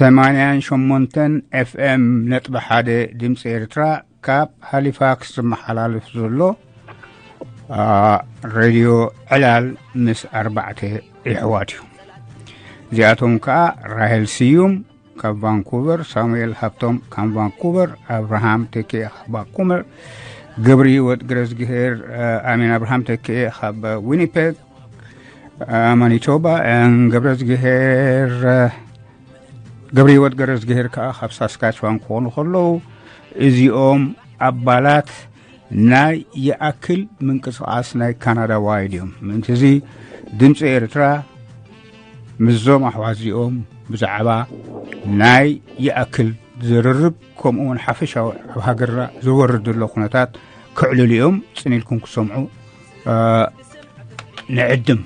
ሰማንያን ሸሞንተን ኤፍኤም ነጥቢ ሓደ ድምፂ ኤርትራ ካብ ሃሊፋክስ ዝመሓላለፍ ዘሎ ሬድዮ ዕላል ምስ ኣርባዕተ ይሕዋት እዩ። እዚኣቶም ከዓ ራሄል ስዩም ካብ ቫንኩቨር፣ ሳሙኤል ሃብቶም ካብ ቫንኩቨር፣ ኣብርሃም ተኪኤ ካብ ቫንኩቨር፣ ገብሪ ወድግረዝግሄር ኣሚን ኣብርሃም ተኪኤ ካብ ዊኒፔግ ማኒቶባ፣ ገብረዝግሄር ገብረ ህይወት ገረዝግሄር ከዓ ካብ ሳስካችዋን ክኾኑ ከለዉ፣ እዚኦም ኣባላት ናይ ይኣክል ምንቅስቃስ ናይ ካናዳ ዋይድ እዮም። ምእንቲ እዚ ድምፂ ኤርትራ ምስዞም ኣሕዋት እዚኦም ብዛዕባ ናይ ይኣክል ዝርርብ፣ ከምኡ እውን ሓፈሻዊ ኣብ ሃገርና ዝወርድ ዘሎ ኩነታት ክዕልሉ እዮም። ፅን ኢልኩም ክሰምዑ ንዕድም።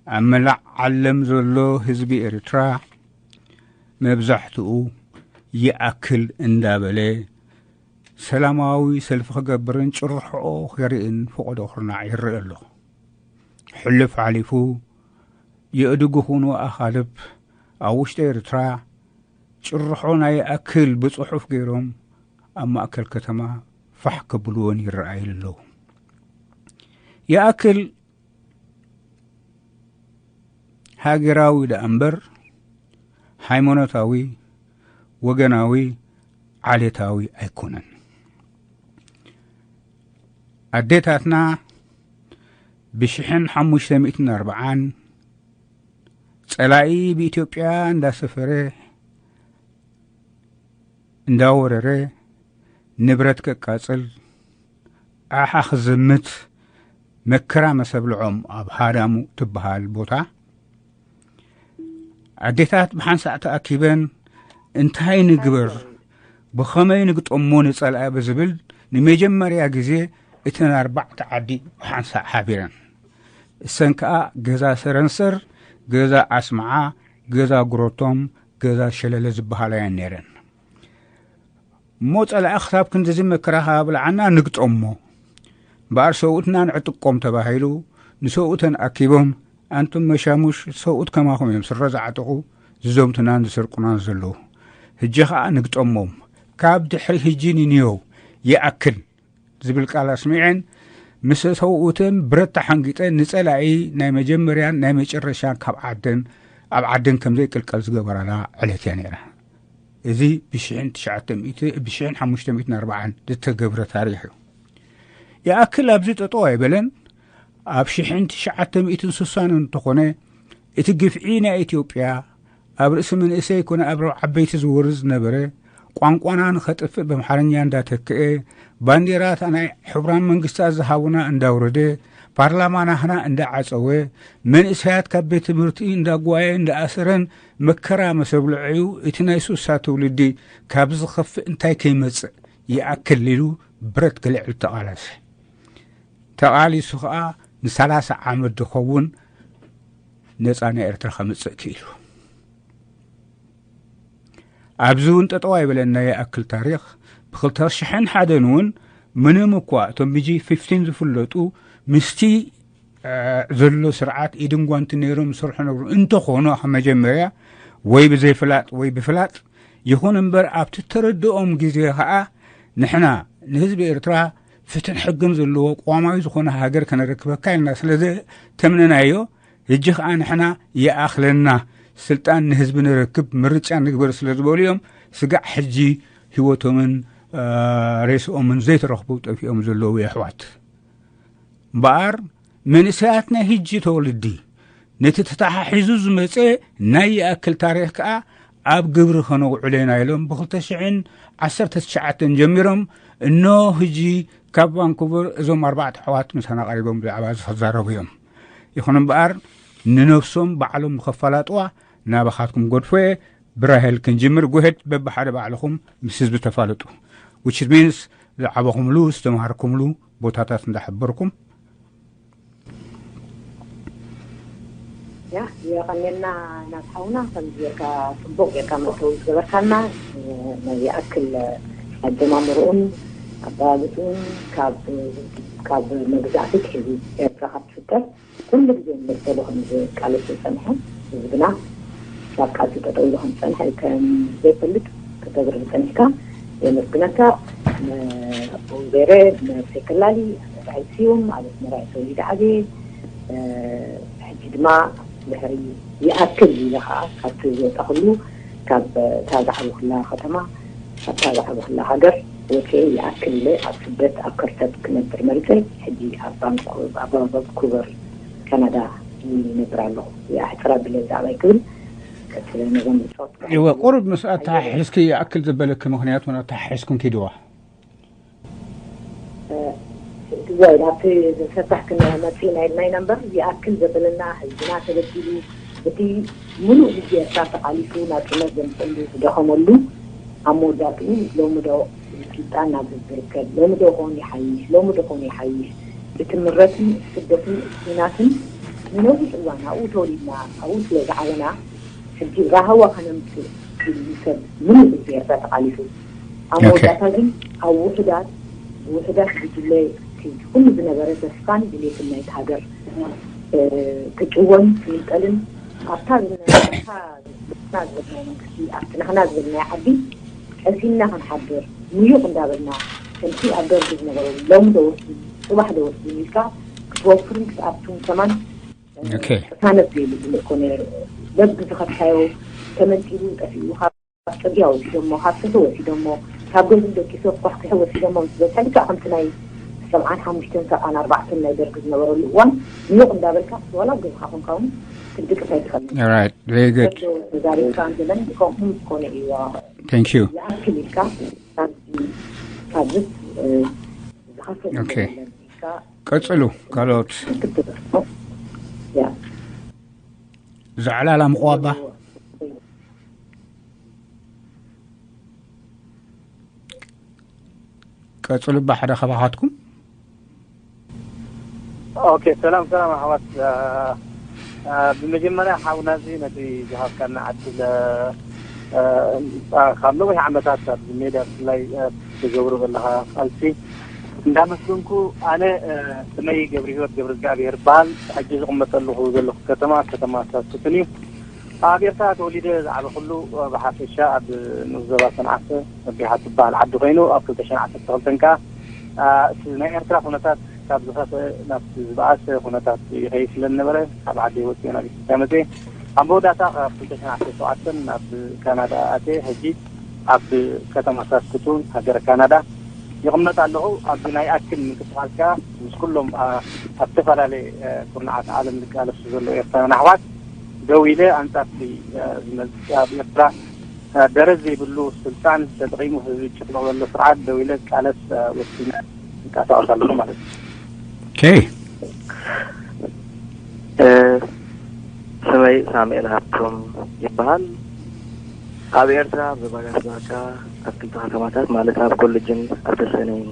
ኣብ መላእ ዓለም ዘሎ ህዝቢ ኤርትራ መብዛሕትኡ ይኣክል እንዳበለ ሰላማዊ ሰልፊ ክገብርን ጭርሖ ከርእን ፈቐዶ ኩርናዕ ይረአ ኣሎ። ሕልፍ ሓሊፉ የእድጉ ኩኑ ኣኻልብ ኣብ ውሽጢ ኤርትራ ጭርሖ ናይ ይኣክል ብጽሑፍ ገይሮም ኣብ ማእከል ከተማ ፋሕ ከብልዎን ይረኣዩ ኣለዉ። ይኣክል ሃገራዊ ደኣ እምበር ሃይማኖታዊ፣ ወገናዊ፣ ዓሌታዊ ኣይኮነን። ኣዴታትና ብሽሕን ሓሙሽተ ሚእትን ኣርባዓን ጸላኢ ብኢትዮጵያ እንዳሰፈረ እንዳወረረ ንብረት ከቃጽል ኣሓ ክዝምት መከራ መሰብልዖም ኣብ ሃዳሙ ትበሃል ቦታ ኣዴታት ብሓንሳእ ተኣኪበን እንታይ ንግበር ብኸመይ ንግጠሞ ንጸልኣ ብዝብል ንመጀመርያ ግዜ እተን ኣርባዕተ ዓዲ ብሓንሳእ ሓቢረን እሰን ከኣ ገዛ ሰረንሰር፣ ገዛ ኣስመዓ፣ ገዛ ጉረቶም፣ ገዛ ሸለለ ዝበሃላ እየን ነይረን። እሞ ጸላኢ ክሳብ ክንድዚ መከራ ካብ ኣብልዓና ንግጠሞ እምበኣር ሰብኡትና ንዕጥቆም ተባሂሉ ንሰብኡተን ኣኪቦም ኣንቱም መሻሙሽ ሰብኡት ከማኹም እዮም ስረ ዝዓጥቑ ዝዘምቱናን ዝሰርቁናን ዘለዉ። ህጂ ኸኣ ንግጠሞም ካብ ድሕሪ ህጂ ንንዮው ይኣክል ዝብል ቃል ኣስሚዐን ምስ ሰብኡተን ብረት ተሓንጊጠን ንጸላኢ ናይ መጀመርያን ናይ መጨረሻን ካብ ዓደን ኣብ ዓደን ከም ዘይቅልቀል ዝገበራላ ዕለት እያ ነይራ። እዚ ብሽሕን ትሽዓተ ሚእቲ ብሽሕን ሓሙሽተ ሚእትን ኣርባዓን ዝተገብረ ታሪኽ እዩ። ይኣክል ኣብዚ ጠጠው ኣይበለን። ኣብ ሽሕን ትሽዓተ ሚእትን ስሳን እንተኾነ እቲ ግፍዒ ናይ ኢትዮጵያ ኣብ ርእሲ መንእሰይ ኮነ ኣብ ዓበይቲ ዝወርድ ዝነበረ ቋንቋና ንኸጥፍእ በምሓርኛ እንዳተክአ ባንዴራታ ናይ ሕቡራን መንግስታት ዝሃቡና እንዳውረደ ፓርላማ ናህና እንዳዓጸወ መንእሰያት ካብ ቤት ትምህርቲ እንዳጓየ እንዳኣሰረን መከራ መሰብልዐዩ እቲ ናይ ሱሳ ትውልዲ ካብ ዝኸፍእ እንታይ ከይመጽእ ይኣክል ኢሉ ብረት ክልዕል ተቓለሰ። ተቓሊሱ ኸኣ ንሰላሳ ዓመት ዝኸውን ነጻ ናይ ኤርትራ ከምጽእ ክኢሉ። ኣብዚ እውን ጠጠው ኣይበለን ናይ ይኣክል ታሪኽ ብክልተ ሽሕን ሓደን እውን ምንም እኳ እቶም ብጂ ፊፍቲን ዝፍለጡ ምስቲ ዘሎ ስርዓት ኢድን ጓንትን ነይሮም ዝሰርሑ ነብሩ እንተኾኑ ካብ መጀመርያ ወይ ብዘይፍላጥ ወይ ብፍላጥ ይኹን እምበር ኣብቲ ተረድኦም ግዜ ኸኣ ንሕና ንህዝቢ ኤርትራ ፍትሕን ሕግን ዘለዎ ቅዋማዊ ዝኾነ ሃገር ከነረክበካ ኢልና ስለ ዘተምነናዮ ሕጂ ኸኣ ንሕና ይኣኽለና ስልጣን ንህዝቢ ንረክብ ምርጫ ንግበር ስለ ዝበሉ እዮም ስጋዕ ሕጂ ህይወቶምን ሬስኦምን ዘይተረኽቡ ጠፊኦም ዘለዉ የሕዋት። እምበኣር መንእሰያት ናይ ሕጂ ተወልዲ ነቲ ተተሓሒዙ ዝመጸ ናይ ይኣክል ታሪኽ ከኣ ኣብ ግብሪ ከነውዕሎ ኢና ኢሎም ብክልተ ሽሕን ዓሰርተ ትሽዓተን ጀሚሮም እኖ ሕጂ ካብ ቫንኩቨር እዞም ኣርባዕተ ኣሕዋት ምሳና ቀሪቦም ብዛዕባ እዚ ክዛረቡ እዮም። ይኹን እምበኣር ንነብሶም ባዕሎም ንኸፋላጥዋ ናባኻትኩም ገድፎ እየ። ብራሄል ክንጅምር ጉሄድ በብሓደ ባዕልኹም ምስ ህዝቢ ተፋለጡ። Which means ዝዓበኹምሉ ዝተምሃርኩምሉ ቦታታት እንዳሕበርኩም ያ የቐኔልና ናት ሓውና ከም ጌርካ ጽቡቕ ጌርካ መእተዊ ዝገበርካልና ናይ ይኣክል ኣጀማምርኡን ኣበላልፅኡን ካብ መግዛእቲ ክሕዚ ኤርትራ ካብ ትፍጠር ኩሉ ግዜ ንመሰሉ ከም ዝቃለስ ዝፀንሐ ህዝብና ካብ ቃልሲ ጠጠው ኢሉ ከም ዝጸንሐ ከም ዘይፈልጥ ከተብርህ ጸኒሕካ የመስግነካ። ንኣቦ ዜረ፣ ንሴከላሊ፣ ንራይ ስዩም፣ ኣብ ኣስመራ ተወሊደ ዓብየ። ሕጂ ድማ ድሕሪ ይኣክል ኢለ ከዓ ካብቲ ዝወጣ ኩሉ ካብ እታ ዝዓበኹላ ከተማ፣ ኣብታ ዝዓበኹላ ሃገር ወፅኤ ይኣክል ኢለ ኣብ ስደት ኣብ ከርተት ክነብር መሪፀ። ሕጂ ኣብ ቫንኩ- ኣብ ቫንኩቨር ካናዳ ይነብር ኣለኹ። ይኣሕፅራ ብለ ዛዕባይ ክብል ቀፅለ ነዞም ብፆት እወ፣ ቁሩብ ምስ ኣተሓሒዝኪ ይኣክል ዘበለኪ ምኽንያት እውን ኣተሓሒዝኩም ኪድዋ። ወይ ናብቲ ዝሰራሕ ክንመፅእ ናይ ናይ ነምበር ይኣክል ዘበለና ህዝብና ተበዲሉ እቲ ሙሉእ ህዝቢ ኤርትራ ተቃሊሱ ናፅነት ዘምፅእሉ ዝደኸመሉ ኣብ መወዳእትኡ ሎሚ ዶ ስልጣን ናብ ህዝቢ ርከብ ሎሚ ዶ ኾን ይሓይሽ ሎሚ ዶ ኾን ይሓይሽ ብትምረትን ስደትን ኩናትን ንነዊሕ እዋን ኣብኡ ተወሊድና ኣብኡ ስለ ዝዓበና ሕጂ ራህዋ ከነምፅእ ኢሉ ሰብ ሙሉእ ህዝቢ ኤርትራ ተቃሊሱ ኣብ መወዳእታ ግን ኣብ ውሕዳት ውሕዳት ጉጅለ ኩሉ ዝነበረ ተስፋን ድሌትን ናይቲ ሃገር ክጭወን ክምንጠልን ኣብታ ዝነበረታ ዝበልናዮ መንግስቲ ኣብቲ ናህና ዝበልናዮ ዓዲ ቀሲንና ክንሓድር ምዩቕ እንዳበልና ከምቲ ኣብ ደርጊ ዝነበረሉ ሎሚ ዶ ወስድኒ ጽባሕ ዶ ወስድኒ ኢልካ ክትወፍርን ክትኣቱን ከማን ቅሳነት ዘይብሉ እኮ ነይሩ። በብዝኸድካዮ ተመንጢሉ ጠፊኡ ካብ ኣብ ፅርግያ ወሲዶሞ፣ ካብ ሰፈ ወሲዶሞ፣ ካብ ገዝኡ ደቂሱ ኣኳሕኪሑ ወሲዶሞ ምስ በዝሐ ልክዕ ከምቲ ናይ ሰብዓን ሓሙሽተን ሰብዓን ኣርባዕተን ናይ ደርጊ ዝነበረሉ እዋን ንቕ እንዳበልካ ዋላ ኣብ ገዝኻ ኮንካ እውን ክትድቅስ ኣይትኽእልን። Alright, very good. ተዛሪብካ እንተለን ከምኡ ዝኾነ እዩ Thank you. ይኣክል ኢልካ ካብዚ ካብዚ ዝኸፍል Okay. ኢልካ ቀጽሉ ካልኦት ክትደርሶ ያ ዘዕላላ ምቕዋባ ቀጽሉ እባ ሓደ ካባኻትኩም። ኦኬ ሰላም ሰላም ኣሕዋት። ብመጀመርያ ሓውና እዚ ነቲ ዝሃብካና ዕድል ካብ ነዊሕ ዓመታት ኣብዚ ሜድያ ብፍላይ ትገብሮ ዘለኻ ቃልሲ እንዳመስገንኩ ኣነ ስመይ ገብረ ህይወት ገብረ እግዚኣብሔር ይበሃል። ሕጂ ዝቕመጠ ኣለኹ ዘለኹ ከተማ ከተማ ሳስክትን እዩ። ኣብ ኤርትራ ተወሊደ ዝዓበኹሉ ብሓፈሻ ኣብ ንኡስ ዞባ ሰንዓፈ ነቢሓ ትበሃል ዓዲ ኮይኑ ኣብ ክልተ ሽሕን ዓሰርተ ክልተን ከኣ እቲ ናይ ኤርትራ ኩነታት ካብ ዝኸፍአ ናብቲ ዝበኣሰ ኩነታት ይኸይድ ስለ ዝነበረ ካብ ዓደይ ወፅየ ናብ ኢትዮጵያ መፅየ። ኣብ መወዳእታ ካብ ክልተ ሽሕን ዓሰርተ ሸውዓተን ናብ ካናዳ ኣትየ። ሕጂ ኣብ ከተማ ሳስክቱን ሃገረ ካናዳ ይቕመጥ ኣለኹ። ኣብዚ ናይ ኣክል ምንቅስቃስ ከኣ ምስ ኩሎም ኣብ ዝተፈላለየ ኩርናዓት ዓለም ዝቃለሱ ዘለዉ ኤርትራውያን ኣሕዋት ደው ኢለ ኣንጻር እቲ ዝመጽእ ኣብ ኤርትራ ደረት ዘይብሉ ስልጣን ተጠቒሙ ህዝቢ ዝጭፍልቕ ዘሎ ስርዓት ደው ኢለ ዝቃለስ ወሲነ ይንቀሳቐስ ኣለኹ ማለት እዩ። ስመይ ሳሙኤል ሃብቶም ይበሃል። ኣብ ኤርትራ ኣብ ዞባ ጋሽ ባርካ ኣብ ክልተ ከተማታት ማለት ኣብ ኮሌጅን ኣብ ተሰነይን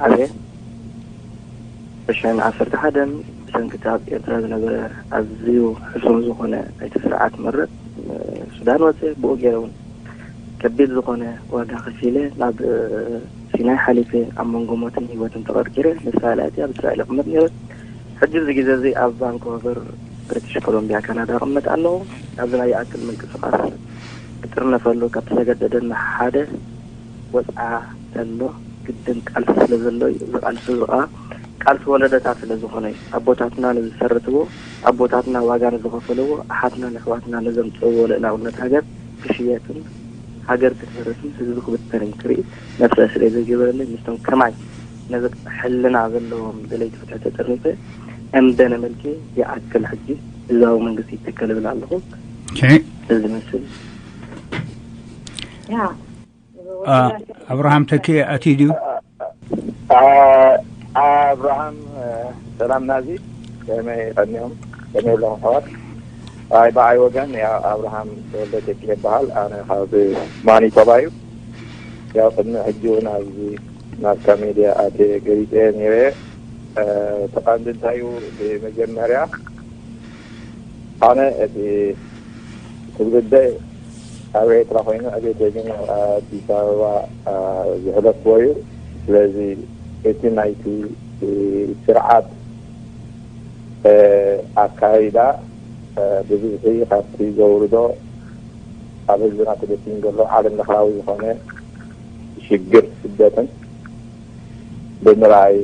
ዓብየ። ዕስራን ዓሰርተ ሓደን ብሰንኪ እቲ ኣብ ኤርትራ ዝነበረ ኣዝዩ ሕሱም ዝኾነ ናይቲ ስርዓት መረብ ሱዳን ወፅየ። ብኡ ገይረ እውን ከቢድ ዝኾነ ዋጋ ከፊለ ናብ ሲናይ ሓሊፈ ኣብ መንጎ ሞትን ህይወትን ተቐርቂረ። ንእስራኤል ኣትየ ኣብ እስራኤል ይቕመጥ ነይረ። ሕጂ እዚ ግዜ እዚ ኣብ ቫንኮቨር ብሪቲሽ ኮሎምቢያ ካናዳ እቕመጥ ኣለኹ። ኣብዚ ናይ ይኣክል ምንቅስቓስ ክጥርነፈሉ ካብ ዝተገደደኒ ሓደ ወፅዓ ተሎ ግድን ቃልሲ ስለ ዘሎ እዩ። እዚ ቃልሲ እዚ ከዓ ቃልሲ ወለዶታት ስለ ዝኾነ እዩ። ኣቦታትና ንዝሰረትዎ፣ ኣቦታትና ዋጋ ንዝኸፈልዎ፣ ኣሓትናን ኣሕዋትና ንዘምፅእዎ ልእላውነት ሃገር ክሽየጥን ሃገር ክትፈርስን ህዝቢ ክብተንን ክርኢ ነብሰ ስለ ዘይገበረለይ ምስቶም ከማይ ነዚ ሕልና ዘለዎም ደለይቲ ፍትሒ ተጠርኒፈ እምበነ መልኪ ይኣክል ሕጂ ህዝባዊ መንግስቲ ይትከል እብል ኣለኹ። እዚ መስል ኣብርሃም ተኪ ኣትዩ ድዩ? ኣብርሃም ሰላም ናዚ ከመይ ቀኒኦም ከመይ ኣለኹም ኣሕዋት? ኣይ ብዓይ ወገን ያው ኣብርሃም ተወልደ ተኪ ይበሃል። ኣነ ካብ ማኒቶባ እዩ። ያው ቅድሚ ሕጂ እውን ኣብዚ ናብታ ሜድያ ኣትየ ገሊፀ ነይረ። እቲ ቀንዲ እንታይ እዩ? ብመጀመርያ ኣነ እቲ ትውልደ ኣብ ኤርትራ ኮይኑ ዕቤተይ ግን ኣብ ኣዲስ ኣበባ ዘሕለፍዎ እዩ። ስለዚ እቲ ናይቲ ስርዓት ኣካይዳ ብብዝሒ ካብቲ ዘውርዶ ኣብ ህዝብና ተደፊኑ ዘሎ ዓለም ለኻዊ ዝኾነ ሽግር ስደትን ብምርኣይ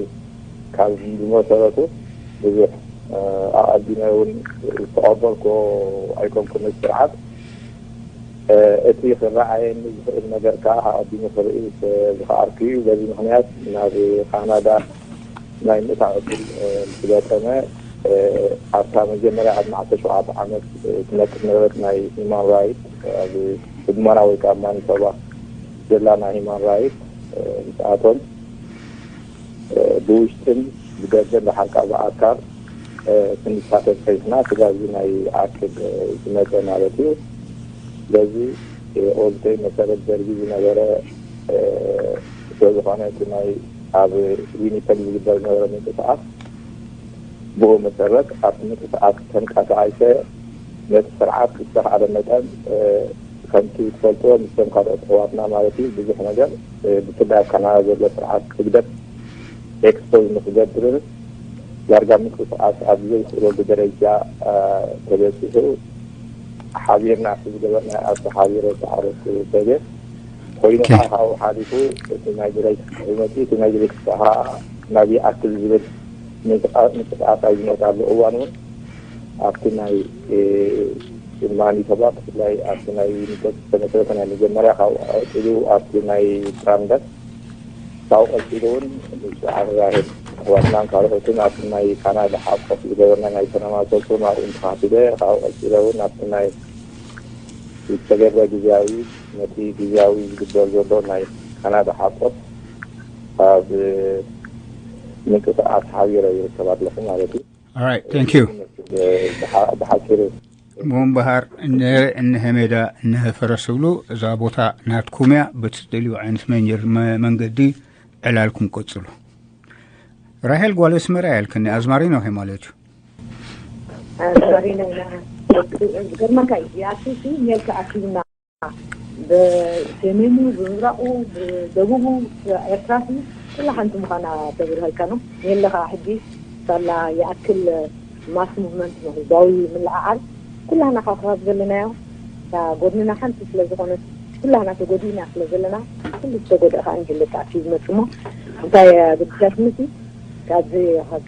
ካብ ብመሰረቱ ብዙሕ ኣቐዲመ እውን ዝተቐበልኩ ኣይኮንኩን ነቲ ስርዓት። እቲ ክረኣየኒ ዝኽእል ነገር ከዓ ኣቐዲሙ ክርኢ ዝኸኣልኩ እዩ። በዚ ምኽንያት ናብ ካናዳ ናይ ምእታው ዕድል ምስ ገጠመ ኣብታ መጀመርያ ቅድሚ ዓሰርተ ሸውዓተ ዓመት ትነቅፍ ነበረት ናይ ሂማን ራይት ኣብ ህድሞና ወይ ከዓ ማኒቶባ ዘላ ናይ ሂማን ራይት ምስኣቶም ብውሽጥን ብደገን ብሓቃ ብኣካል ክንሳተፍ ከይስና ስጋዚ ናይ ኣክል ዝመፀ ማለት እዩ። ስለዚ ኦልተይ መሰረት ደርጊ ዝነበረ ስለዝኾነ እቲ ናይ ኣብ ዊኒፐግ ዝግበር ዝነበረ ምንቅስቃስ ብኡ መሰረት ኣብቲ ምንቅስቃስ ተንቀሳቂሰ ነቲ ስርዓት ብዝተኻለ መጠን ከምቲ ትፈልጥዎ ምስቶም ካልኦት ኣሕዋትና ማለት እዩ ብዙሕ ነገር ብፍላይ ኣብ ካናዳ ዘሎ ስርዓት ህግደፍ ኤክስፖዝ ንክገብርን ዳርጋ ምንቅስቃስ ኣብ ዘይክእለሉ ደረጃ ተበፂሑ ሓቢርና እቲ ዝገበርና ኣብቲ ሓቢረ ዝተዓረፍኩ ሰብ እየ። ኮይኑ ከዓ ካብኡ ሓሊፉ እቲ ናይ ድሬት ይመፅእ እቲ ናይ ድሬት ከዓ ናብ ይኣክል ዝብል ምንቅስቃስ ኣብ ዝመፅኣሉ እዋን እውን ኣብቲ ናይ ማኒቶባ ብፍላይ ኣብቲ ናይ ዩኒቨርሲቲ ዝተመስረተ ናይ መጀመርያ ካብኡ ቀፂሉ ኣብቲ ናይ ብራንደስ ካብኡ ቀፂሉ እውን ምስ ዓራሄድ ኣሕዋትናን ካልኦትን ኣብቲ ናይ ካናዳ ሓቆፍ ዝገበርና ናይ ሰላማዊ ሰልፊ ኣብኡ ተኻፊለ ካብኡ ቀፂለ እውን ኣብቲ ናይ ዝተገብረ ግዝያዊ ነቲ ግዝያዊ ዝግበር ዘሎ ናይ ካናዳ ሓቆፍ ኣብ ምንቅስቃስ ሓቢረ ይርከብ ኣለኹ ማለት እዩ። Alright, thank you. ብሓፂሩ እሞ እምበሃር እነሀ ሜዳ እነሀ ፈረስ ትብሉ እዛ ቦታ ናትኩም እያ። በቲ ትደልዩ ዓይነት መንገዲ ዕላልኩም ቀፅሉ። ራሄል ጓል ኣስመራ እያ ኢልክኒ፣ ኣዝማሪኖ ከ ማለት እዩ። ኣዝማሪኖ ኢና። ዝገርመካ እዩ፣ ኣርቲስት ሜልካ ኣኪብና ብሰሜኑ፣ ብምብራቑ፣ ብደቡቡ ኤርትራ ኩላ ሓንቲ ምዃና ተብርሀልካ ነው። ሜለ ከዓ ሕጂ ሳላ ይኣክል ማስ ሙቭመንት ነው፣ ህዝባዊ ምልዕዓል ኩላህና ካብ ከባቢ ዘለናዮ እታ ጎድንና ሓንቲ ስለ ዝኾነት ኩላህና ተጎዲእና ስለ ዘለና ኩሉ ዝተጎድአ ከዓ ንህለ ተኣኪቡ ዝመፅእ እሞ እንታይ ግድሻት ምሲ ካብዚ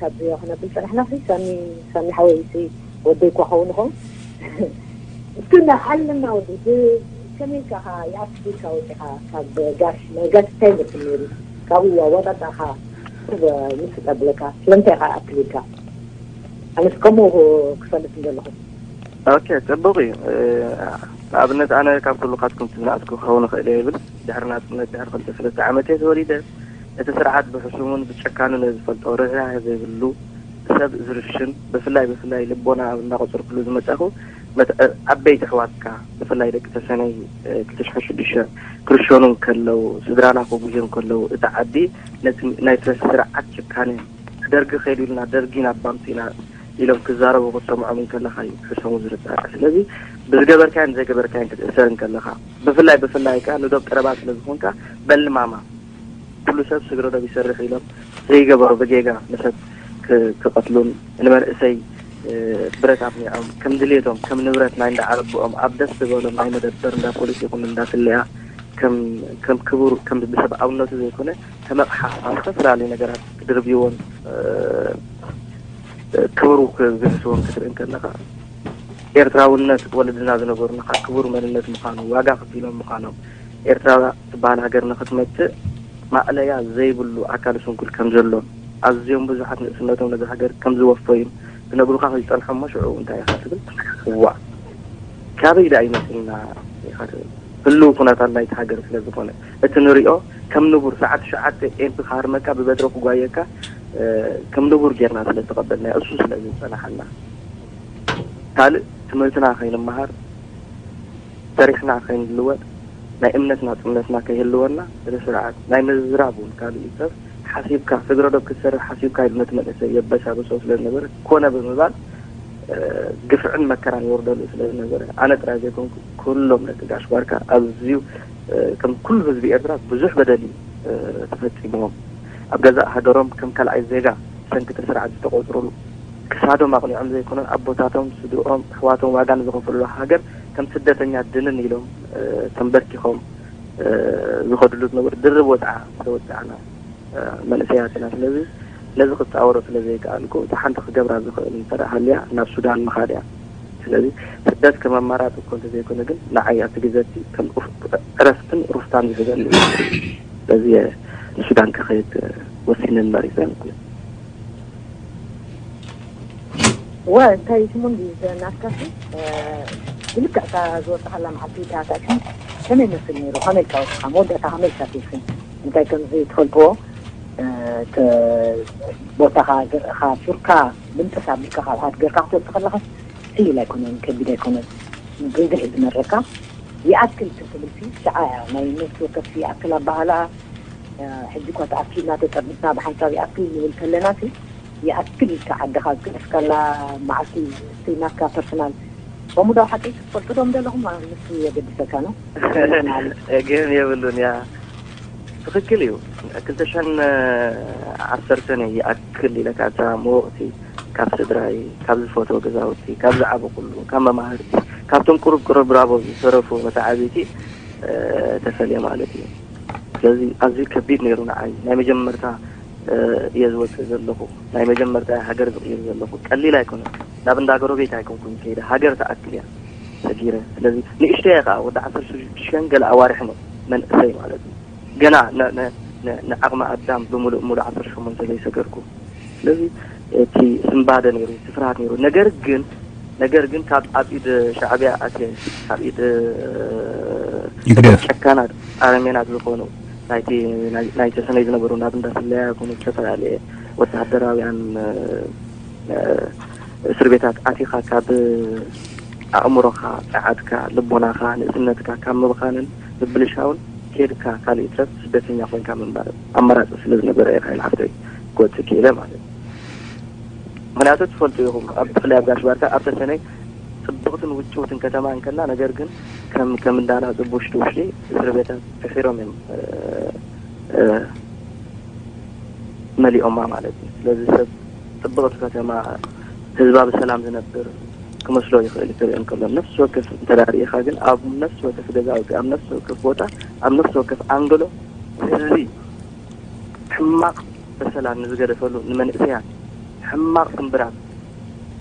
ካብዚ ክነብል ፀናሕና ሲ ሳሚ ሳሚ ሓወይ ሲ ወደይ እኳ ኸውን ኸውን እስክና ኣለና ወዲ ከመይ ኢልካ ካ ይኣክልካ ወዲኻ ካብ ጋሽ ናይ ጋሽ እንታይ ይመስል ነይሩ ካብኡ ዋጣጣኻ ምስ ጠብለካ ስለምንታይ ካ ይኣክልካ ኣነስ ከምኡ ክፈልጥ እንደለኹ ኦኬ፣ ጽቡቕ እዩ። ንኣብነት ኣነ ካብ ኩልኻትኩም ዝነኣስኩ ክኸውን እኽእል እየ ይብል። ድሕሪ ናጽነት ድሕሪ ክልተ ሰለስተ ዓመት እየ ተወሊደ። እቲ ስርዓት ብሕሱሙን ብጨካኑን ዝፈልጦ ርህራሄ ዘይብሉ፣ ሰብ ዝርሽን፣ ብፍላይ ብፍላይ ልቦና ኣብ እንዳቆጸርኩሉ ዝመጻኹ ዓበይቲ ኣሕዋትካ ብፍላይ ደቂ ተሰነይ ክልተ ሽሕን ሽዱሽተን ክርሸኑ እንከለዉ፣ ስድራና ከጉህዩ እንከለዉ፣ እቲ ዓዲ ነቲ ናይቲ ስርዓት ጭካነ ደርጊ ከይዱ ኢልና ደርጊ ናብ ባምሲና ኢሎም ክዛረቡ ክትሰምዖም እንከለኻ እዩ ሕሰሙ ዝርዳእካ። ስለዚ ብዝገበርካዮን ዘይገበርካዮን ክትእሰር እንከለኻ ብፍላይ ብፍላይ ከኣ ንዶብ ቀረባ ስለ ዝኾንካ በልማማ ኩሉ ሰብ ስግረ ዶብ ይሰርሕ ኢሎም ዘይገበሮ ብጌጋ ንሰብ ክቐትሉን ንመንእሰይ ብረት ኣቕኒዖም ከም ድሌቶም ከም ንብረት ናይ እንዳ ዓረብኦም ኣብ ደስ ዝበሎም ናይ መደበር እንዳ ፖሊስ ይኹን እንዳ ስለያ ከም ከም ክቡር ከም ብሰብኣውነቱ ዘይኮነ ተመቕሓ ኣብ ዝተፈላለዩ ነገራት ክድርብይዎን ክብሩ ክግህስዎን ክትርኢ እንከለኻ ኤርትራውነት ወለድና ዝነገሩና ከዓ ክቡር መንነት ምዃኑ ዋጋ ከፊሎም ምዃኖም ኤርትራ ትበሃል ሃገር ንክትመፅእ ማእለያ ዘይብሉ ኣካል ስንኩል ከም ዘሎን ኣዝዮም ብዙሓት ንእስነቶም ነዛ ሃገር ከም ዝወፈዩን ክነግሩኻ ከይፀንሖም እሞ ሽዑ እንታይ ኢኻ ትብል? እዋእ ካበይ ደኣ ይመፅእና ኢኻ ትብል? ህልው ኩነታት ናይቲ ሃገር ስለ ዝኾነ እቲ ንሪኦ ከም ንቡር ሰዓት ትሽዓተ ኤም ፒ ክሃርመካ ብበትሪ ክጓየካ ከም ንቡር ጌርና ስለ ዝተቐበልናዮ እሱ ስለ ዝፀናሓና ካልእ ትምህርትና ከይንመሃር ሰሪሕና ከይንልወጥ ናይ እምነትና ፅምነትና ከይህልወና እቲ ስርዓት ናይ ምዝራብ እውን ካልእ እዩ ሰብ ሓሲብካ ስግረ ዶብ ክትሰርሕ ሓሲብካ ኢሉ ነቲ መንእሰይ የበሳብሶ ስለ ዝነበረ ኮነ ብምባል ግፍዕን መከራን ይወርደሉ ስለ ዝነበረ ኣነ ጥራይ ዘይኮንኩ ኩሎም ደቂ ጋሽ ባርካ ኣዝዩ ከም ኩሉ ህዝቢ ኤርትራ ብዙሕ በደል እዩ ተፈፂምዎም ኣብ ገዛእ ሃገሮም ከም ካልኣይ ዜጋ ብሰንኪ እቲ ስርዓት ዝተቆፅሩሉ ክሳዶም ኣቕኒዖም ዘይኮነን ኣቦታቶም፣ ስድርኦም፣ ኣሕዋቶም ዋጋ ንዝኸፈሉላ ሃገር ከም ስደተኛ ድንን ኢሎም ተንበርኪኾም ዝኸድሉ ዝነበሩ ድርብ ወፅዓ ዝተወፅዓና መንእሰያት ኢና። ስለዚ ነዚ ክፃወሮ ስለ ዘይከኣልኩ፣ እቲ ሓንቲ ክገብራ ዝኽእል እንተ ደኣ ሃልያ ናብ ሱዳን ምኻድ እያ። ስለዚ ስደት ከም ኣማራፂ እኮ እንተዘይኮነ ግን ንዓይ ኣብቲ ግዜ እቲ ከም ኡፍ- ዕረፍትን ሩፍታን ዝህበኒ እዩ። ስለዚ ንሱዳን ክኸይድ ወሲንን መሪፀ ማለት እዩ። ወ እንታይ ሽሙ እንዲ ናትካሲ ብልክዕ እታ ዝወፅኻላ መዓልቲ እታ ታሽሙ ከመይ መስል ነይሩ? ከመይ ኢልካ ወፅኻ? መወዳእታ ከመይ ኢልካ ትይፍን? እንታይ ከም ዘይትፈልጥዎ ቦታኻ ገርዕኻ ሱርካ ብምጥስ ኣቢልካ ካብ ሃት ገርካ ክትወፅእ ከለኻስ ሕይል ኣይኮነን፣ ከቢድ ኣይኮነን። ብዝሕ ዝመረካ ይኣክል ክትብልሲ ሸዓ እያ ናይ ነፍሲ ወከፍሲ ይኣክል ኣባህላ። ሕጂ እኳ ተኣኪብና ተጠርኒፍና ብሓንሳብ ይኣክል ንብል ከለና ሲ ይኣክል ኢልካ ዓድኻ ዝገደፍካላ መዓልቲ ስቲል ናትካ ፐርሰናል በሙዳው ሓቂ ክትፈልጡ ዶ ምደለኹም ንሱ የገድሰካ ነው። ግን የብሉን ያ ትኽክል እዩ። ክልተ ሸን ዓሰርተ ይኣክል ኢለ ካብታ መወቕቲ ካብ ስድራይ ካብ ዝፈትዎ ገዛውቲ ካብ ዝዓበኹሉ ካብ መማህርቲ ካብቶም ቅሩብ ቅሩብ ብራቦ ዝተረፉ መተዓብይቲ ተፈልየ ማለት እዩ። ስለዚ ኣዝዩ ከቢድ ነይሩ ንዓይ። ናይ መጀመርታ እየ ዝወፅእ ዘለኹ፣ ናይ መጀመርታ ሃገር ዝቕይር ዘለኹ። ቀሊል ኣይኮነን። ናብ እንዳ ጎረቤት ኣይኮንኩን ከይደ፣ ሃገር ትኣክል እያ ሰጊረ። ስለዚ ንእሽተይ እየ ከዓ፣ ወዲ ዓሰርተ ሽዱሽተ ገለ ኣዋርሕ ነው መንእሰይ ማለት እዩ። ገና ንዓቕሚ ኣዳም ብምሉእ ሙሉእ ዓሰርተ ሸሞንተ ዘይሰገርኩ። ስለዚ እቲ ስንባደ ነይሩ፣ እቲ ፍርሃት ነይሩ። ነገር ግን ነገር ግን ካብ ኣብ ኢድ ሻዕቢያ ኣትየ ካብ ኢድ ይግደፍ። ጨካናት ኣረሜናት ዝኾኑ ናይቲ ናይ ተሰነይ ዝነበሩ ናብ እንዳ ስለያ ይኹኑ ዝተፈላለየ ወተሃደራውያን እስር ቤታት ኣቲኻ ካብ ኣእምሮኻ፣ ጸዓትካ፣ ልቦናኻ፣ ንእስነትካ ካብ ምብኻንን ምብልሻውን ኬድካ ካልእ ይትረፍ ስደተኛ ኮይንካ ምንባር ኣማራጺ ስለ ዝነበረ እየ ካይል ሓፍተይ ክወጽእ ክኢለ ማለት እዩ። ምክንያቱ ትፈልጡ ኢኹም ኣብ ብፍላይ ኣብ ጋሽ ባርካ ኣብ ተሰነይ ጽብቕትን ውጭውትን ከተማ እንከላ ነገር ግን ከም ከም እንዳና ጽብ ውሽጢ ውሽጢ እስር ቤታት ፍሒሮም እዮም መሊኦማ ማለት እዩ። ስለዚ ሰብ ጽብቕቲ ከተማ ህዝባ ብሰላም ዝነብር ክመስሎ ይኽእል እዩ። ተሪኦ እንከሎ ነፍሲ ወከፍ እንተዳርኢኻ ግን ኣብ ነፍሲ ወከፍ ገዛውቲ ኣብ ነፍሲ ወከፍ ቦታ ኣብ ነፍሲ ወከፍ ኣንገሎ ህዝቢ ሕማቕ በሰላ ንዝገደፈሉ ንመንእሰያት ሕማቕ ግንብራት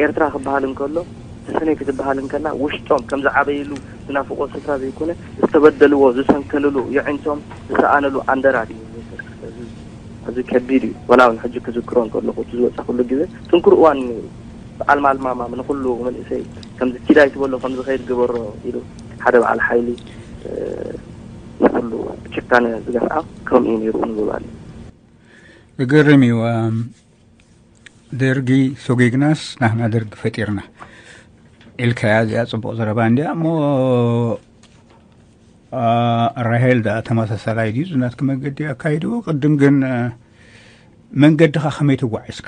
ኤርትራ ክበሃል እንከሎ ተሰነይ ክትበሃል እንከላ ውሽጦም ከም ዝዓበይሉ ዝናፍቆ ስፍራ ዘይኮነ ዝተበደልዎ ዝሰንከልሉ የዒንቶም ዝሰኣነሉ ኣንደራት እዩ። እዚ ከቢድ እዩ። ወላ እውን ሕጂ ክዝክሮ እንከለኹ እቲ ዝወፀኹሉ ግዜ ጥንኩር እዋን ነይሩ። በዓል ማልማማ ንኩሉ መንእሰይ ከምዚ ኪዳይ ትበሎ ከምዚ ከይድ ግበሮ ኢሉ ሓደ በዓል ሓይሊ ንኩሉ ብጭካነ ዝገፍዓ ከምኡ እዩ ነይሩ ንምባል እዩ። ዝገርም እዩ። ደርጊ ሶጊግናስ ናህና ደርጊ ፈጢርና ኢልካያ እዚኣ ጽቡቕ ዘረባ እንዲያ እሞ ራሄል ዳ ተመሳሳላይ ድዩ ዝናትክ መንገዲ ኣካይድዎ ቅድም ግን መንገድኻ ከመይ ትጓዒዝካ?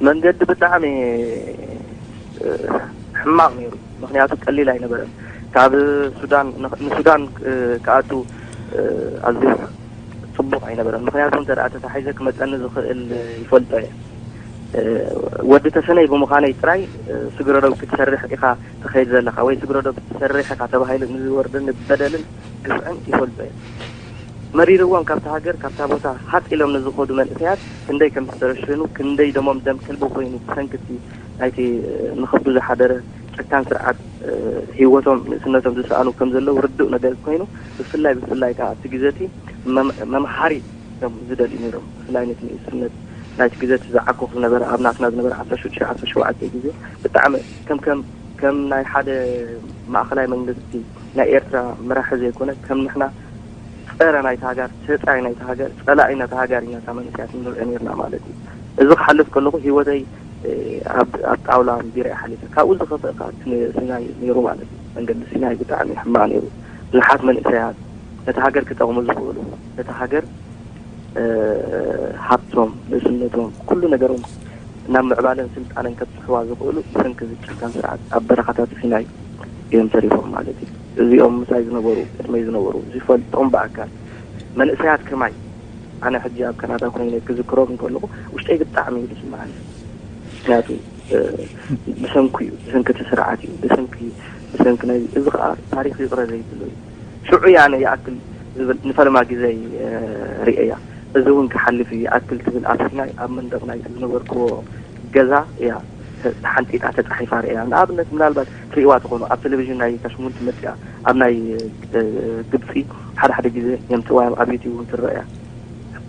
መንገዲ ብጣዕሚ ሕማቕ ነይሩ። ምክንያቱ ቀሊል ኣይነበረን። ካብ ሱዳን ንሱዳን ክኣቱ ኣዝዩ ፅቡቕ ኣይነበረን። ምክንያቱ እንተ ተታሒዘ ክመፀኒ ዝኽእል ይፈልጦ እየ። ወዲ ተሰነይ ብምዃነይ ጥራይ ስግረዶብ ክትሰርሕ ኢኻ ትኸይድ ዘለኻ ወይ ስግረዶብ ትሰርሕ ኢኻ ተባሂሉ ንዝወርደኒ በደልን ግፍዕን ይፈልጦ እየ። መሪርዎም ካብታ ሃገር ካብታ ቦታ ሃጥ ኢሎም ንዝኸዱ መንእሰያት ክንደይ ከም ዝተረሸኑ ክንደይ ደሞም ደም ከልቢ ኮይኑ ብሰንኪ እቲ ናይቲ ንኸብዱ ዝሓደረ ጨካን ስርዓት ህይወቶም ንእስነቶም ዝሰኣኑ ከም ዘለዉ ርዱእ ነገር ኮይኑ ብፍላይ ብፍላይ ከዓ ኣብቲ ግዜ እቲ መምሃሪ እዮም ዝደልዩ ነይሮም። ብፍላይ ነቲ ንእስነት ናይቲ ግዜ እቲ ዝዓኮኽ ዝነበረ ኣብ ናትና ዝነበረ ዓሰርተ ሽዱሽተ ዓሰርተ ሸውዓተ ግዜ ብጣዕሚ ከም ከም ከም ናይ ሓደ ማእኸላይ መንግስቲ ናይ ኤርትራ መራሒ ዘይኮነ ከም ንሕና ፀረ ናይቲ ሃገር ተፃይ ናይቲ ሃገር ፀላኢ ናይቲ ሃገር ኢና እታ መንእሰያት ንርኢ ነርና ማለት እዩ። እዚ ክሓልፍ ከለኹ ህይወተይ ኣብ ጣውላ ኣንቢረ እየ ሓሊፈ። ካብኡ ዝኸፍእ ከዓ እቲ ሲናይ ነይሩ ማለት እዩ። መንገዲ ሲናይ ብጣዕሚ ሕማቕ ነይሩ። ብዙሓት መንእሰያት ነቲ ሃገር ክጠቕሙ ዝኽእሉ ነቲ ሃገር ሃብቶም፣ ንእስነቶም፣ ኩሉ ነገሮም ናብ ምዕባለን ስልጣነን ከብፅሕዋ ዝኽእሉ ብሰንኪ እዚ ጨካን ስርዓት ኣብ በረኻታት ሲናይ እዮም ተሪፎም ማለት እዩ። እዚኦም ምሳይ ዝነበሩ ቅድመይ ዝነበሩ ዝፈልጦም ብኣካል መንእሰያት ከማይ ኣነ ሕጂ ኣብ ካናዳ ኮይነ ክዝክሮም እንከለኹ ውሽጠይ ብጣዕሚ እዩ ዝስምዓኒ። ምክንያቱ ብሰንኩ እዩ፣ ብሰንኪ እቲ ስርዓት እዩ፣ ብሰንኪ ብሰንኪ ናይ እዚ ከዓ ታሪክ ይቕረ ዘይብሉ እዩ። ሽዑ እያ ኣነ ይኣክል ዝብል ንፈለማ ግዜ ርእየያ። እዚ እውን ክሓልፍ እዩ ይኣክል ትብል ኣብ ሲናይ ኣብ መንደቕ ናይ ዝነበርክዎ ገዛ እያ ተሓንጢጣ ተፃሒፋ ርእያ። ንኣብነት ምናልባት ትርእይዋ ትኾኑ ኣብ ቴሌቪዥን ናይ ታሽሙንት መፅያ ኣብ ናይ ግብፂ ሓደ ሓደ ግዜ የምፅዋ እዮም ኣብ ዩቲዩብ እውን ትረእያ።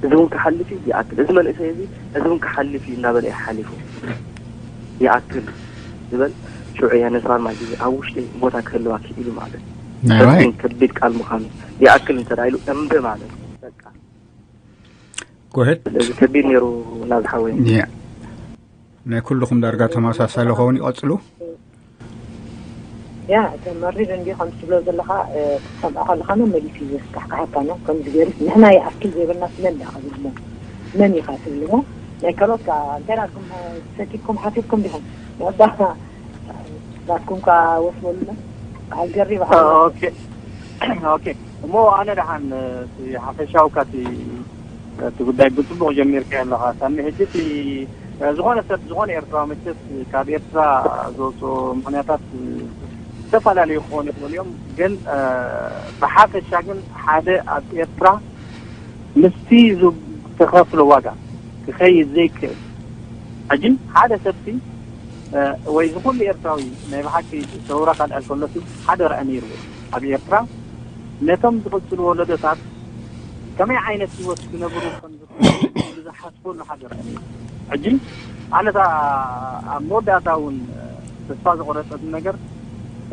እዚ እውን ክሓልፍ እዩ ይኣክል፣ እዚ መንእሰይ እዚ እዚ እውን ክሓልፍ እዩ እናበለ እዩ ሓሊፉ። ይኣክል ዝበል ሽዑ እያ ነስራን ማይ ግዜ ኣብ ውሽጢ ቦታ ክህልዋ ክኢሉ ማለት እዩ። ናይ ዋይ? ከቢድ ቃል ምዃኑ ይኣክል እንተ ኢሉ እምቢ ማለት እዩ። በቃ ጎሄድ ስለዚ ከቢድ ነይሩ ናብ ዝሓወይ። ያ ናይ ኩልኹም ዳርጋ ተመሳሳሊ ኸውን ይቐጽሉ። ያ ተመሪር እንዲ ከም ትብሎ ዘለኻ ክትሰምዖ ከለኻ መመሊሱ እዩ ዘስካሕካሓካ ነው። ከምዚ ገይሩ ንሕና ይኣክል ዘይብልና ስለ እንዳ ከብልሞ መን ኢኻ ትብልሞ ናይ ካልኦት ከዓ እንታይ ናትኩም ሰቲኩም ሓቲትኩም ዲኹም? ነባ ናትኩም ከዓ ወስበሉና። ኣልገሪ ባዕሉ ኦኬ ኦኬ እሞ ኣነ ደሓን ሓፈሻውካ እቲ ጉዳይ ብፅቡቕ ጀሚርካ ኣለኻ ሳሚ። ሕጂ እቲ ዝኾነ ሰብ ዝኾነ ኤርትራዊ መቸስ ካብ ኤርትራ ዝወፅኦ ምክንያታት ዝተፈላለዩ ክኾኑ ይኽእሉ እዮም። ግን ብሓፈሻ ግን ሓደ ኣብ ኤርትራ ምስቲ ዝተኸፍሎ ዋጋ ክኸይድ ዘይክእል ሕጂ ሓደ ሰብሲ ወይ ዝኹሉ ኤርትራዊ ናይ ብሓቂ ሰውራ ካልዕል ከሎሲ ሓደ ርኣ ነይርዎ ኣብ ኤርትራ ነቶም ዝቕፅሉ ወለዶታት ከመይ ዓይነት ህይወት ክነብሩ ከም ዝኽእሉ ዝሓስበሉ ሓደ ርኣ ነይሩ። ሕጂ ኣነታ ኣብ መወዳእታ እውን ተስፋ ዝቆረፀት ነገር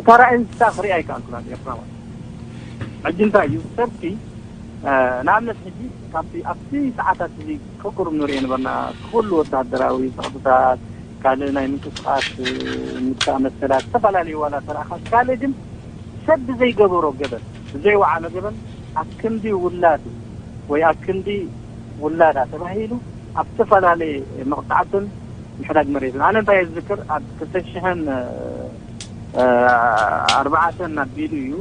እታ ራእይ ንስታ ክርኢ ኣይከኣልኩን ኣብ ኤርትራ ማለት ሕጂ እንታይ እዩ ሰብሲ ንኣብነት ሕጂ ካብቲ ኣብቲ ሰዓታት እዚ ከቁርብ ንሪኦ ነበርና ኩሉ ወታደራዊ ፀቕጥታት ካልእ ናይ ምንቅስቃስ ምድፋእ መሰላት ዝተፈላለዩ ዋላ ተረኣኻስ ካልእ ግን ሰብ ብዘይገበሮ ገበን ብዘይወዓሎ ገበን ኣብ ክንዲ ውላዱ ወይ ኣብ ክንዲ ውላዳ ተባሂሉ ኣብ ዝተፈላለየ መቕፃዕትን ምሕዳግ መሬትን ኣነ እንታይ ዝዝክር ኣብ ክልተ ሽሕን ኣርባዕተን ኣቢሉ እዩ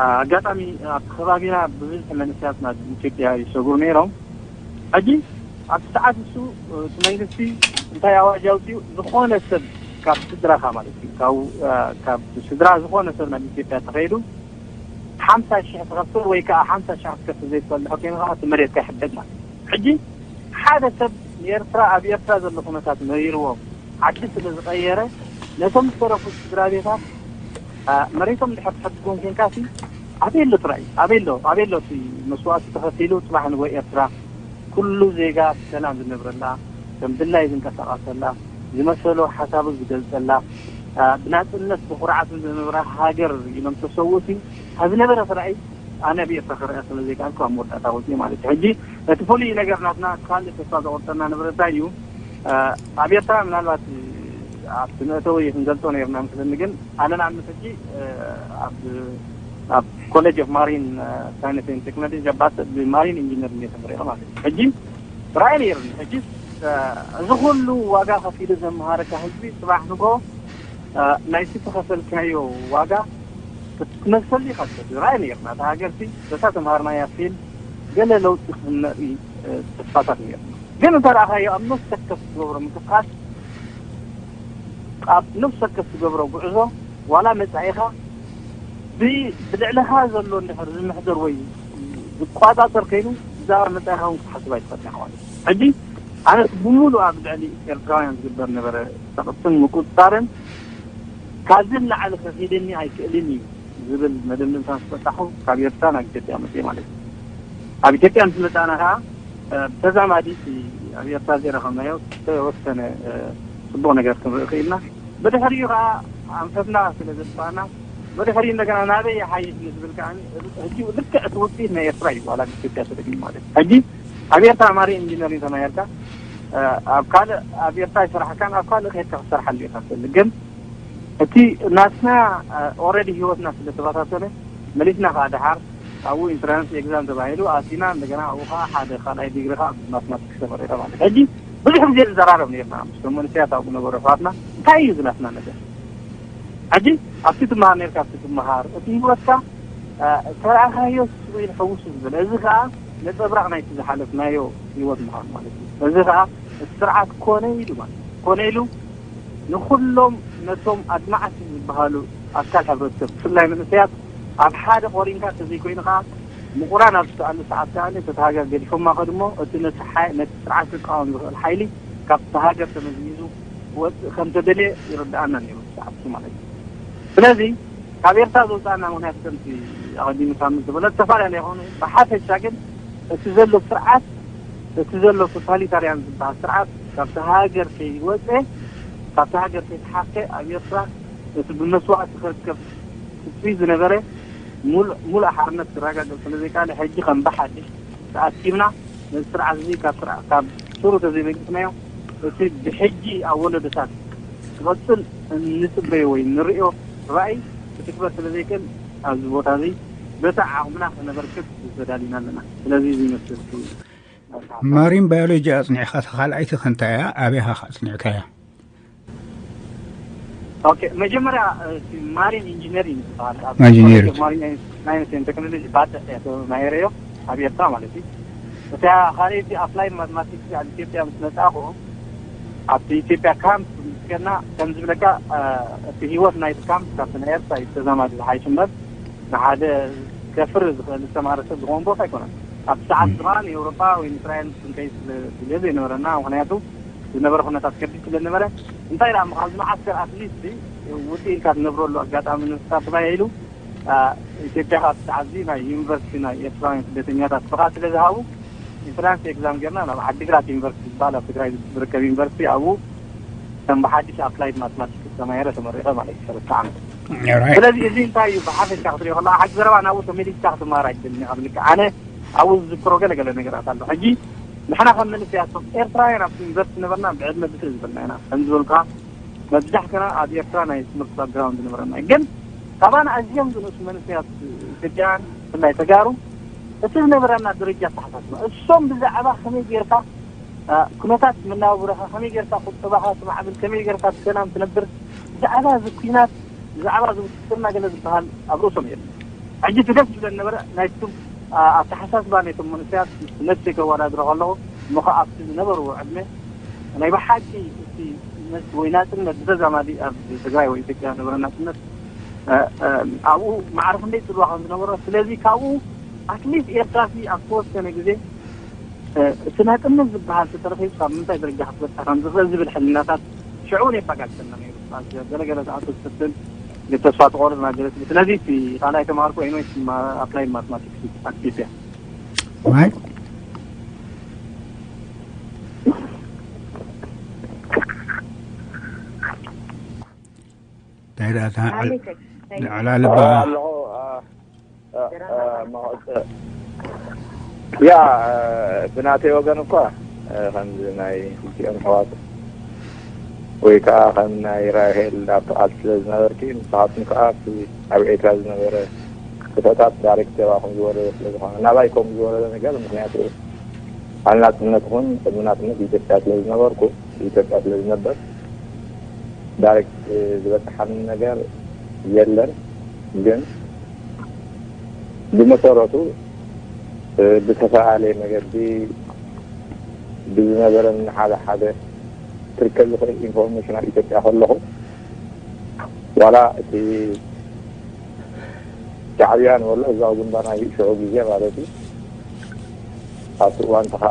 ኣጋጣሚ ኣብ ከባቢና ብብዝሒ መንእሰያት ናብ ኢትዮጵያ ይሰጉሩ ነይሮም። ሕጂ ኣብቲ ሰዓት እሱ እቲ መንግስቲ እንታይ ኣዋጅ ኣውፅኡ ዝኾነ ሰብ ካብ ስድራኻ ማለት እዩ ካብ ስድራ ዝኾነ ሰብ ናብ ኢትዮጵያ ተኸይዱ ሓምሳ ሽሕ ትኸፍል ወይ ከዓ ሓምሳ ሽሕ ክትከፍል ዘይትፈልሖ ኮይንካ እቲ መሬትካ ይሕደግ ማለት እዩ። ሕጂ ሓደ ሰብ ንኤርትራ ኣብ ኤርትራ ዘሎ ኩነታት ነይርዎም ዓዲ ስለ ዝቐየረ ነቶም ዝተረፉ ስድራ ቤታት መሬቶም ድሕር ትሕድጎም ኮንካ ሲ ኣበይ ኣሎ ትራይ ኣበይ ኣሎ ኣበይ ኣሎ እቲ መስዋእቲ ተኸፊሉ ፅባሕ ንጎ ኤርትራ ኩሉ ዜጋ ብሰላም ዝነብረላ ከም ድላይ ዝንቀሳቐሰላ ዝመሰሎ ሓሳቡ ዝገልፀላ ብናፅነት ብኩርዓትን ዝነብራ ሃገር ኢሎም ተሰውኡ ሲ ካብ ዝነበረ ትራይ ኣነ ብኤርትራ ክረአ ስለ ዘይከኣልኩ ኣብ መወዳእታ ወፂኡ ማለት እዩ። ሕጂ እቲ ፍሉይ ነገር ናትና ካልእ ተስፋ ዘቑርፀና ንብረት እንታይ እዩ? ኣብ ኤርትራ ምናልባት ኣብቲ መእተዊ ክንገልፆ ነይርና መስለኒ፣ ግን ኣነ ንኣብነት ሕጂ ኣብ ኣብ ኮሌጅ ኦፍ ማሪን ሳይንስ ኤንድ ቴክኖሎጂ ኣባስ ብማሪን ኢንጂነር እየ ተመሪቐ ማለት እዩ። ሕጂ ራእይ ነይርኒ። ሕጂ እዚ ኩሉ ዋጋ ከፊሉ ዘመሃረካ ህዝቢ ፅባሕ ንጎ ናይቲ ዝኸፈልካዮ ዋጋ ክትመልሰሉ ኢኻ ትደሊ። ራእይ ነይርና። እታ ሃገርሲ በታ ተምሃርናያ ፊልም ገለ ለውጢ ክንርኢ ተስፋታት ነይርና። ግን እንተ ረኣኻዮ ኣብ ነፍሲ ወከፍ ትገብሮ ምንቅስቓስ ኣብ ነፍሲ ወከፍ ትገብሮ ጉዕዞ ዋላ መጻኢኻ ብልዕለኻ ዘሎ እንድሕር ዝምሕደር ወይ ዝቋጻጸር ከይኑ ብዛዕባ መጻኢኻ እውን ክትሓስብ ኣይትኽእልን ኢኻ ማለት እዩ። ሕጂ ኣነስ ብምሉእ ኣብ ልዕሊ ኤርትራውያን ዝግበር ነበረ ጸቕጥን ምቁጽጻርን ካብዚ ንላዕሊ ከኺደኒ ኣይክእልን እዩ ዝብል መደምደምታ ምስ በጻሑ ካብ ኤርትራ ናብ ኢትዮጵያ መጽየ ማለት እዩ። ኣብ ኢትዮጵያ ምስ መጻእና ከኣ ብተዛማዲ ኣብ ኤርትራ ዘይረኸብናዮ ዝተወሰነ ጽቡቕ ነገር ክንርኢ ክኢልና። ብድሕሪኡ ከኣ ኣንፈትና ስለ ዘጥፋእና ብድሕሪኡ እንደገና ናበይ ይሓይሽ ንዝብል ከኣ ሕጂ ልክዕ እቲ ውፅኢት ናይ ኤርትራ እዩ ዋላ ኢትዮጵያ ተደግሚ ማለት እዩ። ሕጂ ኣብ ኤርትራ ማሪ ኢንጂነሪንግ ተማሂርካ ኣብ ካልእ ኣብ ኤርትራ ይሰራሕካን ኣብ ካልእ ከድካ ክትሰርሓሉ ኢኻ ትደሊ። ግን እቲ ናትና ኦረዲ ህይወትና ስለ ተበታተነ መሊስና ከዓ ደሓር ኣብኡ ኢንትራንስ ኤግዛም ተባሂሉ ኣቲና እንደገና ኣብኡ ከዓ ሓደ ካልኣይ ዲግሪ ከዓ ማትማቲክስ ተመሪቐ ማለት ሕጂ ብዙሕ ግዜ ንዘራረብ ነርና ምስቶም መንእሰያት ኣብኡ ነበሩ ኣሕዋትና እንታይ እዩ ዝናትና ነገር ሕጂ ኣብቲ ትመሃር ነርካ ኣብቲ ትመሃር እቲ ህይወትካ ተረኣኻዮ ስስኡ ኢሉ ሕውስ ዝበለ። እዚ ከዓ ነፀብራቕ ናይቲ ዝሓለፍናዮ ህይወት ምዃኑ ማለት እዩ። እዚ ከዓ እቲ ስርዓት ኮነ ኢሉ ማለት እዩ። ኮነ ኢሉ ንኹሎም ነቶም ኣድማዕቲ ዝበሃሉ ኣካል ሕብረተሰብ ብፍላይ መንእሰያት ኣብ ሓደ ቆሪንካ ተዘይኮይኑ ከዓ ምቑራን ኣብ ዝተኣሉ ሰዓት ከዓ ነቲ ሃገር ገዲፎማ ከድሞ እቲ ነቲ ሓይ- ነቲ ስርዓት ክቃወም ዝኽእል ሓይሊ ካብቲ ሃገር ተመዝሚዙ ክወፅእ ከም ተደልየ ይርድኣና ነይሩ ሰዓቱ ማለት እዩ። ስለዚ ካብ ኤርትራ ዘውፅኣና ምክንያት ከምቲ ኣቐዲሙ ሳምንት ዝበሎ ዝተፈላለያ ይኾኑ። ብሓፈሻ ግን እቲ ዘሎ ስርዓት እቲ ዘሎ ቶታሊታርያን ዝበሃል ስርዓት ካብቲ ሃገር ከይወፀ ካብቲ ሃገር ከይተሓከ ኣብ ኤርትራ እቲ ብመስዋእቲ ክርከብ ትፅቢት ዝነበረ ሙሉእ ሓርነት ክረጋገፅ ስለዘይከኣለ ሕጂ ከም ብሓድሽ ተኣኪብና ነዚ ስርዓት እዚ ካብ ስርዓት ካብ ስሩ ተዘይበጊስናዮ እቲ ብሕጂ ኣብ ወለዶታት ክቐፅል እንፅበዮ ወይ ንርእዮ ራእይ ክትግበር ስለዘይክእል ኣብዚ ቦታ እዚ በታ ዓቕምና ከነበርክት ተዳሊና ኣለና። ስለዚ እዚ ይመስል። ማሪን ባዮሎጂ ኣፅኒዕካ ካልኣይቲ ከንታያ ኣበይ ኢኻ ኣፅኒዕካያ? ኦኬ፣ መጀመርያ ማሪን ኢንጂነሪንግ ዝበሃል ኣብ ኢንጂነሪንግ። ኮሌጅ ኦፍ ማሪን ሳይንስ ኤንድ ቴክኖሎጂ ባተ እያ ተማሂረዮ ኣብ ኤርትራ ማለት እዩ። እታ ካልኣይቲ ኣፕላይ ማትማቲክስ ኣብ ኢትዮጵያ ምስ መጻእኹ ኣብቲ ኢትዮጵያ ካምፕ ምስ ከና ከም ዝብለካ እቲ ህይወት ናይቲ ካምፕ ካብቲ ናይ ኤርትራ እዩ ተዛማዲ ዝሓይሽ እምበር ንሓደ ከፍሪ ዝኽእል ዝተማረ ሰብ ዝኸውን ቦታ ኣይኮነን። ኣብቲ ሰዓት ድማ ንኤውሮጳ ወይ ንእስራኤል ክንከይድ ስለ ዘይነበረና ምክንያቱ ዝነበረ ኩነታት ከቢድ ስለ ዝነበረ እንታይ ደኣ ኣብዚ መዓስከር ኣትሊስት ውፅእ ኢልካ ትነብረሉ ኣጋጣሚ ንምፍጣር ተባሂሉ ኢትዮጵያ ካብ ሰዓት ናይ ዩኒቨርሲቲ ናይ ኤርትራውያን ስደተኛታት ፍቓድ ስለ ዝሃቡ ኢንትራንስ ኤግዛም ጌርና ናብ ዓዲግራት ዩኒቨርሲቲ ዝበሃል ኣብ ትግራይ ዝርከብ ዩኒቨርሲቲ ኣብኡ ከም ብሓድሽ ኣፕላይድ ማትማቲክስ ተማሂረ ተመሪቐ ማለት እዩ ሰለስተ ዓመት። ስለዚ እዚ እንታይ እዩ ብሓፈሻ ክትሪኦ ከለካ ሓቂ ዘረባ ናብኡ ተመሊስካ ክትመሃር ኣይትደልን ኢኻ ብልክዕ ኣነ ኣብኡ ዝዝክሮ ገለገለ ነገራት ኣሎ። ሕጂ ንሕና ከም መንእሰያት ቶም ኤርትራውያን ኣብቲ ዩኒቨርሲቲ ነበርና ብዕድመ ብስእ ዝበልና ኢና ከም ዝበልካ መብዛሕትና ኣብ ኤርትራ ናይ ትምህርቲ ባክግራውንድ ዝነበረና ግን ካባና ኣዝዮም ዝንእሱ መንእሰያት ኢትዮጵያውያን ብፍላይ ተጋሩ እቲ ዝነበረና ደረጃ ኣተሓሳስባ እሶም ብዛዕባ ከመይ ጌርካ ኩነታት መናባብሮኻ ከመይ ጌርካ ቁጠባኻ ትማዕብል ከመይ ጌርካ ብሰላም ትነብር ብዛዕባ እዚ ኩናት ብዛዕባ እዚ ውትድርና ገለ ዝበሃል ኣብ ርእሶም የለን። ሕጂ እቲ ደስ ዝብለን ነበረ ናይቱም ኣተሓሳስባ ናይቶም መንእሰያት ነብሰይ ከወዳድሮ ከለኹ እሞ ከዓ ኣብቲ ዝነበርዎ ዕድመ ናይ ብሓቂ እቲ ወይ ናፅነት ብተዛማዲ ኣብ ትግራይ ወይ ኢትዮጵያ ዝነበረ ናፅነት ኣብኡ ማዕረ ክንደይ ፅልዋ ከም ዝነበሮ ስለዚ ካብኡ ኣትሊስት ኤርትራ ኣብ ተወሰነ ግዜ እቲ ናፅነት ዝበሃል ተተረኺቡ ካብ ምንታይ ደረጃ ክትበፅሕ ከም ዝኽእል ዝብል ሕልናታት ሽዑ እውን የባጋግሰና ነይሩ። ገለገለ ሰዓት ክትፍትን ተስፋ ትቆርፅ ናገለት ስለዚ እቲ ካልኣይ ተማሃርኩ ኤንወይ ኣፕላይ ማትማቲክስ ኣክቲቪቲ ማይ እንታይ ደኣ እታ ዕላል እባ ኣለኹ ያ ብናተይ ወገን እኳ ከምዚ ናይ ክልቲኦም ኣሕዋት ወይ ከዓ ከም ናይ ራሄል ኣብቲ ቃልሲ ስለ ዝነበርኪ ንስኻትኩም ከዓ ኣብቲ ኣብ ኤርትራ ዝነበረ ክፍተታት ዳይሬክት ተባኹም ዝወረደ ስለ ዝኾነ ናባይ ከምኡ ዝወረደ ነገር ምክንያቱ ኣብ ናፅነት ይኹን ቅድሚ ናፅነት ኢትዮጵያ ስለ ዝነበርኩ ኢትዮጵያ ስለ ዝነበር ዳይሬክት ዝበፅሓኒ ነገር የለን ግን ብመሰረቱ ብተፈላለየ መገዲ ብዝነበረኒ ሓደ ሓደ ክርከብ ዝኽእል ኢንፎርሜሽን ኣብ ኢትዮጵያ ከለኹ ዋላ እቲ ሻዕብያ ንበሎ ህዝባዊ ግንባር ናይ ሽዑ ግዜ ማለት እዩ ኣብቲ እዋን ከዓ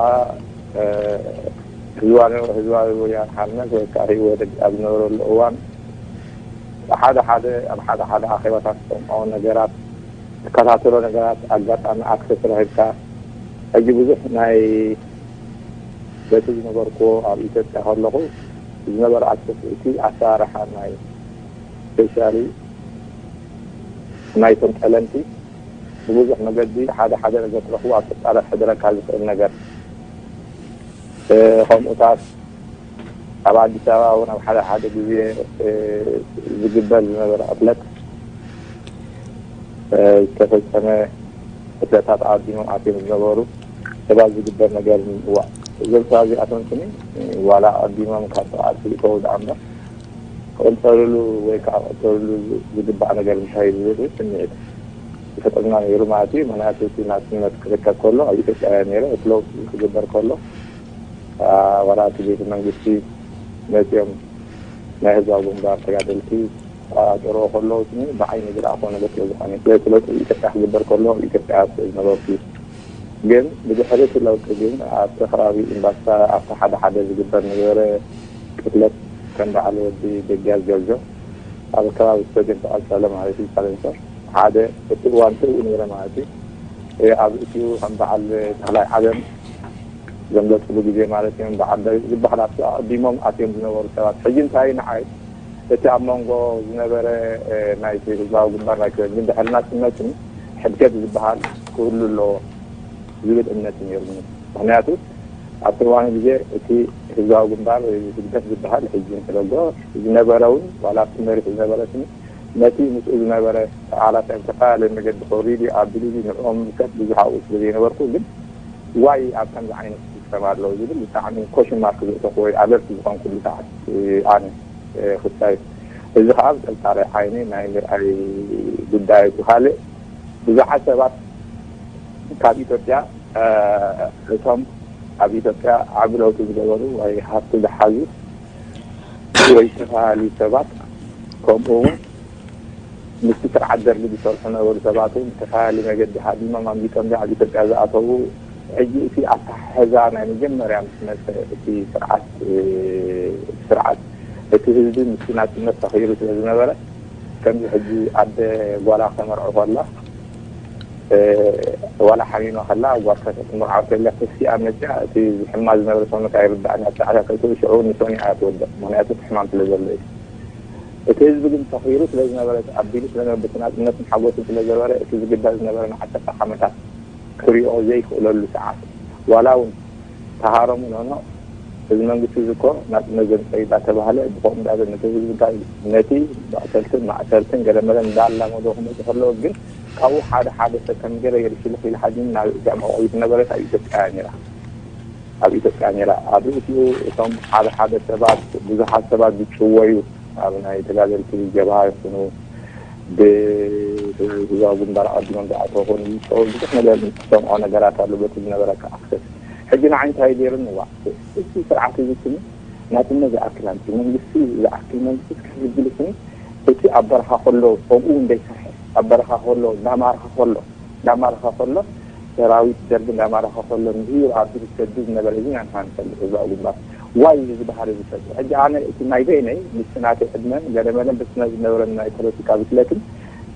ህዝባዊ ህዝባዊ ወያን ሓርነት ወይ ከዓ ህወደግ ኣብ ዝነበረሉ እዋን ሓደ ሓደ ኣብ ሓደ ሓደ ኣኼባታት ትሰምዖ ነገራት ትከታተሎ ነገራት ኣጋጣሚ ኣክሰስ ረኺብካ ሕጂ ብዙሕ ናይ በቲ ዝነበርኩዎ ኣብ ኢትዮጵያ ከለኹ ዝነበረ ኣክሰስ እቲ ኣሰራርሓ ናይ ስፔሻሊ ናይቶም ጠለምቲ ብብዙሕ መገዲ ሓደ ሓደ ነገር ትረኽቡ ኣብ ጥርጣረ ክሕድረካ ዝኽእል ነገር ከምኡታት ኣብ ኣዲስ ኣበባ እውን ኣብ ሓደ ሓደ ግዜ ዝግበር ዝነበረ ቅትለት ዝተፈፀመ ቅትለታት ዓዲሞም ኣትዮም ዝነበሩ ሰባት ዝግበር ነገር እዞም ሰባት እዚኣቶም ስኒ ዋላ ኣዲሞም ካብ ስርዓት ይከው ደኣ እምበር ክቕንፀልሉ ወይ ከዓ ክቕተልሉ ዝግባእ ነገር እንታይ ዝብል ስምዒት ዝፈጠና ነይሩ ማለት እዩ። ምክንያቱ እቲ ናጽነት ክርከብ ከሎ ኣብ ኢትዮጵያ ነይረ እቲ ለውጢ ክግበር ከሎ ዋላ እቲ ቤተ መንግስቲ መፅኦም ናይ ህዝባዊ ግንባር ተጋደልቲ ኣጥርዎ ከለዉ ብዓይኒ ዝረኣኹ ነገር ስለ ዝኾነ ስለ ለውጢ ኢትዮጵያ ክግበር ከሎ ኢትዮጵያ ዝነበርኩ ግን ብድሕሪ እቲ ለውጢ ግን ኣብቲ ከባቢ ኢምባሳ ኣብቲ ሓደ ሓደ ዝግበር ነበረ ቅትለት ከም በዓል ወዲ ደጊያዝ ጆርጆ ኣብ ከባቢ ስቴድየም ተቐጸለ ማለት እዩ። ሳሌንሰር ሓደ እቲ እዋን ትእው ነይረ ማለት እዩ። ኣብ እትኡ ከም በዓል ተኽላይ ዓለም ዘምለጥሉ ግዜ ማለት እዮም። በዓል ዝበሃል ኣብቲ ኣቐዲሞም ኣትዮም ዝነበሩ ሰባት ሕጂ እንታይ ንዓይ እቲ ኣብ መንጎ ዝነበረ ናይቲ ህዝባዊ ግንባር ናይ ክበል ግን ድሕሪ ናጽነትን ሕድገት ዝበሃል ክህሉ ኣለዎ ዝብል እምነት ነይሩኒ። ምክንያቱ ኣብቲ እዋን ግዜ እቲ ህዝባዊ ግንባር ህግደፍ ዝበሃል ሕጂ እንተደጎ ዝነበረ እውን ዋላ ኣብቲ መሪሕ ዝነበረ ስም ነቲ ምስኡ ዝነበረ ተቓላሳይ ብዝተፈላለየ መገዲ ኮሪዲ ኣቢሉ ንዕኦም ምልከት ብዙሕ ኣብኡ ስለ ዘይነበርኩ ግን ዋይ ኣብ ከምዚ ዓይነት ሲስተም ኣለዉ ዝብል ብጣዕሚ ኮሽን ማርክ ዘእተኹ ወይ ኣለርት ዝኾንኩሉ ሰዓት ኣነ ክሳይ እዚ ከዓ ብጥርጣረ ዓይኒ ናይ ምርኣይ ጉዳይ እቲ ካልእ ብዙሓት ሰባት ካብ ኢትዮጵያ እቶም ኣብ ኢትዮጵያ ዓቢ ለውጢ ዝገበሩ ወይ ሃፍቲ ዝሓዙ ወይ ዝተፈላለዩ ሰባት ከምኡ እውን ምስቲ ስርዓት ደርጊ ዝሰርሑ ነበሩ ሰባት እውን ዝተፈላለዩ መገዲ ሃዲሞም ኣምሊጦም ኣብ ኢትዮጵያ ዝኣተዉ ሕጂ እቲ ኣተሓሕዛ ናይ መጀመርያ ምስ መፀ እቲ ስርዓት ስርዓት እቲ ህዝቢ ምስቲ ናፅነት ሰኺሩ ስለ ዝነበረ ከምዚ ሕጂ ኣደ ጓላ ከተመርዖ ከላ ዋላ ሓሚማ ከላ ጓልካ ክትምርዓው ከላ ተሲኣ መፅያ እቲ ሕማ ዝነበረ ሰውነታ ኣይርዳእን ኣብ ሰዓታ ከይትውሽዑ ንሶኒ እያ ትወድቕ ምክንያቱ እቲ ሕማም ስለ ዘሎ እዩ። እቲ ህዝቢ ግን ሰኺሩ ስለ ዝነበረ ኣቢሉ ስለ ዝነበረ በቲ ናፅነትን ሓጎስን ስለ ዝነበረ እቲ ዝግበር ዝነበረ ንዓሰርተ ዓመታት ክሪኦ ዘይክእለሉ ሰዓት ዋላ እውን ተሃረሙ ኖኖ እዚ መንግስቲ እዚ እኮ ናፅነት ዘምፀእ እዩ እንዳተባሃለ ብኸምኡ እንዳበ ነቲ ህዝቢ እንታይ ነቲ መቕተልትን ማእሰርትን ገለመለን እንዳላመዶ ክመፁ ከለዉ ግን ካብኡ ሓደ ሓደ ሰብ ከም ገለ ገለ ሽልኽ ኢሉ ሓዲኑ ናብ እዚኣ መዕቆቢ ዝነበረት ኣብ ኢትዮጵያ እያ ነይራ። ኣብ ኢትዮጵያ ነይራ ኣብ ርእሲኡ እቶም ሓደ ሓደ ሰባት ብዙሓት ሰባት ዝጭወዩ ኣብ ናይ ተጋደልቲ ጀብሃ ይኹኑ ብህዝባዊ ግንባር ኣቐዲሞም ዝኣተዉ ኮኑ ዝፀወ ብዙሕ ነገር ዝሰምዖ ነገራት ኣሎ በቲ ዝነበረካ ኣክሰስ ሕጂ ንዓይ እንታይ ገይሩኒ ዋ እዚ ስርዓት እዚ ስኒ ናትነ ዝኣክል ኣንቲ መንግስቲ ዝኣክል መንግስቲ እስከ ዝብል ስኒ እቲ ኣብ በረኻ ከሎ ከምኡ እውን ዘይሰርሐ ኣብ በረኻ ከሎ እንዳማርኻ ከሎ እንዳማርኻ ከሎ ሰራዊት ደርጊ እንዳማርኻ ከሎ ንህይብ ኣቢሉ ዝሰዱ ዝነበረ እዚ ኢና ንሓንፈልጥ ህዝባዊ ግንባር ዋይ እዚ ዝበሃል እዚ ሰብ ሕጂ ኣነ እቲ ናይ በይነይ ምስቲ ናተይ ዕድመን ገለመለን ብስነ ዝነበረኒ ናይ ፖለቲካ ብስለትን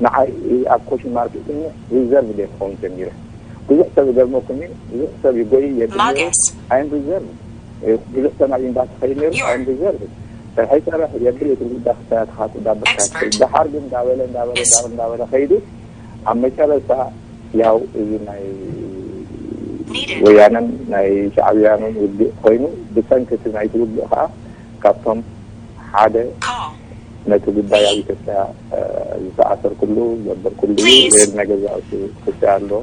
ንዓይ ኣብ ኮሽን ማርክ እትኒ ሪዘርቭ ደይ ክኸውን ጀሚረ ብዙሕ ሰብ ይገርመኩም እዩ ብዙሕ ሰብ ይጎይ የብል ነይሩ ኣይን ሪዘርቭ ብዙሕ ሰብ ናብ ኤምባሲ ኸይድ ነይሩ ኣይን ሪዘርቭ ሰብሐይ ሰራሕ የብል የትም ጉዳ ክሳያት ኻቱ ዳበካ ደሓር ግን እንዳበለ እንዳበለ እንዳበለ እንዳበለ ኸይዱ ኣብ መጨረሻ ያው እዚ ናይ ወያነን ናይ ሻዕብያንን ውግእ ኮይኑ ብሰንኪ እቲ ናይቲ ውግእ ከዓ ካብቶም ሓደ ነቲ ጉዳይ ኣብ ኢትዮጵያ ዝተኣሰርኩሉ ዘበርኩሉ ወይል ነገር ዝኣሱ ክፍትያ ኣለዎ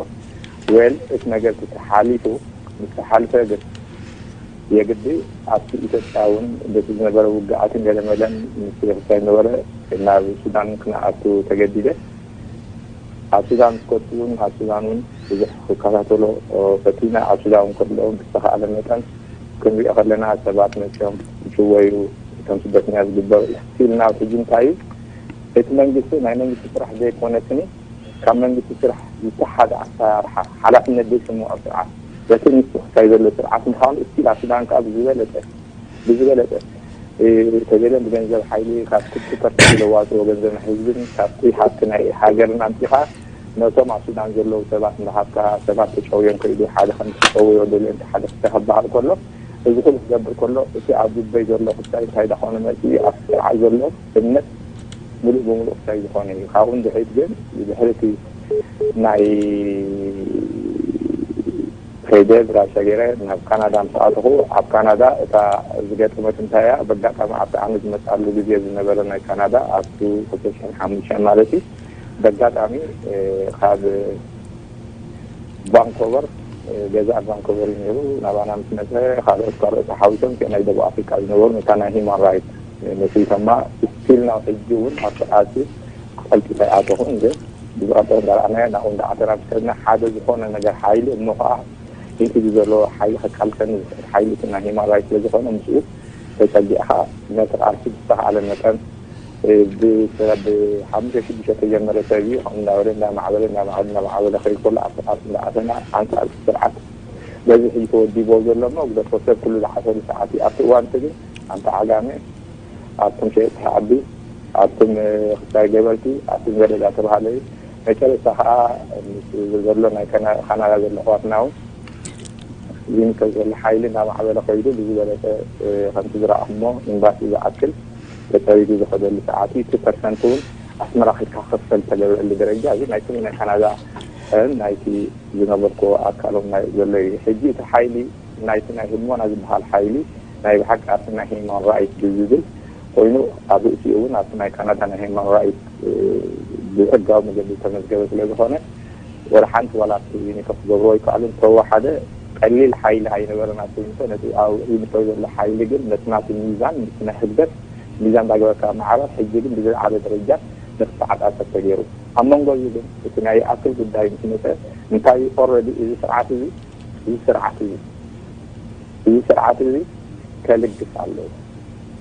ወይል እቲ ነገር ተሓሊፉ ምስ ተሓልፈ ግን የግዲ ኣብቲ ኢትዮጵያ እውን በቲ ዝነበረ ውግኣትን ገለመለን ምስ ክፍትያ ዝነበረ ናብ ሱዳን ክነኣቱ ተገዲደ ኣብ ሱዳን ዝከቱ እውን ኣብ ሱዳን እውን ብዙሕ ክከታተሎ ፈቲነ ኣብ ሱዳን እውን ከለውን ብዝተኻእለ መጠን ክንሪኦ ከለና ሰባት መፅኦም ዝጭወዩ እቶም ስደተኛ ዝግበሩ ኢልና ሕጂ እንታይ እዩ እቲ መንግስቲ ናይ መንግስቲ ስራሕ ዘይኮነትኒ ካብ መንግስቲ ስራሕ ዝተሓደ ኣሰራርሓ ሓላፍነት ዘይስምዖ ስርዓት በቲ ንሱ ክሳይ ዘሎ ስርዓት ምዃኑ እስቲል ኣብ ሱዳን ከዓ ብዝበለጠ ብዝበለጠ ተገደም ብገንዘብ ሓይሊ ካብ ክልቲ ፐርሰንት ለዋፅኦ ገንዘብ ናይ ህዝብን ካብቲ ሃብቲ ናይ ሃገርን ኣምፂኻ ነቶም ኣብ ሱዳን ዘለዉ ሰባት እንዳሃብካ ሰባት ተጨውዮም ከይዱ ሓደ ከም ተጨውዮ ደልዮ እንተ ሓደ ክተኸባሃል ከሎ እዚ ኩሉ ክገብር ከሎ እቲ ኣብ ልበይ ዘሎ ክሳይ እንታይ ዳኾነ መፂኡ ኣብ ስርዓት ዘሎ እምነት ሙሉእ ብሙሉእ ክሳይ ዝኾነ እዩ ካብኡ ንድሕሪት ግን ብድሕሪ እቲ ናይ ከይደ ብራሻ ገይረ ናብ ካናዳ ምስ ኣተኹ ኣብ ካናዳ እታ ዝገጠመት እንታይ እያ በጋጣሚ ኣብቲ ኣነ ዝመፅኣሉ ግዜ ዝነበረ ናይ ካናዳ ኣብቱ ክልተ ሽሕን ሓሙሽተን ማለት እዩ በጋጣሚ ካብ ቫንኮቨር ገዛ ቫንኮቨር እዩ ነይሩ ናባና ምስ መፀ ካልኦት ካልኦት ተሓዊሶም ናይ ደቡብ ኣፍሪካ ዝነበሩ ነታ ናይ ሂማን ራይት መስሪቶማ ስቲል ናብ ሕጂ እውን ኣብቲ ቃልሲ ቀልጢፈ ኣይኣተኹን ግን ብዝቐጠለ እንዳረኣናዮ ናብኡ እንዳዓተና ምስ ከድና ሓደ ዝኾነ ነገር ሓይሊ እሞ ከዓ እቲ ዘሎ ሓይሊ ከቃልሰኒ ዝኽእል ሓይሊ እቲ ናይ ሂማን ራይት ስለ ዝኾነ ምስኡ ተጸጊዕኻ ነቲ ቃልሲ ብዝተኻእለ መጠን ብሰብ ሓሙሽተ ሽዱሽተ ተጀመረ ሰብ እዩ ከምኡ እንዳበለ እንዳማዕበለ እንዳማዕበለ እንዳማዕበለ ከይድ ከሎ ኣብቲ ቃልሲ እንዳኣተና ኣንጻር እቲ ስርዓት በዚ ሕጂ ተወዲቦ ዘሎ እሞ ግደፎ ሰብ ኩሉ ዝሓሰሉ ሰዓት እዩ ኣብቲ እዋን እቲ ግን ኣንታ ዓጋመ ኣብቶም ሸየጥቲ ዓዲ ኣብቶም ክሳይ ገበርቲ ኣብቶም ገለ እንዳተባሃለ እዩ መጨረስታ ከዓ ምስ ዘሎ ናይ ካናዳ ዘሎ ኣሕዋትና እውን ዝንከ ዘሎ ሓይሊ እናማዕበለ ከይዱ ብዝበለፀ ከምቲ ዝረኣኹሞ ኤምባሲ ዝኣክል ተፀሪጉ ዝኸደሉ ሰዓት እዩ እቲ ፐርሰንት እውን ኣስመራ ከድካ ክኽፈል ዝተገብረሉ ደረጃ እዚ ናይቲ ናይ ካናዳ ናይቲ ዝነበርኩ ኣካሎም ናይ ዘሎ እዩ ሕጂ እቲ ሓይሊ ናይቲ ናይ ህድሞና ዝበሃል ሓይሊ ናይ ብሓቂ ኣብቲ ናይ ሂማን ራይት ብዝብል ኮይኑ ኣብ ርእሲኡ እውን ኣብቲ ናይ ካናዳ ናይ ሂማን ራይት ብሕጋዊ መገዲ ዝተመዝገበ ስለ ዝኾነ ወላ ሓንቲ ዋላ ኣብቲ ዩኒኮ ክገብሮ ኣይከኣሉን ተወሓደ ቀሊል ሓይሊ ኣይነበረን ኣብቲ ዩኒኮ ነቲ ኣብ ዩኒኮ ዘሎ ሓይሊ ግን ነቲ ናቱ ሚዛን ነቲ ናይ ህግደፍ ሚዛን ዳግበካ ማዕበር ሕጂ ግን ብዝለዓለ ደረጃ ንክተዓጻጸፍ ተገይሩ ኣብ መንጎ እዚ ግን እቲ ናይ ይኣክል ጉዳይ ምስ መፀ እንታይ ኦረዲ እዚ ስርዓት እዚ እዚ ስርዓት እዚ እዚ ስርዓት እዚ ከልግስ ኣለዎ።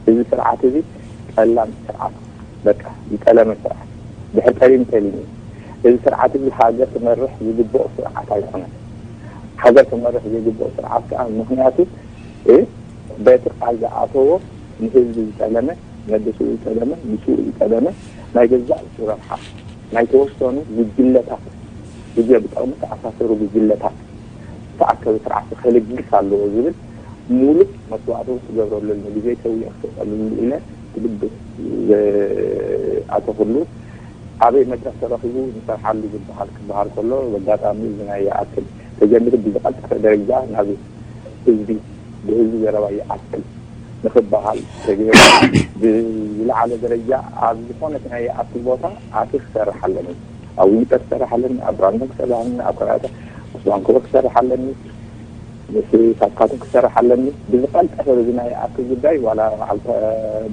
እዚ ስርዓት እዚ ጠላም ስርዓት በቃ ዝጠለመ ስርዓት ድሕር ጠሊም ተሊም እዩ። እዚ ስርዓት እዚ ሃገር ክመርሕ ዝግብኦ ስርዓት ኣይኮነን። ሃገር ክመርሕ ዘይግብኦ ስርዓት ከዓ ምክንያቱ እ በቲ ቃል ዝኣተዎ ንህዝቢ ዝጠለመ ነብስኡ ዝጠለመ ምስኡ ዝጠለመ ናይ ገዛእ ርእሱ ረብሓ ናይ ተወሰኑ ጉጅለታት ብጀ ብጠቕሚ ተኣሳሰሩ ጉጅለታት ዝተኣከበ ስርዓት ከልግስ ኣለዎ ዝብል ሙሉእ መስዋእቲ ክገብረሉ ግዜ ሰውየ ክሰጠሉ ኢለ ትግብእ ዝኣተኹሉ ኣበይ መድረክ ተረኺቡ ንሰርሓሉ ዝበሃል ክበሃል ከሎ በጋጣሚ እዚ ናይ ይኣክል ተጀሚሩ ብዝቐልጠፈ ደረጃ ናብ ህዝቢ ብህዝቢ ዘረባ ይኣክል ንክበሃል ተገይሩ ብዝለዓለ ደረጃ ኣብ ዝኾነት ናይ ይኣክል ቦታ ኣቲ ክሰርሕ ኣለኒ ኣብ ዊንተር ክሰርሕ ኣለኒ ኣብ ብራንደን ክሰርሕ ኣለኒ ኣብ ከራተ ምስ ቫንኮቨር ክሰርሕ ኣለኒ ምስ ሳካቱን ክሰርሕ ኣለኒ ብዝቐልጠፈ በዚ ናይ ይኣክል ጉዳይ ዋላ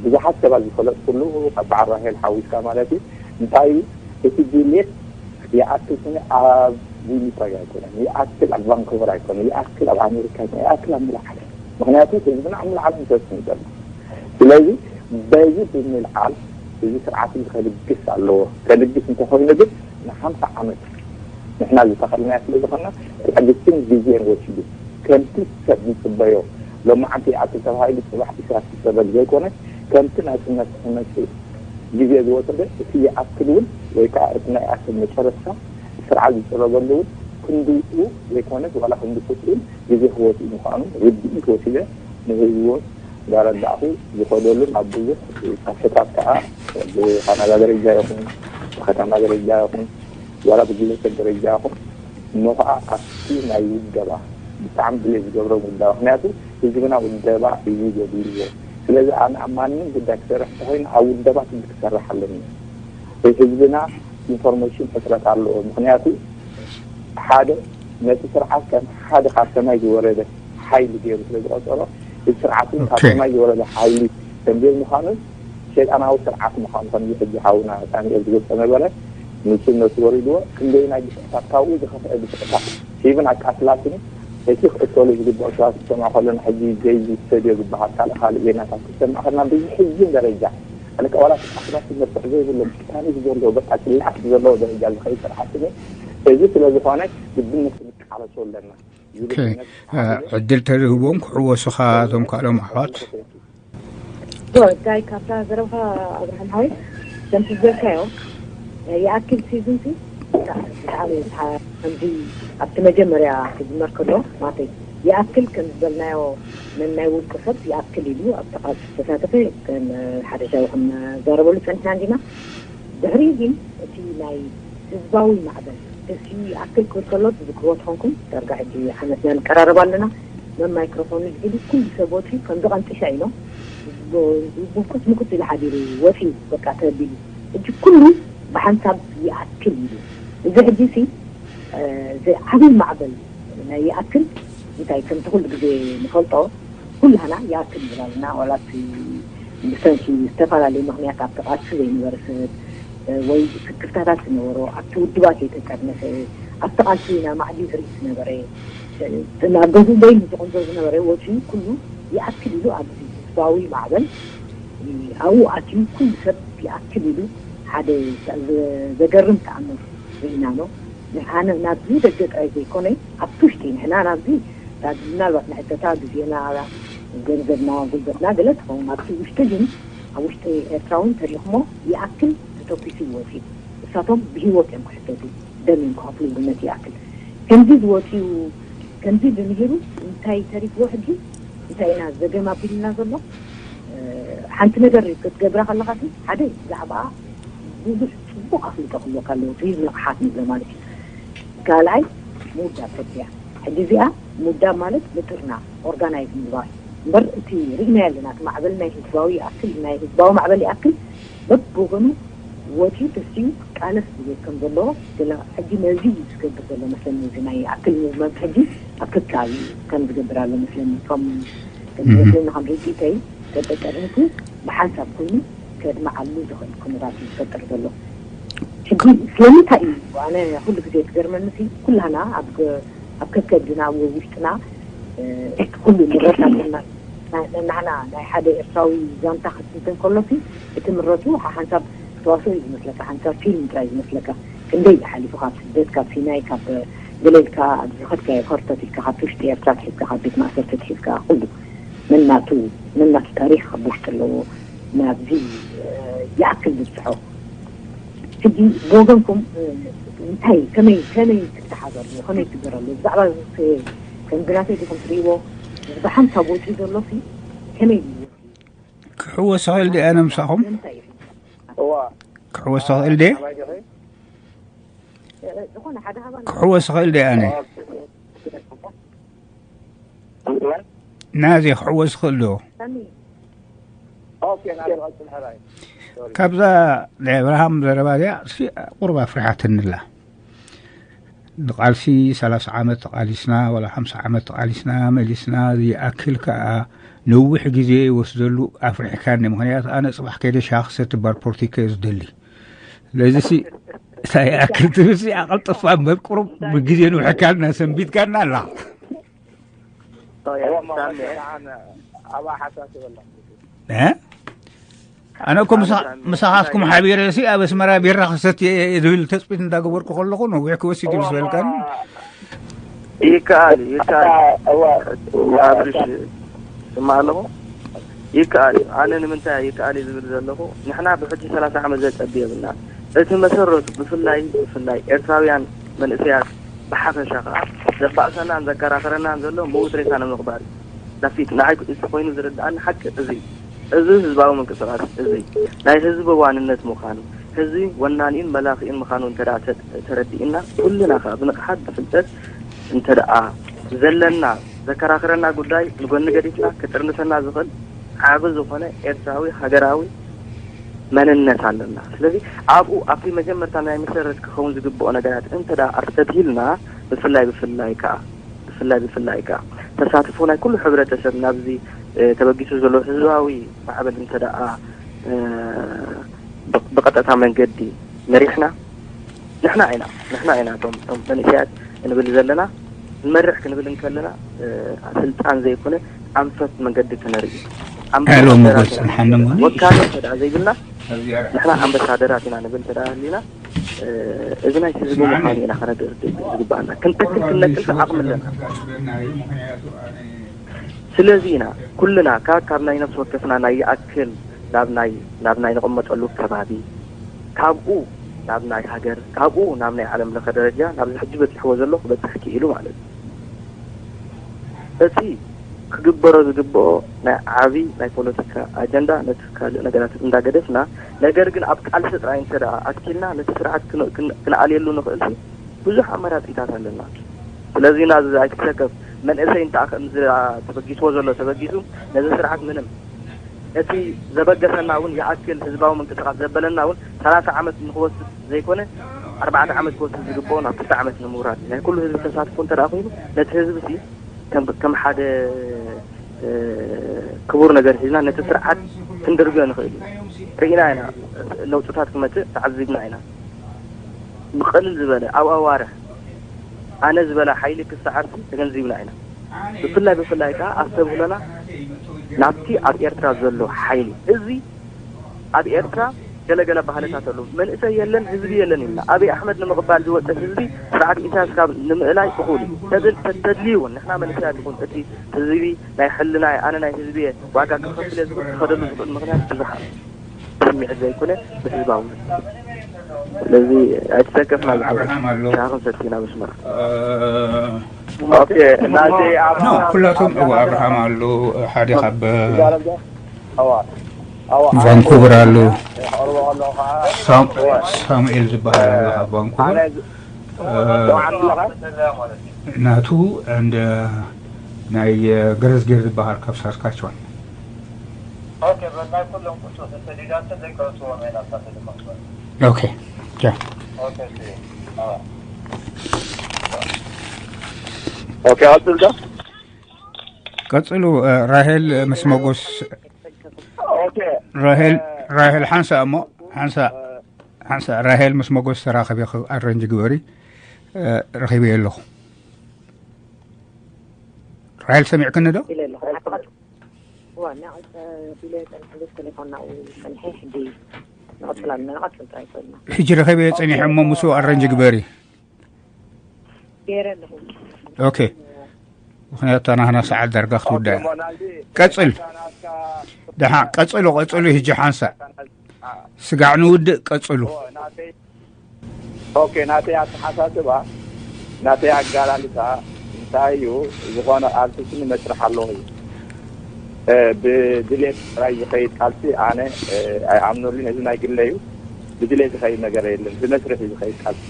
ብዙሓት ሰባት ዝፈለጥኩሉ ካብ በዓል ራሄል ሓዊስካ ማለት እዩ እንታይ እዩ እቲ ድሌት ይኣክል ስኒ ኣብ ዊኒፐግ ኣይኮነን ይኣክል ኣብ ቫንኮቨር ኣይኮነ ይኣክል ኣብ ኣሜሪካ ኣይኮነ ይኣክል ኣብ ሙሉ ዓለም ምክንያቱ ህዝብና ኣብ ሙሉ ዓለም ይፈስን ዘሎ ስለዚ በዚ ብምልዓል እዚ ስርዓት እዚ ከልግስ ኣለዎ ከልግስ እንተኮይኑ ግን ንሓምሳ ዓመት ንሕና ዝተኸልናዮ ስለ ዝኾንና ትዕግስትን ግዜን ወሲዱ ከምቲ ሰብ ዝፅበዮ ሎማዓንቲ ይኣክል ተባሂሉ ፅባሕ ኢሳያስ ክፀበል ዘይኮነ ከምቲ ናፅነት ክመፅእ ግዜ ዝወሰደ እቲ ይኣክል እውን ወይ ከዓ እቲ ናይ ኣክል መጨረስታ ስርዓት ዝፅረበሉ እውን ክንድኡ ዘይኮነስ ዋላ ክንዲ ፍፁም ግዜ ክወፅኡ ምዃኑ ርድኢት ወሲደ ንህዝቢ እውን እንዳረዳእኹ ዝኸደሉ ናብ ብዙሕ ፀፍሕታት ከዓ ብካናዳ ደረጃ ይኹን ብከተማ ደረጃ ይኹን ዋላ ብግለሰብ ደረጃ ይኹን እሞ ከዓ ኣብቲ ናይ ውደባ ብጣዕሚ ድሌት ዝገብሮም ውደባ ምክንያቱ ህዝብና ውደባ እዩ ዘድልዎ ስለዚ ኣነ ኣብ ማንም ጉዳይ ክሰርሕ እንተኮይኑ ኣብ ውደባ ትንቢ ክሰርሕ ኣለኒ ህዝብና ኢንፎርሜሽን ሕፅረት ኣለዎ ምክንያቱ ሓደ ነቲ ስርዓት ከም ሓደ ካብ ሰማይ ዝወረደ ሓይሊ ገይሩ ስለ ዝቆፀሮ እዚ ስርዓት እውን ካብ ሰማይ ዝወረደ ሓይሊ ከም ዘይምዃኑን ሸይጣናዊ ስርዓት ምዃኑ ከምዚ ሕጂ ሓውና ሳሚኤል ዝገልፆ ነበረ ንሱ ነቲ ወሪድዎ ክንደይናይ ግፍዕታት ካብኡ ዝኸፍአ ግፍዕታት ሂብን ኣቃትላትን እቲ ክእከሉ ዝግብኦ ሰባት ክሰምዖ ከለና ሕጂ ጀይዚ ስተድዮ ዝበሃል ካልእ ካልእ ዜናታት ክሰምዕ ከለና ብዝሕዝን ደረጃ ኣነ ዋላ ኣስራት መርትዕ ዘይብሎም ቲታኒክ ዘለዎ በቃ ጭላፍ ዘለዎ ደረጃ ዝኸይድ ስርዓት እዚ ስለ ዝኾነ ግድነት ክንቃለሶ ኣለና። ዕድል ተዝህቦም ክሕወሱኻ እቶም ካልኦም ኣሕዋት። ጋይ ካብታ ዘረብኻ ኣብርሃም ሓወይ ከምቲ ዝበልካዮ ይኣክል ሲዝን ሲ ብጣዕሚ ከምዚ ኣብቲ መጀመርያ ክጅመር ከሎ ማለተይ ይኣክል ከም ዝበልናዮ ነናይ ውልቂ ሰብ ይኣክል ኢሉ ኣብቲ ቃልሲ ዝተሳተፈ ከም ሓደሻዊ ከም ዘረበሉ ፀኒሕና እንዲና ድሕሪ ግን እቲ ናይ ህዝባዊ ማዕበል እዚ ይኣክል ክብል ከሎ ትዝክርዎ ተኾንኩም ዳርጋ ሕጂ ዓመትና ንቀራረብ ኣለና ናብ ማይክሮፎን ንልዒሉ ኩሉ ሰብ ወፂኡ ከምዚ ቀንጢሻ ኢሎም ብቁት ምቁት ኢሉ ሓዲሩ ወፂኡ በቃ ተቢሉ ሕጂ ኩሉ ብሓንሳብ ይኣክል ኢሉ እዚ ሕጂ ሲ እዚ ዓብይ ማዕበል ናይ ይኣክል እንታይ ከምቲ ኩሉ ግዜ ንፈልጦ ኩላህና ይኣክል ይብላልና ዋላ ብሰንኪ ዝተፈላለዩ ምክንያት ኣብቲ ቃልሲ ዘይነበረ ሰብ ወይ ስክፍታታት ዝነበሮ፣ ኣብቲ ውድባት ዘይተጠርነፈ፣ ኣብቲ ቃልሲ ናብ ማዕዲ ዝርኢ ዝነበረ፣ ናብ ገዝኡ ደይሉ ዝቕንዞ ዝነበረ ወፂኡ ኩሉ ይኣክል ኢሉ ኣብዚ ህዝባዊ ማዕበል ኣብኡ ኣትዩ ኩሉ ሰብ ይኣክል ኢሉ ሓደ ዘገርም ተኣምር ርኢና ኣሎ። ንሓነ ናብዚ ደገ ጥራይ ዘይኮነ ኣብቲ ውሽጢ ንሕና ናብዚ ምናልባት ንሕተታ ግዜና፣ ገንዘብና፣ ጉልበትና ገለ ትኸውን ኣብቲ ውሽጢ ግን ኣብ ውሽጢ ኤርትራ እውን ተሪኽሞ ይኣክል ተተኩሱ ይወፅእ። እሳቶም ብህይወት እዮም ክሕተቱ፣ ደም እዮም ክኸፍሉ ብነት ይኣክል ከምዚ ዝወፅኡ ከምዚ ብምሂሩ እንታይ ተሪፍዎ ሕጂ እንታይ ኢና ዘገም ኣቢልና ዘሎ? ሓንቲ ነገር ክትገብራ ከለኻ ሓደ ብዛዕባ ብዙሕ ፅቡቅ ኣፍልጦ ክህልወካ ኣለዎ። እቲ ንቕሓት ንብሎ ማለት እዩ። ካልኣይ ምውዳብ ተድያ ሕጂ እዚኣ ምውዳብ ማለት ምጥርና ኦርጋናይዝ ምግባር እምበር እቲ ርኢና ያለና እቲ ማዕበል ናይ ህዝባዊ ይኣክል ናይ ህዝባዊ ማዕበል ይኣክል በብወገኑ ወፂኡ ተስኡ ቃለስ ዝብል ከም ዘለዎ ገለ ሕጂ ነዚ እዩ ዝገብር ዘሎ መስለኒ። እዚ ናይ ኣክል ሙቭመንት ሕጂ ኣብ ከካባቢ ከም ዝገብር ኣሎ መስለኒ። ከም ከም መስለኒ ከም ርኢተይ ተጠጠርኒቱ ብሓንሳብ ኮይኑ ከድመዓሉ ዝኽእል ኩነታት እዩ ዝፈጥር ዘሎ። ሕጂ ስለምንታይ እዩ ኣነ ኩሉ ግዜ ትገርመኒ ኩላና ኣብ ኣብ ከከብድና ኣብ ውሽጥና እቲ ኩሉ ንብረት ኣለና። ንሕና ናይ ሓደ ኤርትራዊ ዛንታ ክትንትን ከሎሲ እቲ ምረቱ ሓሓንሳብ ተዋስኦ እዩ ዝመስለካ፣ ሓንሳብ ፊልም ጥራይ ዝመስለካ። ክንደይ ሓሊፉ ካብ ስደት ካብ ሲናይ ካብ ገለ ኢልካ ኣብ ዝኸድካዮ ከርተት ኢልካ ካብ ውሽጢ ኤርትራ ትሒዝካ ካብ ቤት ማእሰርቲ ትሒዝካ ኩሉ ነናቱ ነናቱ ታሪኽ ኣብ ውሽጢ ኣለዎ። ናብዚ ይኣክል ዝብፅሖ ሕጂ ብወገንኩም እንታይ ከመይ ከመይ ክትሓዘሉ ከመይ ትግበረሉ ብዛዕባ ከም ግናተይ ዲኹም ትርእይዎ ብሓንሳብ ወፂኡ ዘሎ ከመይ እዩ ክሕወስ ይኽእል ድኣ ነምሳኹም? ክሕወስ ይኽእል ድየ? ዝኾነ ሓደ ሃባ ክሕወስ ይኽእል ድየ ኣነ? ናዚ ክሕወስ ይኽእል ዶ? ካብዛ ናይ ኣብርሃም ዘረባ እዚኣ ቁርብ ኣፍሪሓትንላ። ንቃልሲ ሰላሳ ዓመት ተቃሊስና ዋላ ሓምሳ ዓመት ተቃሊስና መሊስና ዝይኣክል ከዓ ነዊሕ ግዜ ይወስደሉ ኣፍሪሕካኒ። ምክንያቱ ኣነ ፅባሕ ከይደ ሻሂ ክሰቲ ባር ፖርቲካ እየ ዝደሊ። ስለዚ ሲ እንታይ ይኣክል ትብል ሲ ኣቐልጥፋ እምበር ቁሩብ ብግዜ ንውሕካልና ሰንቢትካና ኣላ። ኣነ እኮ ምሳኻትኩም ሓቢረ ሲ ኣብ ኣስመራ ቢራ ክሰት ዝብል ተፅቢት እንዳገበርኩ ከለኹ ነዊሕ ክወስድ ምስ በልካኒ ይከኣል ይከኣል ኣብርሽ ስማ ኣለኹ ይከኣል እዩ ኣነ ንምንታይ ይከኣል እዩ ዝብል ዘለኹ ንሕና ብሕጂ ሰላሳ ዓመት ዘፀቢ የብልና እቲ መሰረቱ ብፍላይ ብፍላይ ኤርትራውያን መንእሰያት ብሓፈሻ ከዓ ዘባእሰናን ዘከራኸረናን ዘሎ ምዉት ሬሳ ንምቕባር እዩ ዳፊት ንዓይ እቲ ኮይኑ ዝርድኣኒ ሓቂ እዚ እዩ እዚ ህዝባዊ ምንቅስቃስ እዚ ናይ ህዝቢ ዋንነት ምዃኑ ህዝቢ ወናኒኡን መላኺኡን ምዃኑ እንተ ተረዲእና ኩልና ከዓ ብንቕሓት ብፍልጠት እንተ ዘለና ዘከራኽረና ጉዳይ ንጎኒ ገዲፍና ክጥርንፈና ዝኽእል ዓቢ ዝኾነ ኤርትራዊ ሃገራዊ መንነት ኣለና። ስለዚ ኣብኡ ኣብቲ መጀመርታ ናይ መሰረት ክኸውን ዝግብኦ ነገራት እንተ ኣስተብሂልና ብፍላይ ብፍላይ ከዓ ብፍላይ ብፍላይ ከዓ ተሳትፎ ናይ ኩሉ ሕብረተሰብ ናብዚ ተበጊሱ ዘሎ ህዝባዊ ማዕበል እንተ ብቐጥታ መንገዲ መሪሕና ንሕና ኢና ንሕና ኢና እቶም እቶም መንእሰያት እንብል ዘለና ንመርሕ ክንብል እንከለና ስልጣን ዘይኮነ ኣንፈት መንገዲ ክነርኢ ኣንፈት ወካሎ እንተ ዘይብልና ንሕና ኣምባሳደራት ኢና ንብል እንተ ሃሊና እዚ ናይ ህዝቢ ምዃኑ ኢና ከነርድእ ዝግባኣና ክንተክል ክንነቅል ዓቕሚ ኣለና ስለዚ ኢና ኩልና ካብ ካብ ናይ ነፍሲ ወከፍና ናይ ይኣክል ናብ ናይ ናብ ናይ ንቕመጠሉ ከባቢ ካብኡ ናብ ናይ ሃገር ካብኡ ናብ ናይ ዓለም ለኸ ደረጃ ናብዚ ሕጂ በፂሕዎ ዘሎ ክበፅሕ ክኢሉ ማለት እዩ። እቲ ክግበሮ ዝግብኦ ናይ ዓብዪ ናይ ፖለቲካ ኣጀንዳ ነቲ ካልእ ነገራት እንዳገደፍና ነገር ግን ኣብ ቃልሲ ጥራይ እንተ ደኣ ኣትኪልና ነቲ ስርዓት ክንኣልየሉ ንኽእል ብዙሕ ኣማራፂታት ኣለና። ስለዚ ናዚ ኣይትሰከፍ መንእሰይ እንተ ከምዚ ተበጊስዎ ዘሎ ተበጊሱ ነዚ ስርዓት ምንም እቲ ዘበገሰና እውን ይኣክል ህዝባዊ ምንቅስቃስ ዘበለና እውን ሰላሳ ዓመት ንክወስድ ዘይኮነ ኣርባዕተ ዓመት ክወስድ ዝግብኦ ናብ ክልተ ዓመት ንምውራድ ናይ ኩሉ ህዝቢ ተሳትፎ እንተ ኮይኑ ነቲ ህዝቢ ሲ ከም ሓደ ክቡር ነገር ሒዝና ነቲ ስርዓት ክንድርብዮ ንኽእል ኢና። ርኢና ኢና፣ ለውጥታት ክመፅእ ተዓዚብና ኢና። ብቐልል ዝበለ ኣብ ኣዋርሕ ኣነ ዝበላ ሓይሊ ክሰዓር ተገንዚብና ኢና። ብፍላይ ብፍላይ ከዓ ኣስተብህሎና ናብቲ ኣብ ኤርትራ ዘሎ ሓይሊ እዚ ኣብ ኤርትራ ገለገለ ባህልታት ኣለዉ። መንእሰይ የለን፣ ህዝቢ የለን ኢልና። ኣብይ ኣሕመድ ንምቕባል ዝወፀ ህዝቢ ስርዓት ኢሳያስ ካብ ንምእላይ እኹል እዩ። ተብል- ተድልዩ እውን ንሕና መንእሰያት ይኹን እቲ ህዝቢ ናይ ሕልና ኣነ ናይ ህዝቢ እየ ዋጋ ክኸፍል እየ ዝብል ክኸደሉ ዝኽእል ምኽንያት ብዙሕ ኣሎ። ብስምዒት ዘይኮነ ብህዝባዊ። ስለዚ ኣይተሰከፍና ዝሓወ ኣብርሃም ኣሎ። ሻኽን ሰቲና መስመር። ኦኬ፣ ናዚ ኣብ- ኖ፣ ኩላቶም እዎ ኣብርሃም ኣሎ፣ ሓደ ካብ ቫንኩቨር ኣሎ። ሳም- ሳሙኤል ዝበሃል ኣሎ ካብ ቫንኩቨር። ናቱ እንደ ናይ ገረዝጌር ዝበሃል ካብ ሳስካቸዋን። ኦኬ። ያ። ኦኬ፣ ቀጽል ዶ? ቀጽሉ። ራሄል ምስ መጎስ። ኦኬ። ራሄል ራሄል ሓንሳ እሞ ሓንሳ ሓንሳ ራሄል ምስ መጎስ ተራኸቢ፣ ኣረንጅ ግበሪ። ረኺበ ኣለኹ። ራሄል ሰሚዕክኒ ዶ? ሕጂ ረኺበ ጸኒሐ እሞ ምስኡ ኣረንጅ ግበሪ። ኦኬ። ምኽንያቱ ናህና ሰዓት ዳርጋ ክትውዳእ እያ። ቀጽል። ደሓ ቀጽሉ፣ ቀጽሉ። ሕጂ ሓንሳእ ስጋዕ ንውድእ፣ ቀጽሉ። ኦኬ፣ ናተይ ኣተሓሳስባ፣ ናተይ ኣጋላልጻ እንታይ እዩ? ዝኾነ ቃልሲ ስኒ መስርሕ ኣለዎ እዩ። ብድሌት ጥራይ ዝኸይድ ቃልሲ ኣነ ኣይኣምነሉን። እዚ ናይ ግለይ እዩ። ብድሌት ዝኸይድ ነገር የለን። ብመስርሕ እዩ ዝኸይድ ቃልሲ።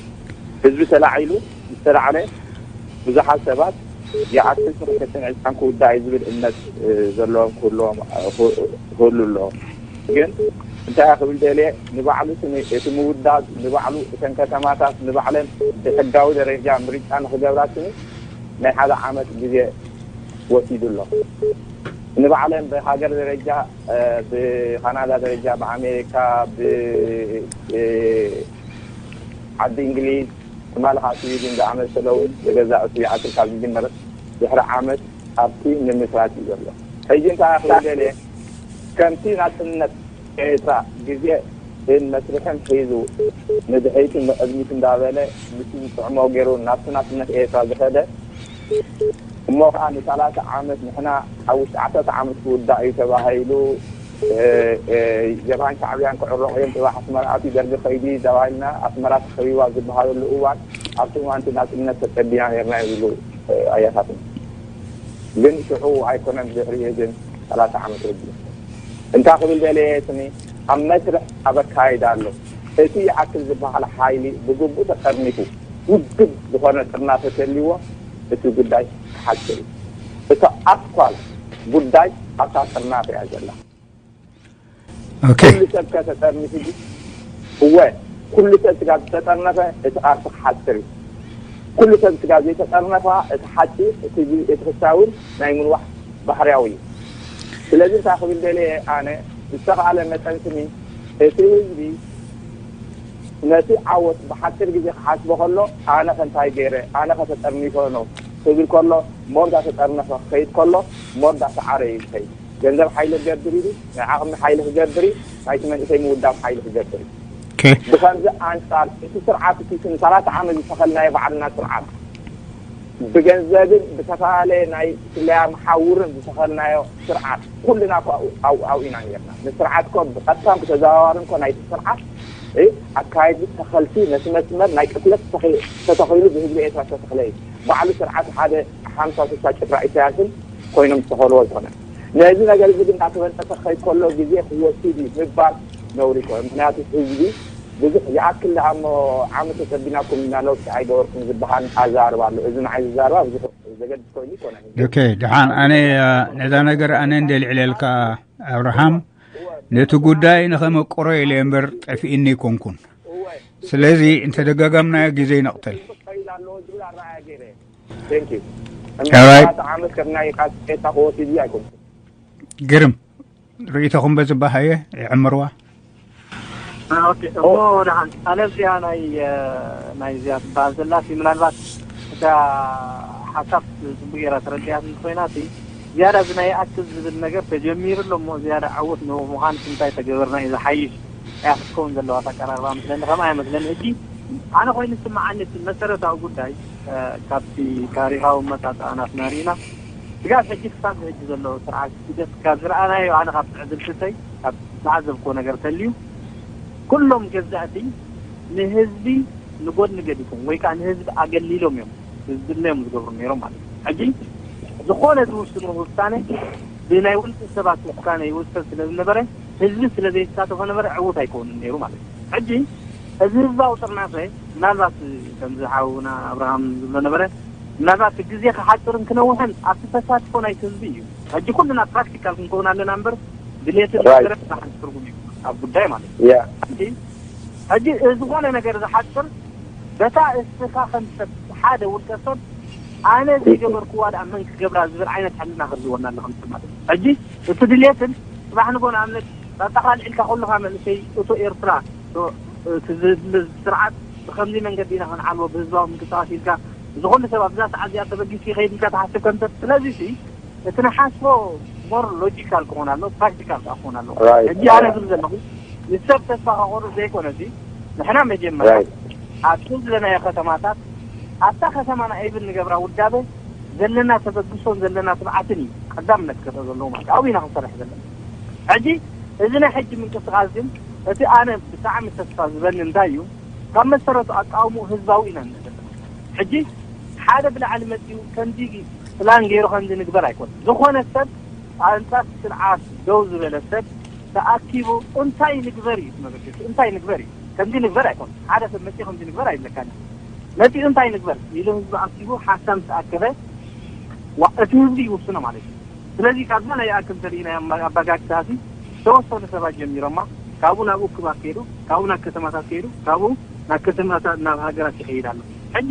ህዝቢ ተላዒሉ ምስ ተላዕለ ብዙሓት ሰባት ይኣክል፣ ሰለስተን ዕስራን ክውዳእ እዩ ዝብል እምነት ዘለዎም ክህልዎም ክህሉ ኣለዎም። ግን እንታይ ክብል ደልየ፣ ንባዕሉ እቲ ምውዳብ፣ ንባዕሉ እተን ከተማታት ንባዕለን ብሕጋዊ ደረጃ ምርጫ ንክገብራ ስኒ ናይ ሓደ ዓመት ግዜ ወሲዱ ኣሎ። ንባዕለን ብሃገር ደረጃ፣ ብካናዳ ደረጃ፣ ብኣሜሪካ፣ ብዓዲ እንግሊዝ፣ ትማሊ ከዓ ስዊድን ዝኣመሰለ እውን ብገዛእ እሱ ይኣክል ካብ ዝጅመር ድሕሪ ዓመት ኣብቲ ምምስራት እዩ ዘሎ። ሕጂ እንታይ ክብል ደልየ፣ ከምቲ ናጽነት ኤርትራ ግዜ ን መስርሕን ሒዙ ንድሕሪት ንቕድሚት እንዳበለ ምስ ዝጥዕሞ ገይሩ ናብቲ ናጽነት ኤርትራ ዝኸደ፣ እሞ ከዓ ንሰላሳ ዓመት ንሕና ኣብ ውሽጢ ዓሰርተ ዓመት ክውዳእ እዩ ተባሂሉ፣ ጀብሃን ሻዕብያን ክዕረቑ እዮም፣ ጽባሕ ኣስመራ ኣትዩ ደርጊ ከይዱ ተባሂልና ኣስመራ ተኸቢባ ዝበሃለሉ እዋን፣ ኣብቲ እዋን እቲ ናጽነት ተጸቢና ነርና ይብሉ ኣያታትና። ግን ሽዑ ኣይኮነን፣ ድሕሪኡ ግን ሰላሳ ዓመት ረጊ እንታይ ክብል ደልየ ስኒ ኣብ መስርሕ ኣብ ኣካይዳ ኣሎ። እቲ ይኣክል ዝበሃል ሓይሊ ብግቡእ ተጠርኒፉ ውድብ ዝኾነ ጥርናፈ ተልይዎ እቲ ጉዳይ ክሓጽር እዩ። እቲ ኣስኳል ጉዳይ ኣብታ ጥርናፈ እያ ዘላ። ኦኬ። ኩሉ ሰብ ከተጠርኒፉ ድዩ? እወ፣ ኩሉ ሰብ ስጋ ዝተጠርነፈ እቲ ቃልሲ ክሓጽር እዩ። ኩሉ ሰብ ስጋ ዘይተጠርነፋ እቲ ሓጺር እቲ እቲ ክሳውን ናይ ምንዋሕ ባህርያዊ እዩ። ስለዚ እንታይ ክብል ደልየ ኣነ ብዝተኻእለ መጠን ስኒ እቲ ህዝቢ ነቲ ዓወት ብሓጺር ግዜ ክሓስቦ ከሎ ኣነ ከ እንታይ ገይረ ኣነ ከ ተጠርኒፈ ነው ክብል ከሎ ሞርዳ ተጠርነፈ ክኸይድ ከሎ ሞርዳ ሰዓረ እዩ ዝኸይድ። ገንዘብ ሓይሊ ክገብር ኢሉ ናይ ዓቕሚ ሓይሊ ክገብር እዩ፣ ናይቲ መንእሰይ ምውዳብ ሓይሊ ክገብር እዩ። ኦኬ። ብኸምዚ ኣንጻር እቲ ስርዓት እቲ ንሰላሳ ዓመት ዝተኸልናዮ ባዕልና ስርዓት ብገንዘብን ብተፈላለየ ናይ ስለያ መሓውርን ዝተኸልናዮ ስርዓት ኩልና እኮ ኣብኡ ኣብኡ ኢና ነርና። ንስርዓት እኮ ብቐጥታን ብተዘዋዋርን እኮ ናይቲ ስርዓት እ ኣካየድቲ ተኸልቲ ነቲ መስመር ናይ ቅትለት ተኸ- ተተኺሉ ብህዝቢ ኤርትራ ዝተተኽለ እዩ። ባዕሉ ስርዓት ሓደ ሓምሳ ስሳ ጭፍራ ኢሳያስን ኮይኖም ዝተኸልዎ ኣይኮነን። ነዚ ነገር እዚ ግን እናተበጠሰ ክኸይድ ከሎ ግዜ ክወስድ እዩ ምባል ነውሪ ይኮነ። ምክንያቱ ህዝቢ ብዙሕ ይኣክል ደኣ እሞ ዓመት ተጸቢናኩም ኢና ለውጢ ኣይገበርኩም ዝበሃል ኣዛርባ ኣሎ። እዚ ንዓይ ዝዛረባ ብዙሕ ዘገድስ ኮይኑ ይኮነ። ኦኬ፣ ደሓን ኣነ ነዛ ነገር ኣነ እንደ ልዕለልካ ኣብርሃም ነቲ ጉዳይ ንኸመቅሮ ኢለ እምበር ጠፊእኒ ኣይኮንኩን። ስለዚ እንተደጋጋምናዮ ግዜ ይነቕተል። Thank you። All right. ዓመት ከም ናይ ቃ- ቄሳ ክወስድ እዩ ኣይኮንኩን። ግርም ርእይቶኹም በዚ ባሃየ ይዕምርዋ። ኦኬ፣ እሞ ደሓን፣ ኣነ እዚኣ ናይ ናይዚኣ ትበሃል ዘላሲ ምናልባት እታ ሓሳብ ጽቡቅ ገይራ ተረዲኣት እንተኮይና እቲ ዝያዳ እዚ ናይ ኣክል ዝብል ነገር ተጀሚሩ ኣሎ እሞ ዝያዳ ዓወት ንምዃን እንታይ ተገበርና እዩ ዝሓይሽ እያ ክትከውን ዘለዋ ኣቀራርባ መስለኒ። ከምኣ እያ መስለኒ። ሕጂ ኣነ ኮይኑ ዝስምዓኒ እቲ መሰረታዊ ጉዳይ ካብቲ ታሪኻዊ መጣጣእናትና ርኢና ስጋብ ሕጂ ክሳብ ሕጂ ዘሎ ስርዓት ስደት ካብ ዝረኣናዮ ኣነ ካብ ትዕዝብትተይ ካብ ዝዓዘብክዎ ነገር ተልዩ ኩሎም ገዛእቲ ንህዝቢ ንጎድኒ ገዲፎም ወይ ከዓ ንህዝቢ ኣገሊሎም እዮም ዝድለዮም ዝገብሩ ነይሮም ማለት እዩ። ሕጂ ዝኾነ ዝውስኑ ውሳነ ብናይ ውልቂ ሰባት ውሳነ ይውሰን ስለ ዝነበረ ህዝቢ ስለ ዘይሳተፎ ነበረ ዕውት ኣይከውንን ነይሩ ማለት እዩ። ሕጂ እዚ ህዝባዊ ጥርናፈ ምናልባት ከምዚ ሓውና ኣብርሃም ዝብሎ ነበረ ምናልባት ግዜ ክሓፅርን ክነውሕን ኣብቲ ተሳትፎ ናይቲ ህዝቢ እዩ። ሕጂ ኩልና ፕራክቲካል ክንከውን ኣለና እምበር ድሌትን Right. ነገርን ዝሓዝ ትርጉም እዩ ኣብ ጉዳይ ማለት እዩ። Yeah. ሕጂ ሕጂ ዝኾነ ነገር ዝሓፅር በታ እስኻ ከም ሰብ ሓደ ውልቀ ሰብ ኣነ ዘይገበርክዋ ደኣ መን ክገብራ ዝብል ዓይነት ሕልና ክህልወና ኣሎ ከም ሰብ ማለት እዩ። ሕጂ እቲ ድሌትን ጽባሕ ንጎ ንኣብነት ጣጣኻ ልዒልካ ኩልኻ መንእሰይ እቶ ኤርትራ እቶ እቲ ዝብል ስርዓት ብከምዚ መንገዲ ኢና ክንዓልቦ ብህዝባዊ ምንቅስቃስ ኢልካ እዚ ኩሉ ሰብ ኣብዛ ሰዓት እዚኣ ተበጊሱ ይኸይድ ኢልካ ትሓስብ ከም ሰብ ስለዚ ሲ እቲ ንሓስቦ ሞር ሎጂካል ክኾን ኣሎ ፕራክቲካል ከዓ ክኾን ኣለዎ Right. ሕጂ ኣነ ዝብል ዘለኹ ንሰብ ተስፋ ከቆርጥ ዘይኮነ ሲ ንሕና መጀመርያ Right. ኣብቲ ዘለናዮ ከተማታት ኣብታ ከተማና ኤብል ንገብራ ውዳበ ዘለና ተበግሶን ዘለና ትብዓትን እዩ ቀዳምነት ክረአ ዘለዎ ማለት ኣብኡ ኢና ክንሰርሕ ዘለና። ሕጂ እዚ ናይ ሕጂ ምንቅስቃስ ግን እቲ ኣነ ብጣዕሚ ተስፋ ዝበኒ እንታይ እዩ ካብ መሰረቱ ኣቃውምኡ ህዝባዊ ኢና ንብል ዘለና። ሕጂ ሓደ ብላዕሊ መፂኡ ከምዚ ፕላን ገይሩ ከምዚ ንግበር ኣይኮነን። ዝኾነ ሰብ ኣንፃር ስርዓት ደው ዝበለ ሰብ ተኣኪቡ እንታይ ንግበር እዩ እቲ መበገሲ እንታይ ንግበር እዩ ከምዚ ንግበር ኣይኮነን። ሓደ ሰብ መፂኡ ከምዚ ንግበር ኣይብለካን እዩ። መፂኡ እንታይ ንግበር ኢሉ ህዝቢ ኣኪቡ ሓሳብ ምስ ኣከበ ዋ- እቲ ህዝቢ ይውስኖ ማለት እዩ። ስለዚ ካብዛ ናይ ኣክል ተሪኢና ኣባጋግታሲ ዝተወሰኑ ሰባት ጀሚሮማ ካብኡ ናብ እኩብ ኣካይዱ ካብኡ ናብ ከተማታት ከይዱ ካብኡ ናብ ከተማታት ናብ ሃገራት ይኸይድ ኣሎ። ሕጂ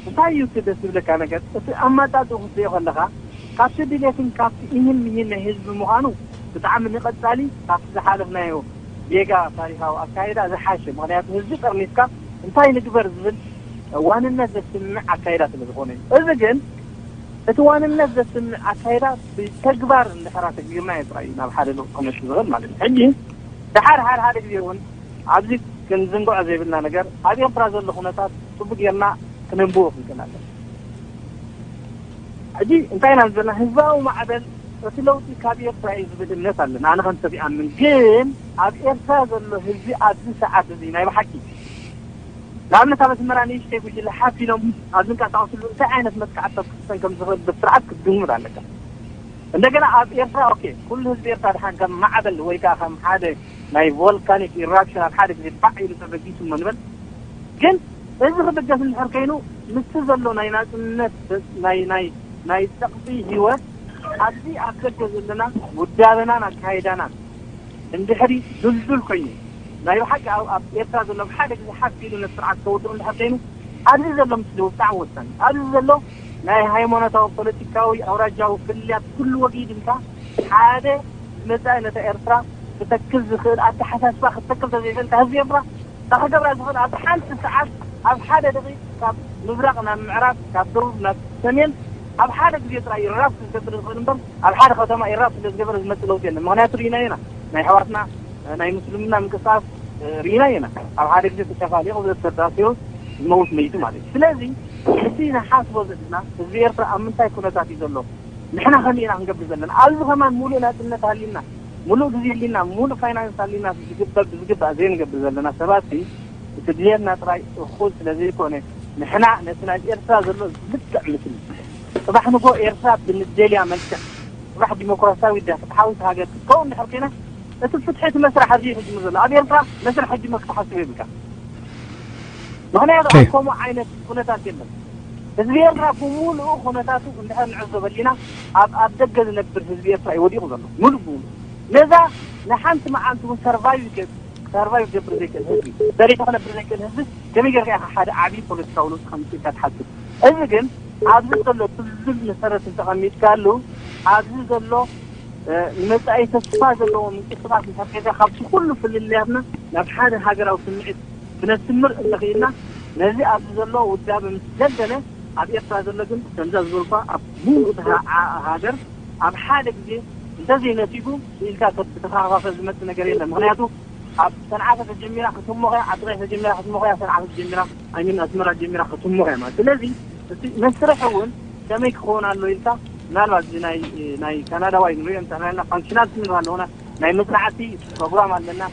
እንታይ እዩ እቲ ደስ ዝብለካ ነገር እቲ ኣመጣጥኡ ክትሪኦ ከለካ ካብቲ ድሌትን ካብቲ ኢህን ምሂን ናይ ህዝቢ ምዃኑ ብጣዕሚ ንቐጻሊ ካብቲ ዝሓለፍናዮ ጌጋ ታሪኻዊ ኣካይዳ ዝሓሸ ምክንያቱ ህዝቢ ጠርኒፍካ እንታይ ንግበር ዝብል ዋንነት ዘስምዕ ኣካይዳ ስለ ዝኾነ እዩ። እዚ ግን እቲ ዋንነት ዘስምዕ ኣካይዳ ብተግባር እንድሕራ ተግቢርናዮ ጥራይ እዩ ናብ ሓደ ለውጢ ክመፅእ ዝኽእል ማለት እዩ። ሕጂ ድሓር ሓደ ሓደ ግዜ እውን ኣብዚ ክንዝንግዖ ዘይብልና ነገር ኣብ ኤርትራ ዘሎ ኩነታት ፅቡቅ ጌርና ክነንብቦ ክንክእል ኣለና። ሕጂ እንታይ ኢና ዘለና ህዝባዊ ማዕበል እቲ ለውጢ ካብ ኤርትራ እዩ ዝብል እምነት ኣለና ኣነ ከም ሰብ ይኣምን ግን ኣብ ኤርትራ ዘሎ ህዝቢ ኣብዚ ሰዓት እዚ ናይ ብሓቂ ንኣብነት ኣብ ኣስመራ ንእሽተይ ጉጅለ ሓፍ ኢሎም ኣብ ዝንቀሳቀስሉ እንታይ ዓይነት መጥቃዕቲ ክፍተን ከም ዝኽእል ብስርዓት ክትግምት ኣለካ እንደገና ኣብ ኤርትራ ኦኬ ኩሉ ህዝቢ ኤርትራ ድሓን ከም ማዕበል ወይ ከዓ ከም ሓደ ናይ ቮልካኒክ ኢራፕሽን ኣብ ሓደ ግዜ ባዕ ኢሉ ተበጊሱ እሞ ንበል ግን እዚ ክብገስ እንድሕር ከይኑ ምስቲ ዘሎ ናይ ናፅነት ናይ ናይ ናይ ፀቕጢ ህይወት ኣብዚ ኣብ ደገ ዘለና ውዳበናን ኣካይዳናን እንድሕሪ ድልዱል ኮይኑ ናይ ብሓቂ ኣብ ኣብ ኤርትራ ዘሎ ኣብ ሓደ ግዜ ሓፍ ኢሉ ነቲ ስርዓት ከውድቕ እንድሕር ከይኑ ኣብዚ ዘሎ ምስልው ብጣዕሚ ወሳኒ ኣብዚ ዘሎ ናይ ሃይማኖታዊ ፖለቲካዊ ኣውራጃዊ ፍልልያት ኩሉ ወጊድልካ ሓደ ዝመፃኢ ነታ ኤርትራ ክተክል ዝኽእል ኣተሓሳስባ ክትተክል ተዘይኽእልካ ህዝቢ ኤርትራ እታ ክገብራ ዝኽእል ኣብ ሓንቲ ሰዓት ኣብ ሓደ ደቂቅ ካብ ምብራቕ ናብ ምዕራብ ካብ ደቡብ ናብ ሰሜን ኣብ ሓደ ግዜ ጥራይ ኢራፕት ዝገብር ዝኽእል እምበር ኣብ ሓደ ከተማ ኢራፕት ስለ ዝገበረ ዝመፅእ ለውጢ የለን ምክንያቱ ርኢናዮ ኢና ናይ ኣሕዋትና ናይ ምስልምና ምንቅስቃስ ርኢናዮ ኢና ኣብ ሓደ ግዜ ተጨፋሊቑ ተዳሲሩ ዝመውት መይቱ ማለት እዩ ስለዚ እቲ ንሓስቦ ዘለና ህዝቢ ኤርትራ ኣብ ምንታይ ኩነታት እዩ ዘሎ ንሕና ከመይ ኢና ክንገብር ዘለና ኣብዚ ከማን ሙሉእ ናፅነት ሃልዩና ሙሉእ ግዜ ኣሊና ሙሉእ ፋይናንስ ኣሊና ዝግበር ብዝግባእ ዘይንገብር ዘለና ሰባት እቲ ድልየትና ጥራይ እኹል ስለ ዘይኮነ ንሕና ነቲ ናይ ኤርትራ ዘሎ ልክዕ ምስሊ ጽባሕ ንጎ ኤርትራ ብንደልያ መልክዕ ጽባሕ ዲሞክራሲያዊት ድያ ፍትሓዊት ሃገር ክትከውን ድሕር ኮይና እቲ ፍትሒ እቲ መስርሕ ኣብዚ ይፍጅሙ ዘሎ ኣብ ኤርትራ መስርሕ ሕጂ ክትሓስብ የብልካ ምክንያቱ ኣብ ከምኡ ዓይነት ኩነታት የለን ህዝቢ ኤርትራ ብምሉኡ ኩነታቱ እንድሕር ንዕዘበ ኣሊና ኣብ ኣብ ደገ ዝነብር ህዝቢ ኤርትራ እዩ ወዲቑ ዘሎ ሙሉእ ብምሉእ ነዛ ንሓንቲ መዓልቲ እውን ሰርቫይቭ ይገብር ሰርቫይቭ ገብር ዘይክእል ህዝቢ ሰሪሑ ክነብር ዘይክእል ህዝቢ ከመይ ጌርካ ኢኻ ሓደ ዓብዪ ፖለቲካዊ ለውጢ ከምፅእ ኢልካ ትሓስብ እዚ ግን ኣብዚ ዘሎ ድልዱል መሰረት እንተቐሚጥካሉ ኣብዚ ዘሎ ንመጻኢ ተስፋ ዘለዎ ምንቅስቃስ እንተካይዳ ካብቲ ኩሉ ፍልልያትና ናብ ሓደ ሃገራዊ ስምዒት ክነስምር እንተኽኢልና ነዚ ኣብዚ ዘሎ ውዳበ ምስ ዘገነ ኣብ ኤርትራ ዘሎ ግን ከምዛ ዝበልኳ ኣብ ሙሉእ ሃገር ኣብ ሓደ ግዜ እንተዘይነሲጉ ኢልካ ብተኸፋፈ ዝመጽእ ነገር የለን። ምክንያቱ ኣብ ሰንዓፈ ተጀሚራ ክትሞኸያ፣ ኣብ ትግራይ ተጀሚራ ክትሞኸያ፣ ሰንዓፈ ተጀሚራ ኣይሚን ኣስመራ ጀሚራ ክትሞኸያ ማለት ስለዚ እቲ መስርሕ እውን ከመይ ክኸውን ኣሎ ኢልካ ምናልባት እዚ ናይ ናይ ካናዳዋይ ንሪኦ እንተና ፋንክሽናል ክንብል ኣለና ናይ መፅናዕቲ ፕሮግራም ኣለና።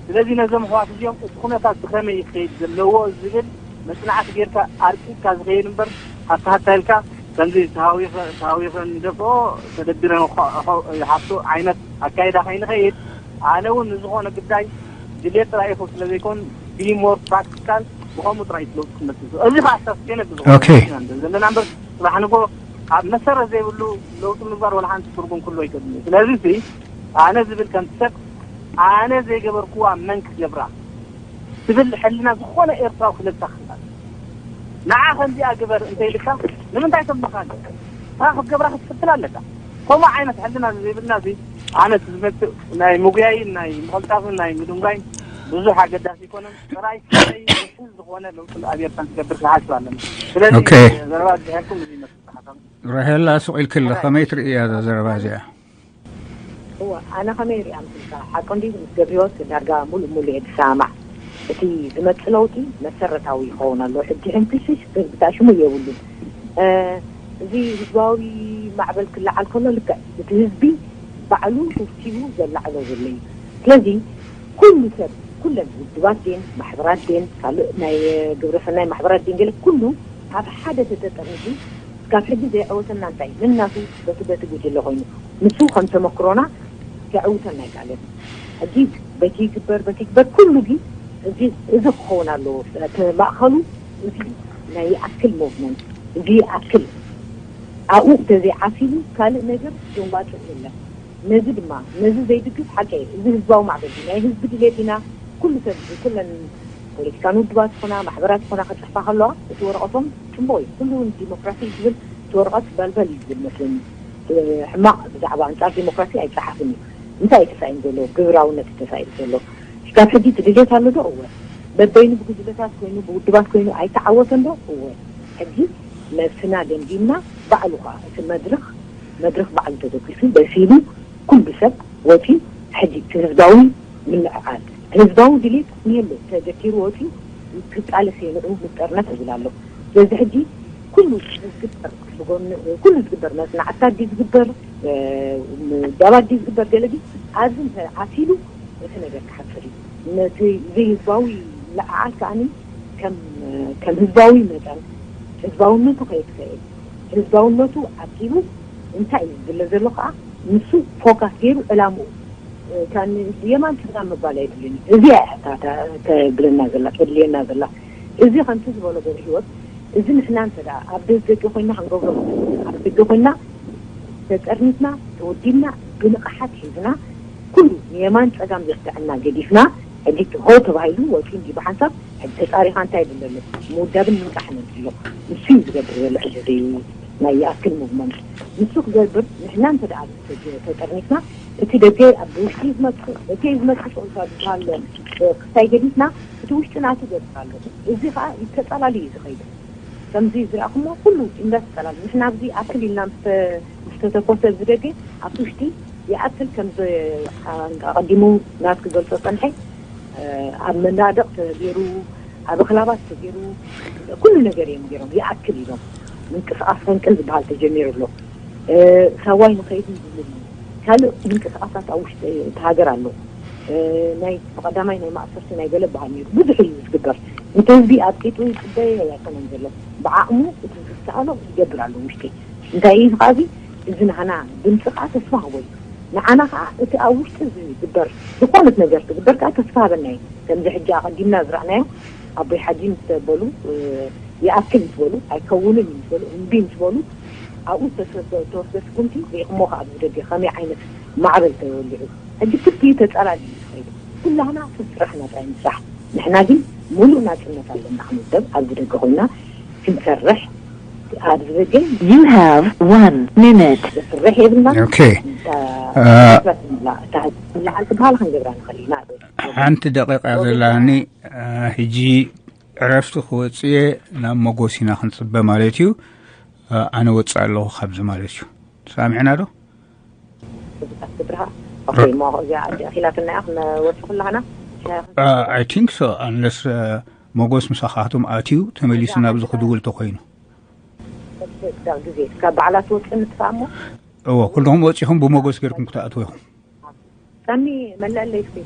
ስለዚ ነዞም ኣሕዋት እዚኦም እቲ ኩነታት ብኸመይ ይኸይድ ዘለዎ ዝብል መፅናዕቲ ጌርካ ኣርቂካ ዝኸይድ እምበር ሃታሃታ ኢልካ ከምዚ ተሃዊኸ ተሃዊኸ ንደፍኦ ተደቢረ ይሓፍቶ ዓይነት ኣካይዳ ከይንኸይድ ኣነ እውን ንዝኾነ ግዳይ ድሌት ጥራይ ኢኹ ስለ ዘይኮን ቢ ሞር ፕራክቲካል ብኸምኡ ጥራይ ለውጢ ክመፅእ እዚ ከዓ ሳስቴነብል ዝኾነ ዘለና እምበር ፅባሕ ንጎ ኣብ መሰረት ዘይብሉ ለውጢ ምግባር ወላ ሓንቲ ትርጉም ክህሉ ኣይክእልን እዩ። ስለዚ እዚ ኣነ ዝብል ከምቲ ሰብ ኣነ ዘይገበርክዋ መን ክገብራ ትብል ሕልና ዝኾነ ኤርትራዊ ክለብሳ ክኽእል ንዓ ከምዚኣ ግበር እንተ ኢልካ ንምንታይ ተምልኻ ኣለካ? ንዓ ክትገብራ ክትፍትን ኣለካ። ከምኡ ዓይነት ሕልና ዘይብልና እዚ ኣነ ዝመፅእ ናይ ምጉያይን ናይ ምቕልጣፍን ናይ ምድንጓይን ብዙሕ ኣገዳሲ ኣይኮነን። ጥራይ ሰይ ውሕል ዝኾነ ለውጢ ኣብ ኤርትራ ክገብር ክሓስብ ኣለና። ስለዚ ኦኬ። ዘረባ ዝድሕርኩም እዚ ይመስል ሓሳብ። ራሄላ ስቕ ኢልክለ ከመይ ትርእያ እዛ ዘረባ እዚኣ? እወ ኣነ ከመይ ሪኣ ምስልካ ሓቂ እንዲ ምስ ገብርሂወት ዳርጋ ሙሉእ ሙሉእ እየ ዝሰማማዕ። እቲ ዝመፅእ ለውጢ መሰረታዊ ይኸውን ኣሎ። ሕጂ ሕንክሽሽ ብታሽሙ የብሉን። እዚ ህዝባዊ ማዕበል ክለዓል ከሎ ልክዕ እቲ ህዝቢ ባዕሉ ውሲኑ ዘላዕሎ ዘሎ እዩ። ስለዚ ኩሉ ሰብ ኩለን ውድባት ድን ማሕበራት ድን ካልእ ናይ ግብረሰናይ ማሕበራት ድን ገለ ኩሉ ኣብ ሓደ ተተጠርኒፉ እስካብ ሕጂ ዘይዐወተና እንታይ ነናቱ በቲ በቲ ጉጅለ ኮይኑ ንሱ ከም ተመክሮና ከዕውተና ኣይከኣለን። ሕጂ በቲ ይግበር በቲ ይግበር ኩሉ ግን እዚ እዚ ክኸውን ኣለዎ። እቲ ማእኸሉ እዚ ናይ ይኣክል ሞቭመንት እዚ ይኣክል ኣብኡ እንተዘይዓሲሉ ካልእ ነገር ዘዋፅእ የለን። ነዚ ድማ ነዚ ዘይድግፍ ሓቂ እዩ። እዚ ህዝባዊ ማዕበል እዩ። ናይ ህዝቢ ድሌት ኢና። ኩሉ ሰብ ኩለን ፖለቲካን ውድባት ዝኾና ማሕበራት ዝኾና ከፅሕፋ ከለዋ እቲ ወረቐቶም ፅቡቕ እዩ። ኩሉ እውን ዲሞክራሲ እዩ ዝብል እቲ ወረቐት በልበል እዩ ዝብል መስለኒ። ሕማቕ ብዛዕባ ኣንፃር ዲሞክራሲ ኣይፀሓፍን እዩ። እንታይ እዩ ተሳኢኑ ዘሎ? ግብራውነት እዩ ተሳኢኑ ዘሎ። እስካብ ሕጂ እቲ ድሌት ኣሎ ዶ? እወ። በበይኑ ብጉጅለታት ኮይኑ ብውድባት ኮይኑ ኣይተዓወተን ዶ? እወ። ሕጂ ነብስና ገምጊምና ባዕሉ ከዓ እቲ መድረኽ መድረኽ ባዕሉ ተደጒሱ በሲሉ ኩሉ ሰብ ወፂኡ ሕጂ እቲ ህዝባዊ ምልዕዓል ህዝባዊ ድሌት ንየሎ ተዘኪሩ ወፂኡ ክቃለስ እየ ንዑ ምጠርነፍ እብል ኣሎ። ስለዚ ሕጂ ኩሉ ዝግበር ብጎኒ ኩሉ ዝግበር መፅናዕትታት ድዩ ዝግበር ዳባት ድዩ ዝግበር ገለ ድዩ ኣብዚ እንተ ዓሲሉ እቲ ነገር ክሓፅር እዩ። ነቲ ዘይህዝባዊ ምልዕዓል ከዓኒ ከም ከም ህዝባዊ መጠን ህዝባውነቱ ከየጥፈኤ ህዝባውነቱ ዓቂቡ እንታይ እዩ ዝድለ ዘሎ ከዓ ንሱ ፎካስ ገይሩ ዕላምኡ የማን ስጋ ምባል ኣይድልን እዩ። እዚኣ እያ እታ ተብለና ዘላ ተድልየና ዘላ። እዚ ከምቲ ዝበሎ ገብረ ህይወት እዚ ንሕና እንተ ደኣ ኣብ ደገ ኮይና ክንገብሮ ኣብ ደገ ኮይና ተጠርኒፍና ተወዲብና ብንቕሓት ሒዝና ኩሉ ንየማን ጸጋም ዘስተዐና ገዲፍና ሕጂ ሆ ተባሂሉ ወፂኡ እንዲ ብሓንሳብ ሕጂ ተጻሪኻ እንታይ ይብል ዘሎ ምውዳብን ምንቃሕን ኣሎ። ንሱ እዩ ዝገብር ዘሎ ሕጂ እዚ ናይ ይኣክል ሙቭመንት ንሱ ክገብር ንሕና እንተ ደኣ ተጠርኒፍና እቲ ደገ ኣብ ውሽጢ ዝመፅእ እቲ ዝመፅእ ፆታ ዝበሃል ክስታይ ገዲፍና እቲ ውሽጢ ናቱ ገፅር ኣሎ። እዚ ከዓ ይተፃላሉ እዩ ዝኸይድ። ከምዚ ዝረኣኹሞ ኩሉ እንዳተፀላሉ ንሕና ኣብዚ ኣክል ኢልና ምስ ተተኮሰ እዚ ደገ ኣብቲ ውሽጢ ይኣክል ከም ኣቐዲሙ ናት ክገልፆ ፀንሐ ኣብ መናድቕ ተገይሩ ኣብ ኣኽላባት ተገይሩ ኩሉ ነገር እዮም ገይሮም ይኣክል ኢሎም ምንቅስቃስ ፈንቅል ዝበሃል ተጀሚሩ ኣሎ። ሳዋይ ንኸይድ ዝብል ካልእ ምንቅስቃሳት ኣብ ውሽጢ እቲ ሃገር ኣሎ። ናይ ብቐዳማይ ናይ ማእሰርቲ ናይ ገለ በሃል ነይሩ ብዙሕ እዩ ዝግበር። እቲ ህዝቢ ኣብ ቂጡ ይፅበየ ኣይኮነን ዘሎ ብዓቕሙ እቲ ዝከኣሎ ይገብር ኣሎ ውሽጢ እንታይ እዩ ከዓ እዚ ናህና ድምፂ ከዓ ተስፋ ህቦ እዩ። ንዓና ከዓ እቲ ኣብ ውሽጢ ዝግበር ዝኾነት ነገር ትግበር ከዓ ተስፋ ሃበና እዩ። ከምዚ ሕጂ ኣቐዲምና ዝረእናዮ ኣቦይ ሓጂ ምስ በሉ ይኣክል ምስ በሉ ኣይከውንን እዩ ምስ በሉ እምቢ ምስ በሉ ኣብኡ ዝተወስደ ስጉምቲ ሪኢኹሞ ከዓ ኣብዚ ደገ ከመይ ዓይነት ማዕበል ተወሊዑ ሕጂ ክልቲኡ ተፃላሊ እዩ ዝኸይድ። ኩላህና እቲ ስራሕና ጥራይ ንስራሕ ንሕና ግን ሙሉእ ናፅነት ኣለና ክንውደብ ኣብዚ ደገ ኮይና ክንሰርሕ ኣብዚ ግን You have one minute. ስርሕ የብልና። Okay. ላዓል ትበሃል ክንገብራ ንኽእል ኢና። ሓንቲ ደቂቃ ዘላኒ። ሕጂ ዕረፍቲ ክወፅእ እየ፣ ናብ መጎስ ኢና ክንፅበ ማለት እዩ። ኣነ ወፅእ ኣለኹ ካብዚ ማለት እዩ። ሰሚዕና ዶ? ስብሓት ክብርሃ። ኦኬ፣ እሞ እዚኣ ኣዲኣ ኪላትና እያ፣ ክንወጽእ ከለና። I think so, unless መጎስ ምሳኻቶም ኣትዩ ተመሊሱ ናብዚ ክድውል ተኮይኑ። ግዜ ካብ በዓላት ወፅእ ንጥፋእ እሞ። እዎ፣ ኩልኹም ወፂኹም ብመጎስ ገርኩም ክትኣትዎ ኢኹም። ሳሚ መለለይ እስኪ።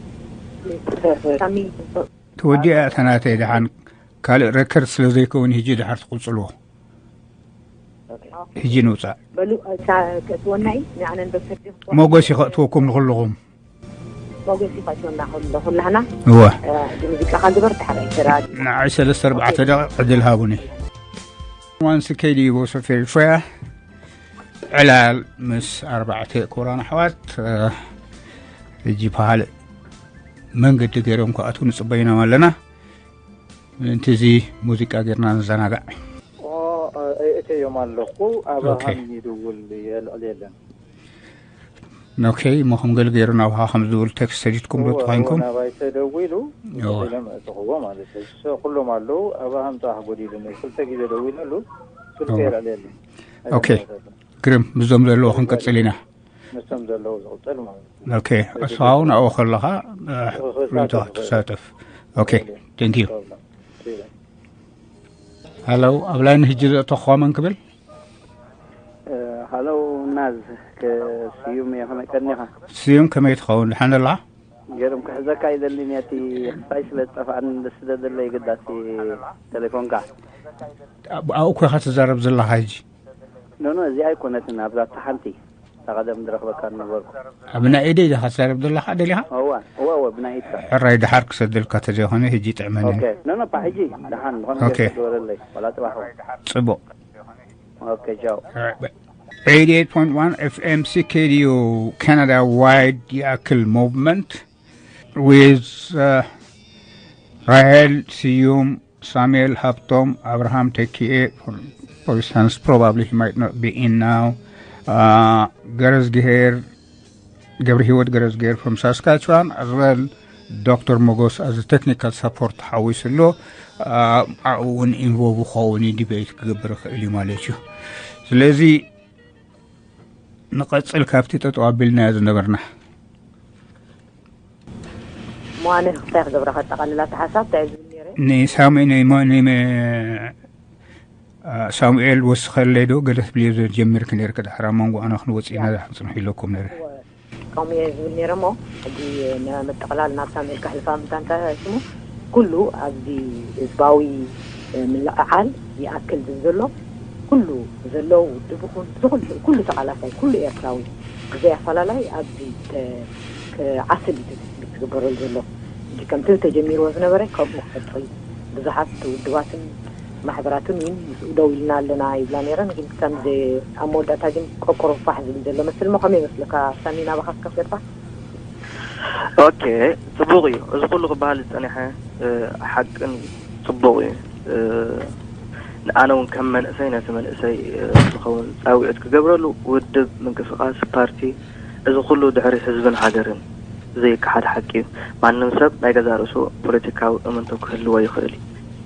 ሳሚ ተወዲኣ እያ እታ ናተይ። ደሓን ካልእ ረከርድ ስለ ዘይከውን፣ ሕጂ ድሓር ትቕጽልዎ። ሕጂ ንውፃእ። በሉ እታ ክትወና እዩ። ንኣነን ዶክተር ጆን መጎስ ይኸእትወኩም ንኹልኹም። ሞገስ ይኸእትወና ኩሉ ኩላህና። እወ። ብሙዚቃ ካ ግበር ድሓር ኣይተራድ። ንዓይ ሰለስተ ኣርባዕተ ደቂቕ ዕድል ሃቡኒ። ዋንስ ከይዲ ቦሶ ፌሪትሪያ ዕላል ምስ ኣርባዕተ ክቡራን ኣሕዋት ሕጂ ባህል መንገዲ ገይሮም ክኣትዉ ንፅበይኖም ኣለና። ምእንቲ እዚ ሙዚቃ ጌርና ንዘናጋዕ። እእተዮም ኣለኹ። ኣባሃም ይድውል የልዕል የለን። ኦኬ፣ እሞ ከም ገለ ገይሩ ናብኻ ከም ዝብል ቴክስት ሰዲድኩም ዶ ተኾይንኩም? ናባይ ተደዊሉ ኢሎም እእተኽዎ ማለት እዩ። እሱ ኩሎም ኣለዉ። ኣባሃም ጥራሕ ጎዲሉኒ። ክልተ ግዜ ደዊለሉ ስልኩ የልዕል የለን። ኦኬ፣ ግርም፣ ምስዞም ዘለዉ ክንቅጽል ኢና። ምስቶም ዘለዉ ዝቕጽል ማለት እዩ። ኦኬ፣ እስኻ እውን ኣብኡ ከለኻ ርእይቶ ክትሳተፍ። ኦኬ፣ ቴንክ ዩ። ሃለው፣ ኣብ ላይን ሕጂ ዘእተኹዋ መን ክብል? ሃለው ናዝ፣ ስዩም እየ። ከመይ ቀኒኻ? ስዩም፣ ከመይ ትኸውን? ድሓን ዘለኻ? ገርም ክሕዘካ ይደሊ ነቲ ክፋይ ስለ ዝጠፍኣኒ ደስ ስለ ዘለይ ግዳሲ ቴሌፎንካ። ኣብኡ ኮይኻ ትዛረብ ዘለኻ ሕጂ? ኖኖ፣ እዚኣ ኣይኮነትን፣ ኣብዛ እታ ሓንቲ እታ ቀደም ዝረኽበካ ነበርኩ። ኣብ ናይ ኢደይ ዲኻ ትዛረብ ዘለኻ ደሊኻ? እዋ እዋ እዋ፣ ብናይ ኢድካ። ሕራይ፣ ድሓር ክሰደልካ ተዘይኾነ ሕጂ ጥዕመኒ። ኦኬ፣ ኖኖ፣ ፓ ሕጂ ደሓን ዝኾነ ኦኬ። ገይርካ ግበረለይ፣ ዋላ ጽባሕ እውን። ጽቡቕ። ኦኬ፣ ቻው። eighty-eight point one F M C K D O Canada wide ይኣክል movement with uh, ራሄል ስዩም፣ ሳሙኤል ሃብቶም፣ ኣብርሃም ተኪኤ for instance, probably he might not be in now. Uh, ገረዝግሄር ገብረ ህይወት ገረዝግሄር from Saskatchewan, as well ዶክተር ሞጎስ as a technical support ሓዊሱ ኣሎ። ኣብኡ እውን ኢንቮልቭ ክኸውን እዩ፣ ዲቤት ክገብር ይኽእል እዩ ማለት እዩ። ስለዚ ንቐጽል ካብቲ ጠጠው ኣቢልናዮ ዝነበርና። እሞ ኣነ እንታይ ክገብራ ከጠቓልላ እቲ ሓሳብ እንታይ ዝብል ነይረ? ንሳሙኤል ንሞ- ንመ- ሳሙኤል ወስኸለይ ዶ ገለ ትብልዮ ዘጀሚርክ ነይርክ፣ ድሓር ኣብ መንጎ ኣና ክንወፅእ ኢና ዝሓን ፅንሑ ኢለኩም ነይረ። ከምኡ እየ ዝብል ነይረ እሞ ሕጂ ንምጥቕላል ናብ ሳሙኤል ካሕልፋ ምታ እንታይ ስሙ ኩሉ ኣብዚ ህዝባዊ ምልዕዓል ይኣክል ዝብል ዘሎ ኩሉ ዘሎ ውድብ ይኹን ዝኹሉ ኩሉ ተቓላሳይ ኩሉ ኤርትራዊ ብዘይ ኣፈላላይ ኣብዚ ተ- ክዓስል እዩ ትግበረሉ ዘሎ። ሕጂ ከምቲ ተጀሚርዎ ዝነበረ ከምኡ ክቕፅል ብዙሓት ውድባትን ማሕበራትን እውን ምስኡ ደው ኢልና ኣለና ይብላ ነይረን። ግን ከምዚ ኣብ መወዳእታ ግን ቆቆሮ ፋሕ ዝብል ዘሎ መስል እሞ ከመይ ይመስለካ ሳሚ? ናባኻ እስከ ክገድፋ። ኦኬ፣ ፅቡቕ እዩ። እዚ ኩሉ ክበሃል ዝፀኒሐ ሓቅን ፅቡቕ እዩ። ኣነ እውን ከም መንእሰይ ነቲ መንእሰይ ዝኸውን ፃውዒት ክገብረሉ ውድብ፣ ምንቅስቃስ፣ ፓርቲ እዚ ኩሉ ድሕሪ ህዝብን ሃገርን እዩ። ዘይከሓድ ሓቂ እዩ። ማንም ሰብ ናይ ገዛእ ርእሱ ፖለቲካዊ እምንቶ ክህልዎ ይኽእል እዩ።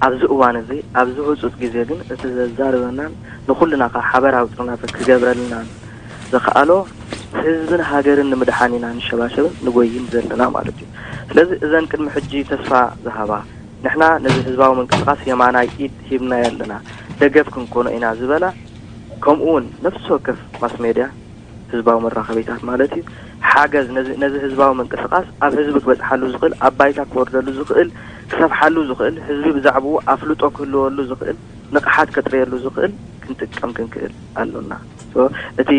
ኣብዚ እዋን እዚ፣ ኣብዚ ህጹጽ ግዜ ግን እቲ ዘዛርበናን ንኹልና ከኣ ሓበራዊ ጥርናፈ ክገብረልናን ዝኸኣሎ ህዝብን ሃገርን ንምድሓን ኢና ንሸባሸብን ንጎይን ዘለና ማለት እዩ። ስለዚ እዘን ቅድሚ ሕጂ ተስፋ ዝሃባ፣ ንሕና ነዚ ህዝባዊ ምንቅስቓስ የማናይ ኢድ ሂብናዮ ኣለና፣ ደገፍ ክንኮኖ ኢና ዝበላ፣ ከምኡ እውን ነፍሲ ወከፍ ማስ ሜድያ ህዝባዊ መራኸቢታት ማለት እዩ። ሓገዝ ነዚ ነዚ ህዝባዊ ምንቅስቓስ ኣብ ህዝቢ ክበጽሓሉ ዝኽእል፣ ኣብ ባይታ ክወርደሉ ዝኽእል፣ ክሰፍሓሉ ዝኽእል፣ ህዝቢ ብዛዕባኡ ኣፍልጦ ክህልወሉ ዝኽእል፣ ንቕሓት ከጥርየሉ ዝኽእል ክንጥቀም ክንክእል ኣሎና። So እቲ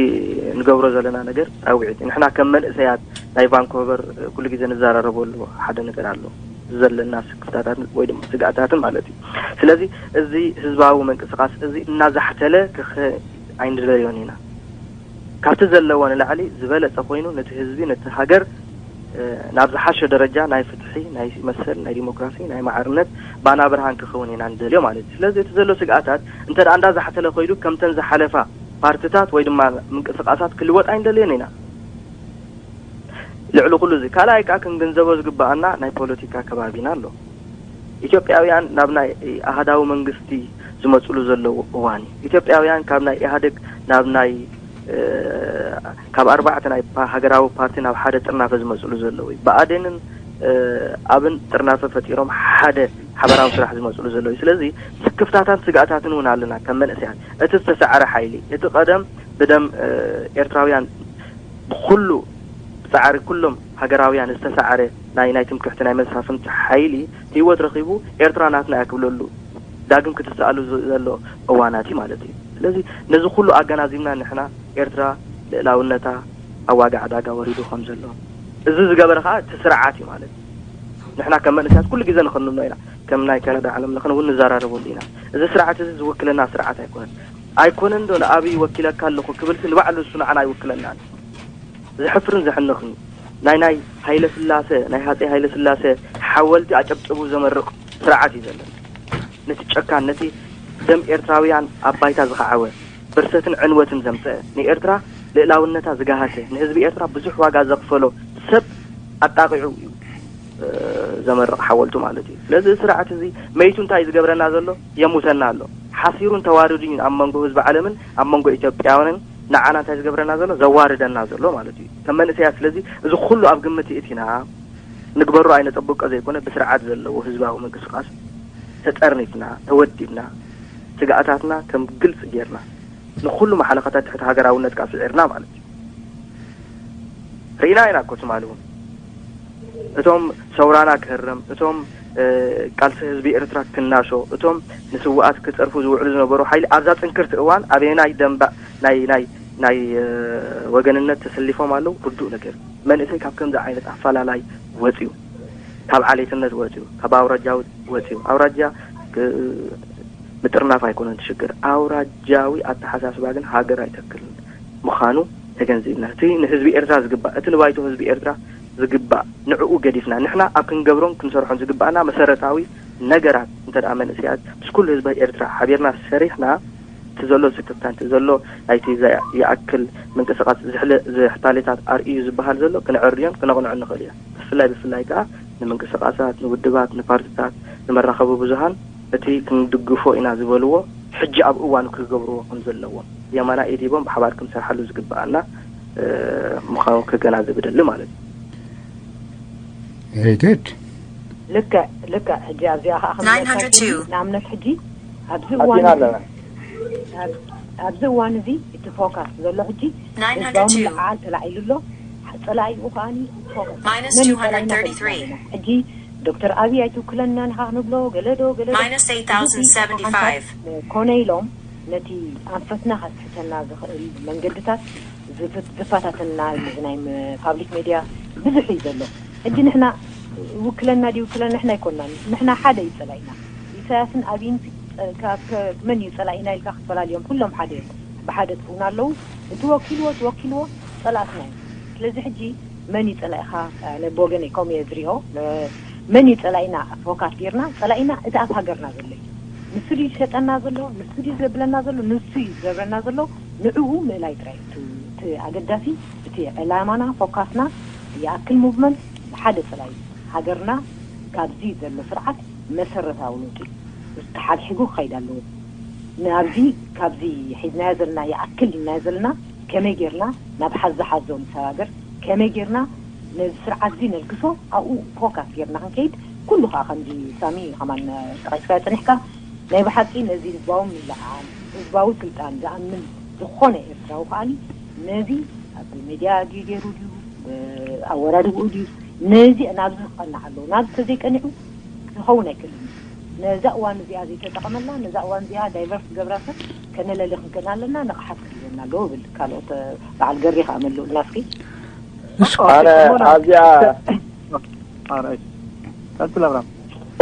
ንገብሮ ዘለና ነገር ጻውዒት እዩ። ንሕና ከም መንእሰያት ናይ ቫንኮቨር ኩሉ ግዜ ንዘራረበሉ ሓደ ነገር ኣሎ። ዘለና ስክፍታታትን ወይ ድማ ስግኣታትን ማለት እዩ። ስለዚ እዚ ህዝባዊ ምንቅስቓስ እዚ እናዛሕተለ ክኸ ኣይንደልዮን ኢና። ካብቲ ዘለዎ ንላዕሊ ዝበለጸ ኮይኑ ነቲ ህዝቢ ነቲ ሃገር ናብ ዝሓሸ ደረጃ ናይ ፍትሒ፣ ናይ መሰል፣ ናይ ዲሞክራሲ፣ ናይ ማዕርነት ባና ብርሃን ክኸውን ኢና ንደልዮ ማለት እዩ። ስለዚ እቲ ዘሎ ስግኣታት እንተ ደኣ እንዳዛሕተለ ኮይዱ፣ ከምተን ዝሓለፋ ፓርትታት ወይ ድማ ምንቅስቃሳት ክልወጥ ኣይንደልዮን ኢና። ልዕሊ ኩሉ እዚ ካልኣይ ከኣ ክንግንዘቦ ዝግባኣና ናይ ፖለቲካ ከባቢና ኣሎ። ኢትዮጵያውያን ናብ ናይ ኣህዳዊ መንግስቲ ዝመፅሉ ዘለዉ እዋን እዩ። ኢትዮጵያውያን ካብ ናይ ኢህኣደግ ናብ ናይ ካብ ኣርባዕተ ናይ ሃገራዊ ፓርቲ ናብ ሓደ ጥርናፈ ዝመፅሉ ዘለዉ እዩ። ብኣዴንን ኣብን ጥርናፈ ፈጢሮም ሓደ ሓበራዊ ስራሕ ዝመፅሉ ዘለዉ እዩ። ስለዚ ስክፍታታን ስግኣታትን እውን ኣለና ከም መንእሰያት። እቲ ዝተሰዓረ ሓይሊ፣ እቲ ቀደም ብደም ኤርትራውያን ብኩሉ ብጻዕሪ ኩሎም ሃገራውያን ዝተሳዕረ ናይ ናይ ትምክሕቲ ናይ መሳፍንቲ ሓይሊ ህይወት ረኺቡ ኤርትራ ናትና እያ ክብለሉ ዳግም ክትሰኣሉ ዘሎ እዋናት እዩ ማለት እዩ። ስለዚ ነዚ ኩሉ ኣገናዚብና ንሕና ኤርትራ ልእላውነታ ኣብ ዋጋ ዕዳጋ ወሪዱ ከም ዘሎ እዚ ዝገበረ ከዓ እቲ ስርዓት እዩ ማለት እዩ። ንሕና ከም መንእሰያት ኩሉ ግዜ ንኽንምኖ ኢና። ከም ናይ ካናዳ ዓለም ለኸን እውን ንዘራረበሉ ኢና። እዚ ስርዓት እዚ ዝውክለና ስርዓት ኣይኮነን። ኣይኮነን ዶ ንኣብይ ወኪለካ ኣለኹ ክብልሲ ንባዕሉ ንሱ ንዓና ኣይውክለናን። ዘሕፍርን ዘሕንኽን ናይ ናይ ሃይለ ስላሰ ናይ ሃፀይ ሃይለ ስላሰ ሓወልቲ ኣጨብጭቡ ዘመርቕ ስርዓት እዩ ዘለና። ነቲ ጨካን ነቲ ደም ኤርትራውያን ኣብ ባይታ ዝኸዓወ ብርሰትን ዕንወትን ዘምፀአ ንኤርትራ ልእላውነታ ዝጋሃሰ ንህዝቢ ኤርትራ ብዙሕ ዋጋ ዘኽፈሎ ሰብ ኣጣቂዑ እዩ ዘመርቕ ሓወልቱ ማለት እዩ። ስለዚ እዚ ስርዓት እዚ መይቱ እንታይ እዩ ዝገብረና ዘሎ? የሙተና ኣሎ። ሓሲሩን ተዋሪዱን ኣብ መንጎ ህዝቢ ዓለምን ኣብ መንጎ ኢትዮጵያውያንን ንዓና እንታይ ዝገብረና ዘሎ? ዘዋርደና ዘሎ ማለት እዩ ከም መንእሰያት። ስለዚ እዚ ኩሉ ኣብ ግምት ይእቲና ንግበሮ ኣይነጠብቆ ዘይኮነ ብስርዓት ዘለዎ ህዝባዊ ምንቅስቃስ ተጠርኒፍና ተወዲብና ስግኣታትና ከም ግልፂ ጌርና ንኩሉ መሓለኻታት ትሕቲ ሃገራውነት ካብ ስዒርና ማለት እዩ። ርኢና ኢና እኮ ትማሊ እውን እቶም ሰውራና ክህረም እቶም ቃልሲ ህዝቢ ኤርትራ ክናሾ እቶም ንስውኣት ክፀርፉ ዝውዕሉ ዝነበሩ ሓይሊ ኣብዛ ፅንክርቲ እዋን ኣበየናይ ደንባ ናይ ናይ ናይ ወገንነት ተሰሊፎም ኣለዉ? ርዱእ ነገር መንእሰይ ካብ ከምዚ ዓይነት ኣፈላላይ ወፅዩ ካብ ዓሌትነት ወፅዩ ካብ ኣውራጃዊ ወፅዩ ኣውራጃ ምጥርናፍ ኣይኮነን ትሽግር ኣውራጃዊ ኣተሓሳስባ ግን ሃገር ኣይተክልን ምዃኑ ተገንዚብና እቲ ንህዝቢ ኤርትራ ዝግባእ እቲ ንባይቶ ህዝቢ ኤርትራ ዝግባእ ንዕኡ ገዲፍና ንሕና ኣብ ክንገብሮን ክንሰርሖን ዝግባእና መሰረታዊ ነገራት እንተ ደኣ መንእሰያት ምስ ኩሉ ህዝቢ ኤርትራ ሓቢርና ሰሪሕና እቲ ዘሎ ስክፍታ እቲ ዘሎ ናይቲ ይኣክል ምንቅስቃስ ዝሕታሌታት ኣርእዩ ዝበሃል ዘሎ ክነዕርዮን ክነቕንዖን ንኽእል ኢና። ብፍላይ ብፍላይ ከኣ ንምንቅስቃሳት፣ ንውድባት፣ ንፓርትታት፣ ንመራኸቢ ብዙሃን እቲ ክንድግፎ ኢና ዝበልዎ ሕጂ ኣብ እዋኑ ክገብርዎ ከም ዘለዎም የማና ኢድ ሂቦም ብሓባር ክንሰርሓሉ ዝግበኣና ምዃኑ ከገናዝብ እደሊ ማለት እዩ። Very good. ልክዕ ልክዕ። ሕጂ ኣብዚኣ ከዓ ከምለካኒ ንኣብነት ሕጂ ኣብዚ እዋን ኣብዚ እዋን እዚ እቲ ፎካስ ዘሎ ሕጂ ህዝባዊ ምልዕዓል ተላዒሉ ኣሎ። ፀላኢኡ ከዓኒ ፎካስ ሕጂ ዶክተር ኣብይ ኣይትውክለና ንኻ ክንብሎ ገለዶ ገለዶ ኮነ ኢሎም ነቲ ኣንፈትና ከስሕተና ዝኽእል መንገድታት ዝፈታተና እዚ ናይ ፓብሊክ ሜድያ ብዙሕ እዩ ዘሎ። ሕጂ ንሕና ውክለና ድዩ ውክለና ንሕና ኣይኮናን። ንሕና ሓደ እዩ ጸላኢና። ኢሳያስን ኣብይን ካብ መን እዩ ጸላኢና ኢልካ ክትፈላልዮም ኩሎም ሓደ እዮም። ብሓደ ጥፉና ኣለዉ። እቲ ወኪልዎ እቲ ወኪልዎ ጸላእትና እዩ። ስለዚ ሕጂ መን እዩ ጸላኢኻ? ኣነ ብወገነይ ከምኡ እየ ዝሪኦ። መን እዩ ጸላኢና ፎካስ ጌርና? ጸላኢና እቲ ኣብ ሃገርና ዘሎ እዩ። ንሱ ድዩ ዝሸጠና ዘሎ? ንሱ ድዩ ዘብለና ዘሎ? ንሱ እዩ ዝገብረና ዘሎ። ንዕኡ ምእላይ ጥራይ እዩ እቲ ኣገዳሲ። እቲ ዕላማና ፎካስና ይኣክል ሙቭመንት ንሓደ ጸላኢ ሃገርና ካብዚ ዘሎ ስርዓት መሰረታዊ ለውጢ ተሓግሒጉ ክኸይድ ኣለዎ። ንኣብዚ ካብዚ ሒዝናዮ ዘለና ይኣክል ኢልናዮ ዘለና ከመይ ጌርና ናብ ሓዚ ሓዞ ንሰጋገር፣ ከመይ ጌርና ነዚ ስርዓት እዚ ነልግሶ ኣብኡ ፎካስ ጌርና ክንከይድ ኩሉ ከዓ ከምዚ ሳሚ ከማን ጠቂስካዮ ፀኒሕካ ናይ ብሓቂ ነዚ ህዝባዊ ምልዕዓል ህዝባዊ ስልጣን ዝኣምን ዝኾነ ኤርትራዊ ከዓኒ ነዚ ኣብ ሜድያ ድዩ ገይሩ ድዩ ኣወዳድብኡ ድዩ ነዚ ናብዚ ክቐንዕ ኣለዎ። ናብዚ ተዘይቀኒዑ ክኸውን ኣይክእልን እዩ። ነዛ እዋን እዚኣ ዘይተጠቐመላ ነዛ እዋን እዚኣ ዳይቨርት ገብራ ሰብ ከነለሊ ክንክእል ኣለና። ንቕሓት ክህልወና ኣለዎ ብል ካልኦት በዓል ገሪ ከዓ መልኡልና እስኪ። ኣነ ኣብዚኣ ቀጽል ኣብራም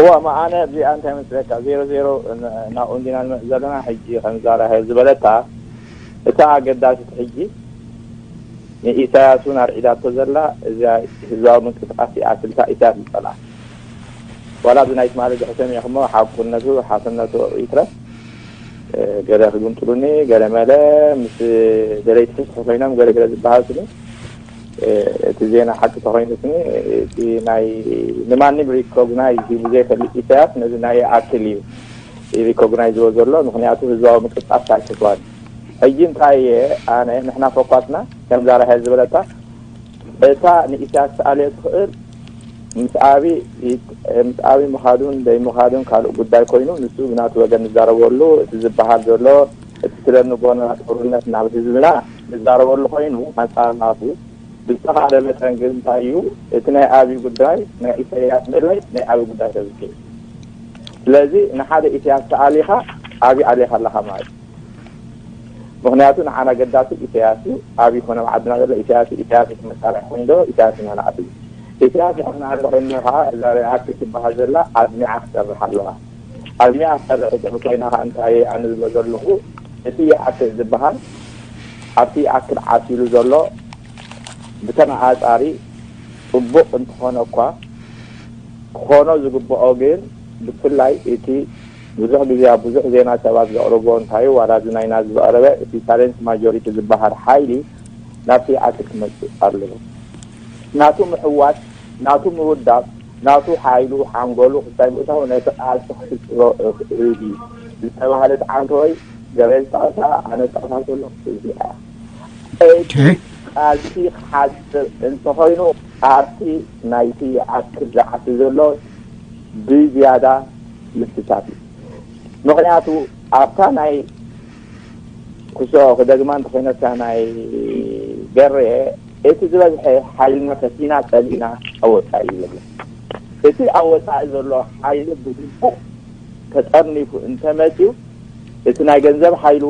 እዋ ኣነ እዚኣ እንታይ መስለካ ዜሮ ዜሮ ናብኡ እንዲና ንመፅ ዘለና ሕጂ ከምዛ ራሄል ዝበለታ እታ ኣገዳሲት ሕጂ ንኢሳያስ እውን ኣርዒዳቶ ዘላ እዚኣ ህዝባዊ ምንቅስቃስ እያ። ስልሳ ኢሳያስ ዝጸልኣ ዋላ እዚ ናይ ትማሊ ድሕሪ ሰሚዕኹሞ ሓቁነቱ ሓሰነቱ ይትረፍ ገለ ክግምጥሉኒ ገለ መለ ምስ ደለይቲ ፍትሒ ኮይኖም ገለ ገለ ዝበሃል ስኒ እቲ ዜና ሓቂ ተኮይኑ ስኒ እቲ ናይ ንማንም ሪኮግናይዝ ሂቡ ዘይፈልጥ ኢሳያስ ነዚ ናይ ኣክል እዩ ሪኮግናይዝ ዝዎ ዘሎ። ምክንያቱ ህዝባዊ ምቅስቃስ ኣይፈትዋን። ሕጂ እንታይ እየ ኣነ ንሕና ፈኳስና ከምዛ ራሄል ዝበለታ እታ ንኢሳያስ ትኣልዮ ትኽእል ምስ ኣቢ ምስ ኣቢ ምኻዱን ደይ ምኻዱን ካልእ ጉዳይ ኮይኑ ንሱ ብናቱ ወገን ንዛረበሉ እቲ ዝበሃል ዘሎ እቲ ስለ ንቦና ጦርነት ናብ ህዝብና ንዛረበሉ ኮይኑ ኣንጻር ናቱ ብዝተኻለ መጠን ግን እንታይ እዩ እቲ ናይ ኣቢ ጉዳይ ናይ ኢሳያስ ምእላይ ናይ ኣቢ ጉዳይ ተዝኪ ስለዚ ንሓደ ኢሳያስ ተኣሊኻ ኣቢ ኣሊኻ ኣለኻ ማለት እዩ። ምክንያቱ ንዓና ገዳሲ ኢሳያስ እዩ። ኣብ ይኮነ ኣብ ዓድና ዘሎ ኢሳያስ እዩ። ኢሳያስ እቲ መሳርሒ ኮይኑ ዘሎ ኢሳያስ ኢና ንኣትዩ። ኢሳያስ ድሕር ንኣለ ኮይንና ከዓ እዛ ሪኣክት ትበሃል ዘላ ኣድሚዓ ክሰርሕ ኣለዋ። ኣድሚዓ ክሰርሕ ትኽእል ኮይና ከዓ እንታይ ኣነ ዝብሎ ዘለኹ እቲ ይኣክል ዝበሃል ኣብቲ ይኣክል ዓሲሉ ዘሎ ብተነፃፃሪ ፅቡቕ እንተኾነ እኳ ክኾኖ ዝግብኦ ግን ብፍላይ እቲ ብዙሕ ግዜ ኣብ ብዙሕ ዜና ሰባት ዘቕርቦ እንታይ እዩ ዋላ እዚ ናይና ዝቐረበ እቲ ሳይለንት ማጆሪቲ ዝበሃል ሓይሊ ናብቲ ይኣክል ክመፅእ ኣለዎ። ናቱ ምሕዋስ፣ ናቱ ምውዳብ፣ ናቱ ሓይሉ ሓንጎሉ ክሳይ ምእታው ነቲ ቃልሲ ክፍፅሮ እኽእል እዩ ዝተባህለ ተዓንተ ወይ ገበል ፃእሳ ኣነ ፃእሳ ዘሎ እዚኣ እቲ ቃልሲ ክሓፅር እንተኾይኑ ኣብቲ ናይቲ ይኣክል ዝዓሲ ዘሎ ብዝያዳ ምስሳት እዩ። ምክንያቱ ኣብታ ናይ ክሶ ክደግማ እንተኮይነካ ናይ ገሬ እቲ ዝበዝሐ ሓይልና ፈቲና ጸሊእና ኣወፃኢ እዩ ዘሎ። እቲ ኣወፃኢ ዘሎ ሓይሊ ብግቡእ ተጠርኒፉ እንተመፅዩ እቲ ናይ ገንዘብ ሓይሉ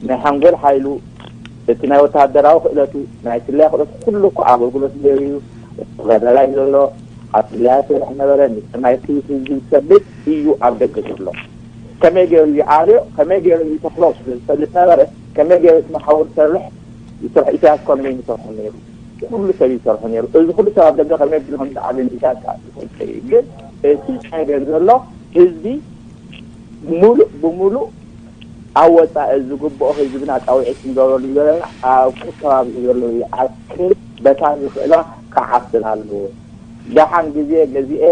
ናይ ሓንጎል ሓይሉ እቲ ናይ ወታደራዊ ክእለቱ ናይ ስለያ ክእለቱ ኩሉ እኮ ኣገልግሎት ገይሩ እዩ ተጋዳላይ ዘሎ ኣብ ስለያ ስራሕ ነበረ ንናይ ክልት ህዝቢ ዝሰብት እዩ ኣብ ደገ ዘሎ ከመይ ገይሩ ይኣልዮ ከመይ ገይሩ ይተክሎ ስለ ዝፈልጥ ነበረ ከመይ ገይሩ እቲ መሓውር ሰርሕ ይሰርሕ ኢሳያስ ኮነ ይሰርሖ ነይሩ ኩሉ ሰብ ይሰርሖ ነይሩ እዚ ኩሉ ሰብ ኣብ ደገ ከመይ ቢሉ ከም ዝኣልዮ ኢሳያስ ይፈልጥ እዩ ግን እቲ ነገር ዘሎ ህዝቢ ሙሉእ ብሙሉእ ኣብ ወፃኢ ዝግብኦ ህዝብና ፃውዒት ንገብረሉ ዘለና ኣብ ኩሉ ከባቢ ዘሎ ይኣክል በታ ዝኽእላ ክዓስል ኣለዎ። ደሓን ግዜ ገዚኤ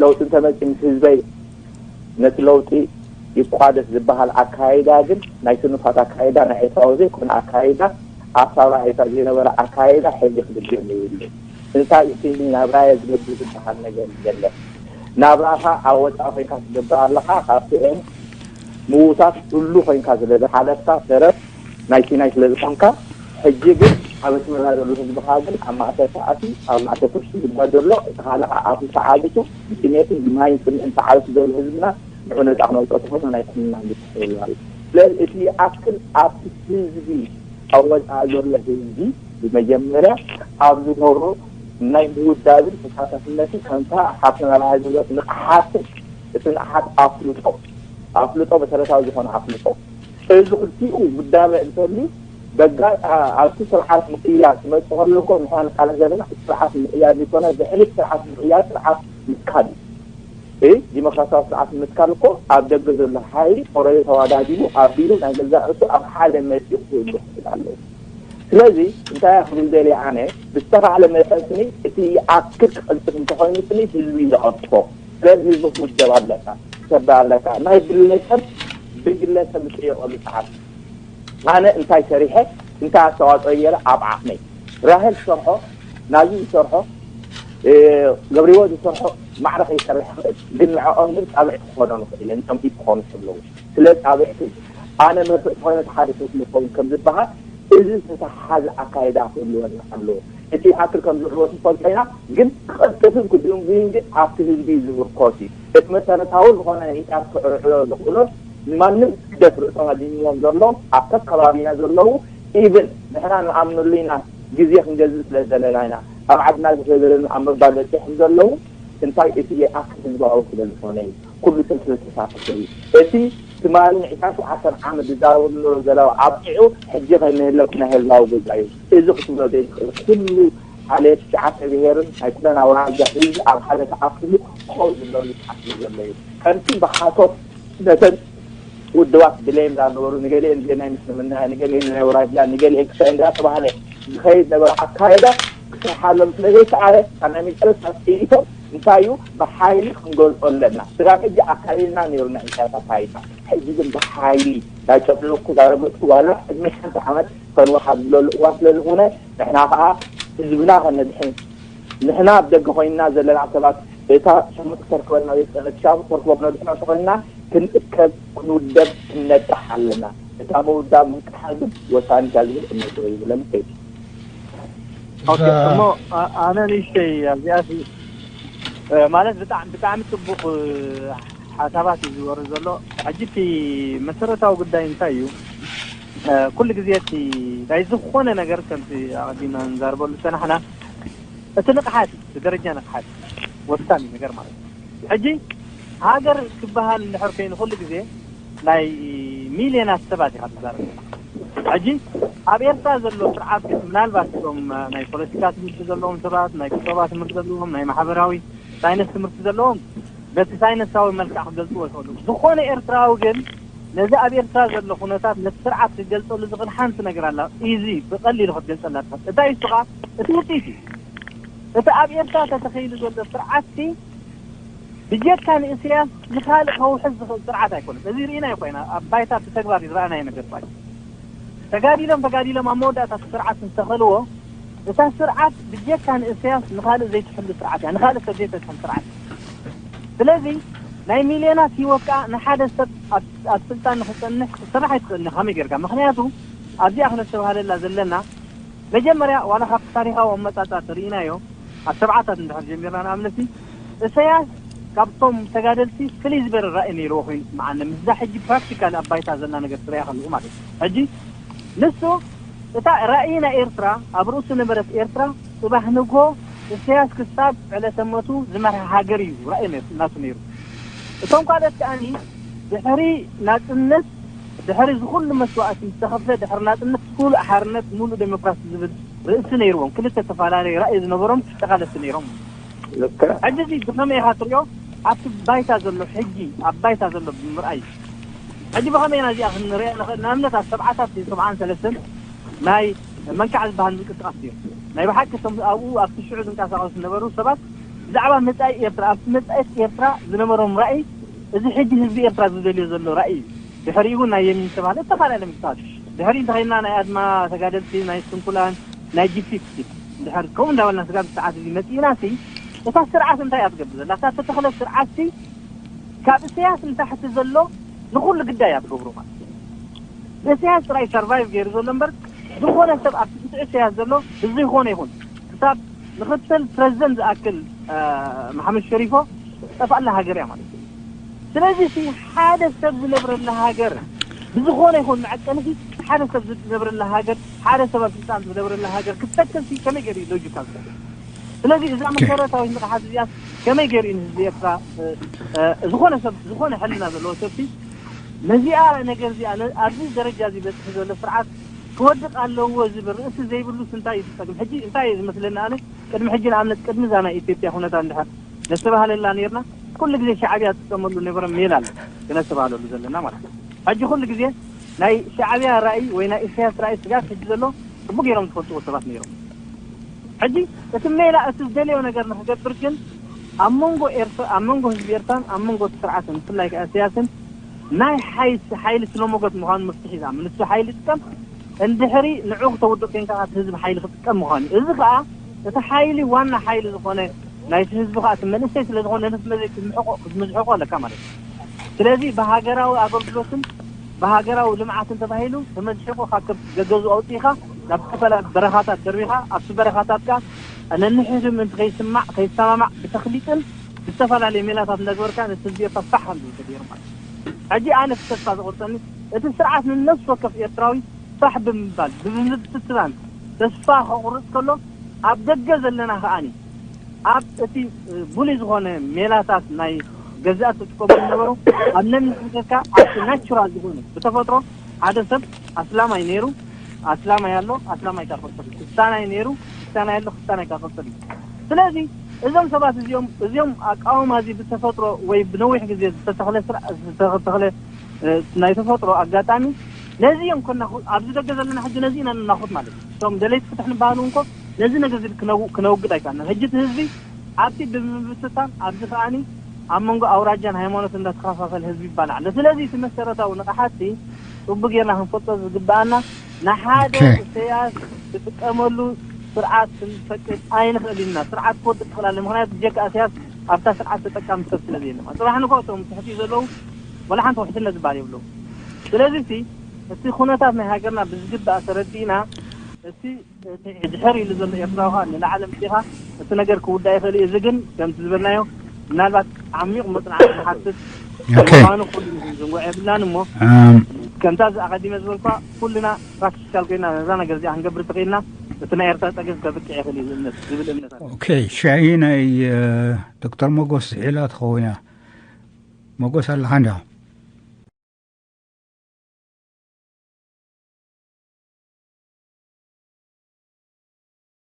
ለውጢ እንተመፂ ምስ ህዝበይ ነቲ ለውጢ ይቋደስ ዝበሃል ኣካይዳ ግን ናይ ስኑፋት ኣካይዳ ናይ ኤርትራዊ ዘይኮነ ኣካይዳ ኣብ ሳባ ኤርትራ ዘይነበረ ኣካይዳ ሕዚ ክድገም የብሉ። እንታይ እቲ ናብራየ ዝገብር ዝበሃል ነገር የለን። ናብራኻ ኣብ ወፃኢ ኮይንካ ትገብር ኣለኻ ካብቲኦም ምዉታት ህሉ ኮይንካ ስለ ዝሓለፍካ ተረፍ ናይ ሲናይ ስለ ዝኾንካ ሕጂ ግን ኣብ ኣስመራ ዘሎ ህዝብኻ ግን ኣብ ማእሰርቲ ኣትዩ ኣብ ማእሰርቲ ክስጉድጓድ ዘሎ እቲ ካልእ ኣብ ተዓቢቱ ብጥሜትን ብማይን ፅምእን ተዓቢቱ ዘሎ ህዝብና ንዑ ነፃ ክነውፅኦ ተኾይኑ ናይ ኩልና ግድስ ይብሉ ኣለዉ። ስለዚ እቲ ይኣክል ኣብቲ ህዝቢ ኣብ ወፃኢ ዘሎ ህዝቢ ብመጀመርያ ኣብ ዝገብሮ ናይ ምውዳብን ተሳታፍነትን ከምታ ሓፍትና ራሃ ዝበለት ንቕሓትን እቲ ንቕሓት ኣፍልጦ ኣፍልጦ መሰረታዊ ዝኾነ ኣፍልጦ እዚ ክልቲኡ ውዳበ እንተልዩ በጋ ኣብቲ ስርዓት ምቅያር ክመፅእ ከለኮ ንሕና ንቃለስ ዘለና ስርዓት ምቅያር ዘይኮነ ድሕሪ ስርዓት ምቅያር ስርዓት ምትካል እዩ። ዲሞክራሲያዊ ስርዓት ንምትካል እኮ ኣብ ደገ ዘሎ ሓይሊ ኦረዲ ተዋዳዲቡ ኣቢሉ ናይ ገዛእ ርእሱ ኣብ ሓደ መፂኡ ክህሉ ክኽእል ኣለዎ። ስለዚ እንታይ ክብል ደልየ ኣነ ብዝተኻእለ መጠን ስኒ እቲ ይኣክል ክቐልጥፍ እንተኾይኑ ስኒ ህዝቢ እዩ ዘቐልጥፎ። ስለዚ ህዝቢ ክውደብ ኣለካ፣ ክሰብር ኣለካ። ናይ ግለሰብ ብግለሰብ ዝጥየቐሉ ሰዓት ኣነ እንታይ ሰሪሐ እንታይ ኣስተዋፅኦ ገይረ ኣብ ዓቕመይ ራሄል ዝሰርሖ ናዚ ዝሰርሖ ገብሪዎ ዝሰርሖ ማዕረ ከይሰርሕ ይኽእል ግን ንዕኦም ግን ፃብዕቲ ክኾኖ ንኽእል እዮም ኢድ ክኾኑ ከለዉ ስለ ፃብዕቲ ኣነ መርፍእ ዝኾነ ሓደ ሰብ ንኸውን ከም ዝበሃል እዚ ዝተተሓሓዘ ኣካይዳ ክህልወና ኣለዎ። እቲ ይኣክል ከም ዝዕወት ንፈልጦ ኢና፣ ግን ክቐልጥፍን ክድንጉይን ግን ኣብቲ ህዝቢ እዩ ዝምርኮስ እዩ። እቲ መሰረታዊ ዝኾነ ሂሳብ ክዕዕዮ ዝኽእሎ ንማንም ስደት ርእሶም ኣድንዮም ዘለዉ ኣብ ከከባቢና ዘለዉ ኢቭን ንሕና ንኣምነሉ ኢና ግዜ ክንገዝእ ስለ ዝደለና ኢና ኣብ ዓድና ዝፈዘለና ኣብ ምባል በፂሖም ዘለዉ እንታይ እቲ ይኣክል ህዝባዊ ስለ ዝኾነ እዩ ኩሉ ሰብ ስለ ዝተሳተፈ እዩ እቲ ትማሊ ንዒስራን ሸውዓተን ዓመት ዝዛረበሉ ዘለዉ ኣብቂዑ ሕጂ ከይንህለኩ ናይ ህዝባዊ ጉዳይ እዩ። እዚ ክትብሎ ዘይትኽእል ኩሉ ዓሌት ትሽዓተ ብሄርን ናይ ኩለን ኣውራጃ ህዝቢ ኣብ ሓደ ተኣኪቡ ክኸው ዝበሉ ተኣኪቡ ዘሎ እዩ። ከምቲ ብሓሶት ነተን ውድባት ብሌም እንዳገበሩ ንገሊኤን ዜና ምስልምና ንገሊኤን ናይ ኣውራጃ ንገሊኤን ክሳይ እንዳተባህለ ዝኸይድ ነበረ ኣካየዳ ክስርሓሎም ስለ ዘይከኣለ ካብ ናይ መጨረስታ ስኢቶም እንታይ እዩ ብሓይሊ ክንገልጾ ኣለና። ስጋብ ሕጂ ኣካይድና ነይሩና እንታይ ኣካይድና ሕጂ ግን ብሓይሊ ናይ ጨብለኩ ዛረገጥኩ ዋላ ቅድሚ ሓንቲ ዓመት ከንወሓ ዝብለሉ እዋን ስለ ዝኾነ ንሕና ከዓ ህዝብና ከነድሕን ንሕና ኣብ ደገ ኮይንና ዘለና ሰባት እታ ሸሙ ተርክበልና ዘይትኽእል እቲ ሻሙ ተርክቦ ክነድሕኖ ተኮይንና ክንእከብ ክንውደብ ክነጣሕ ኣለና። እታ ምውዳብ ምንቅሓል ግን ወሳኒት እያ ዝብል እምነት ይብለኒ ከይዲ። ኦኬ እሞ ኣነ ንእሽተይ ኣብዚኣ ማለት ብጣዕሚ ብጣዕሚ ፅቡቅ ሓሳባት እዩ ዝወርድ ዘሎ። ሕጂ እቲ መሰረታዊ ጉዳይ እንታይ እዩ? ኩሉ ግዜ እቲ ናይ ዝኾነ ነገር ከምቲ ኣቐዲምና ንዛርበሉ ዝፀናሕና እቲ ንቕሓት እቲ ደረጃ ንቕሓት ወሳኒ ነገር ማለት እዩ። ሕጂ ሃገር ክበሃል እንድሕር ኮይኑ ኩሉ ግዜ ናይ ሚልዮናት ሰባት ኢኻ ትዛረብ። ሕጂ ኣብ ኤርትራ ዘሎ ስርዓት ግን ምናልባት እቶም ናይ ፖለቲካ ትምህርቲ ዘለዎም ሰባት ናይ ቁጠባ ትምህርቲ ዘለዎም ናይ ማሕበራዊ ሳይንስ ትምህርቲ ዘለዎም በቲ ሳይንሳዊ መልክዕ ክገልፅዎ ይኽእሉ። ዝኾነ ኤርትራዊ ግን ነዚ ኣብ ኤርትራ ዘሎ ኩነታት ነቲ ስርዓት ክገልፀሉ ዝኽእል ሓንቲ ነገር ኣላ። ኢዚ ብቐሊሉ ክትገልፀላ ትኽእል። እንታይ እሱ ከዓ እቲ ውፅኢት እዩ። እቲ ኣብ ኤርትራ ተተኸይሉ ዘሎ ስርዓትሲ ብጀካ ንእስያስ ንኻልእ ከውሕስ ዝኽእል ስርዓት ኣይኮነን። እዚ ርኢናዮ ኮይና ኣብ ባይታ ብተግባር ዝረኣናዮ ነገር ባይ ተጋዲሎም ተጋዲሎም ኣብ መወዳእታ እቲ ስርዓት ዝተኸልዎ እታ ስርዓት ብጀካ ንእስያስ ንኻልእ ዘይትሕሉ ስርዓት እያ፣ ንኻልእ ሰብ ዘይተድሕን ስርዓት። ስለዚ ናይ ሚልዮናት ህይወት ከዓ ንሓደ ሰብ ኣብ ኣብ ስልጣን ንክፀንሕ ክትሰርሕ ኣይትኽእልን ኢኻ። ከመይ ጌርካ? ምክንያቱ ኣብዚኣ ክነስተባህለላ ዘለና መጀመርያ ዋላ ካብቲ ታሪኻዊ ኣመፃፃ ተርኢናዮ ኣብ ሰብዓታት እንድሕር ጀሚርና ንኣብነቲ እሰያስ ካብቶም ተጋደልቲ ፍልይ ዝበለ ራእይ ነይርዎ ኮይኑ ይስምዓኒ ምስዛ ሕጂ ፕራክቲካል ኣብ ባይታ ዘላ ነገር ትሪኣ ከለኹ ማለት እዩ። ሕጂ ንሱ እታ ራእይ ናይ ኤርትራ ኣብ ርእሱ ነበረት ኤርትራ ፅባሕ ንግሆ እሰያስ ክሳብ ዕለተ መቱ ዝመርሐ ሃገር እዩ ራእይ ነይሩ- ናቱ ነይሩ። እቶም ካልኦት ከኣኒ ድሕሪ ናፅነት ድሕሪ ዝኩሉ መስዋእቲ ዝተኸፍለ ድሕሪ ናፅነት ሙሉእ ሓርነት ሙሉእ ዴሞክራሲ ዝብል ርእሲ ነይርዎም ክልተ ዝተፈላለዩ ራእይ ዝነበሮም ተቓለስቲ ነይሮም። ልክዕ ሕጂ እዚ ብኸመይ ኢኻ ትሪኦ? ኣብቲ ባይታ ዘሎ ሕጂ ኣብ ባይታ ዘሎ ብምርኣይ ሕጂ ብኸመይ ኢና እዚኣ ክንሪኣ ንኽእል? ንኣብነት ኣብ ሰብዓታት ሰብዓን ሰለስተን ናይ መንካዕ ዝበሃል ምንቅስቃስ ነይሩ። ናይ ብሓቂ እቶም ኣብኡ ኣብቲ ሽዑ ዝንቀሳቐሱ ዝነበሩ ሰባት ብዛዕባ መጻኢ ኤርትራ ኣብቲ መጻኢት ኤርትራ ዝነበሮም ራእይ እዚ ሕጂ ህዝቢ ኤርትራ ዝደልዮ ዘሎ ራእይ እዩ። ድሕሪኡ እውን ናይ የሚን ዝተባህለ ዝተፈላለየ ምንቅስቃስ ድሕሪ እንተኸይድና ናይ ኣድማ ተጋደልቲ ናይ ስንኩላን ናይ ጂ ፊፍቲ ድሕር ከምኡ እንዳበልና ስጋብ ሰዓት እዚ መፂእና ሲ እታ ስርዓት እንታይ እያ ትገብር ዘላ እታ ተተኽለ ስርዓት ሲ ካብ እሰያስ ንታሕቲ ዘሎ ንኩሉ ግዳይ እያ ትገብሮ ማለት እዩ። እሰያስ ጥራይ ሰርቫይቭ ገይሩ ዘሎ እምበር ዝኾነ ሰብ ኣብቲ ትሕቲ እሰያስ ዘሎ ብዝኾነ ይኹን ክሳብ ምክትል ፕረዚደንት ዝኣክል መሓመድ ሸሪፎ ጠፋላ ሃገር እያ ማለት እዩ። ስለዚ ሲ ሓደ ሰብ ዝነብረላ ሃገር ብዝኾነ ይኹን መዐቀኒ ሲ ሓደ ሰብ ዝነብረላ ሃገር ሓደ ሰብ ኣብ ስልጣን ዝነብረላ ሃገር ክትተክል ሲ ከመይ ገይሩ እዩ ሎጂካል? ስለዚ እዛ መሰረታዊት ንቕሓት እዚኣ ከመይ ገይሩ እዩ ንህዝቢ ኤርትራ ዝኾነ ሰብ ዝኾነ ሕልና ዘለዎ ሰብሲ ነዚኣ ነገር እዚኣ ኣብዚ ደረጃ እዚ በፅሒ ዘሎ ስርዓት ክወድቕ ኣለዎ ዝብል ርእሲ ዘይብሉ እንታይ እዩ ዝጠቅም? ሕጂ እንታይ እዩ ዝመስለኒ ኣነ ቅድሚ ሕጂ ንኣብነት ቅድሚ እዛ ናይ ኢትዮጵያ ኩነታት እንድሕር ነስተባህለላ ነርና ኩሉ ግዜ ሻዕብያ ዝጥቀመሉ ነበረ ሜላ ኣሎ ክነስተባህለሉ ዘለና ማለት እዩ። ሕጂ ኩሉ ግዜ ናይ ሻዕብያ ራእይ ወይ ናይ ኢሳያስ ራእይ ስጋት ሕጂ ዘሎ ጽቡቅ ገይሮም ዝፈልጥዎ ሰባት ነይሮም። ሕጂ እቲ ሜላ እቲ ዝደለዮ ነገር ንክገብር ግን ኣብ መንጎ ኤርትራ ኣብ መንጎ ህዝቢ ኤርትራን ኣብ መንጎ እቲ ስርዓትን ብፍላይ ከኣ ኢሳያስን ናይ ሓይሲ ሓይሊ ስለሞገት ምዃኑ መፍትሒ ዝኣምን እሱ ሓይሊ ጥቀም እንድሕሪ ንዑ ክተውድቕ ኮንካ እቲ ህዝቢ ሓይሊ ክጥቀም ምዃኑ እዩ። እዚ ከኣ እቲ ሓይሊ ዋና ሓይሊ ዝኾነ ናይቲ ህዝቢ ከኣ እቲ መንእሰይ ስለ ዝኾነ ነቲ መዘይ ክትምሕቆ ክትምዝሕቆ ኣለካ ማለት እዩ። ስለዚ ብሃገራዊ ኣገልግሎትን ብሃገራዊ ልምዓትን ተባሂሉ ተመዝሒቑ ካብ ገገዝኡ ኣውፂእኻ ናብ ዝተፈላለዩ በረኻታት ደርቢኻ ኣብቲ በረኻታት ከኣ ነንሕድሕዱ ምእንቲ ከይስማዕ ከይሰማማዕ ብተኽሊጥን ብዝተፈላለየ ሜላታት እንዳገበርካ ነቲ ህዝቢ ኤርትራ ፋሕ ከም ዝብል ተገይሩ ማለት እዩ። ሕጂ ኣነ እቲ ተስፋ ዘቑርፀኒ እቲ ስርዓት ንነፍሲ ወከፍ ኤርትራዊ ፋሕ ብምባል ብምብትትናን ተስፋ ከቑርፅ ከሎ ኣብ ደገ ዘለና ከኣኒ ኣብ እቲ ብሉይ ዝኾነ ሜላታት ናይ ገዛእቲ ዝጥቀሙ ዝነበሩ ኣብ ነንሕድሕድካ ኣብቲ ናቹራል ዝኾነ ብተፈጥሮ ሓደ ሰብ ኣስላማይ ነይሩ ኣስላማይ ኣሎ ኣስላማይ ካብ ቀጽል ክስታናይ ነይሩ ክስታናይ ኣሎ ክስታናይ ካብ ቀጽል እዩ። ስለዚ እዞም ሰባት እዚኦም እዚኦም ኣቃውማ እዚ ብተፈጥሮ ወይ ብነዊሕ ግዜ ዝተተኽለ ስርዓ- ዝተተኽለ እ፣ ናይ ተፈጥሮ ኣጋጣሚ ነዚ እዮም ኮና ኣብዚ ደገ ዘለና ሕጂ ነዚ ኢና ንናኹት ማለት እዩ። እቶም ደለይቲ ፍትሕ ንባህሉ እንኮ ነዚ ነገር እዚ ክነው- ክነውግድ ኣይካልና። ሕጂ እቲ ህዝቢ ኣብቲ ብምብትታን ኣብዚ ከዓኒ ኣብ መንጎ ኣውራጃን ሃይማኖት እንዳተኸፋፈለ ህዝቢ ይባላዕ ኣሎ። ስለዚ እቲ መሰረታዊ ንቕሓትሲ ጽቡቅ ጌርና ክንፈልጦ ዝግበኣና ንሓደ ኦኬ። እሰያስ ዝጥቀመሉ ስርዓት ክንፈቅድ ኣይንኽእል ኢና። ስርዓት ክወድቅ ይኽእል ኣሎ። ምክንያቱ ብጀካ እሰያስ ኣብታ ስርዓት ተጠቃሚ ሰብ ስለ ዘየለ ማለት። ጽባሕ ንግሆ እቶም ትሕቲ ዘለዉ ወላ ሓንቲ ውሕስነት ዝበሃል የብለዉ። ስለዚ ሲ እቲ ኩነታት ናይ ሃገርና ብዝግባእ ተረዲእና እቲ እቲ ድሕር ኢሉ ዘሎ ኤርትራዊ ከዓ ንላዕሊ ምፂኻ እቲ ነገር ክውዳእ ይኽእል እዩ። እዚ ግን ከምቲ ዝበልናዮ ምናልባት ዓሚቕ መፅናዕቲ ዝሓትት ኦኬ። ምዃኑ ኩሉ ዝንጎዕ የብልናን እሞ ኣም፣ ከምታ እዚ ኣቐዲመ ዝበልኳ ኩልና ፕራክቲካል ኮይና ነዛ ነገር እዚኣ ክንገብር ተኽኢልና እቲ ናይ ኤርትራ ፀገም ከብቅዕ ይኽእል እዩ ዝብል እምነት ዝብል እምነት ኣሎ። ኦኬ። ሽዒ ናይ እ፣ ዶክተር ሞጎስ ዝሒላ ትኸውን እያ። ሞጎስ ኣለኻ እንዲያ?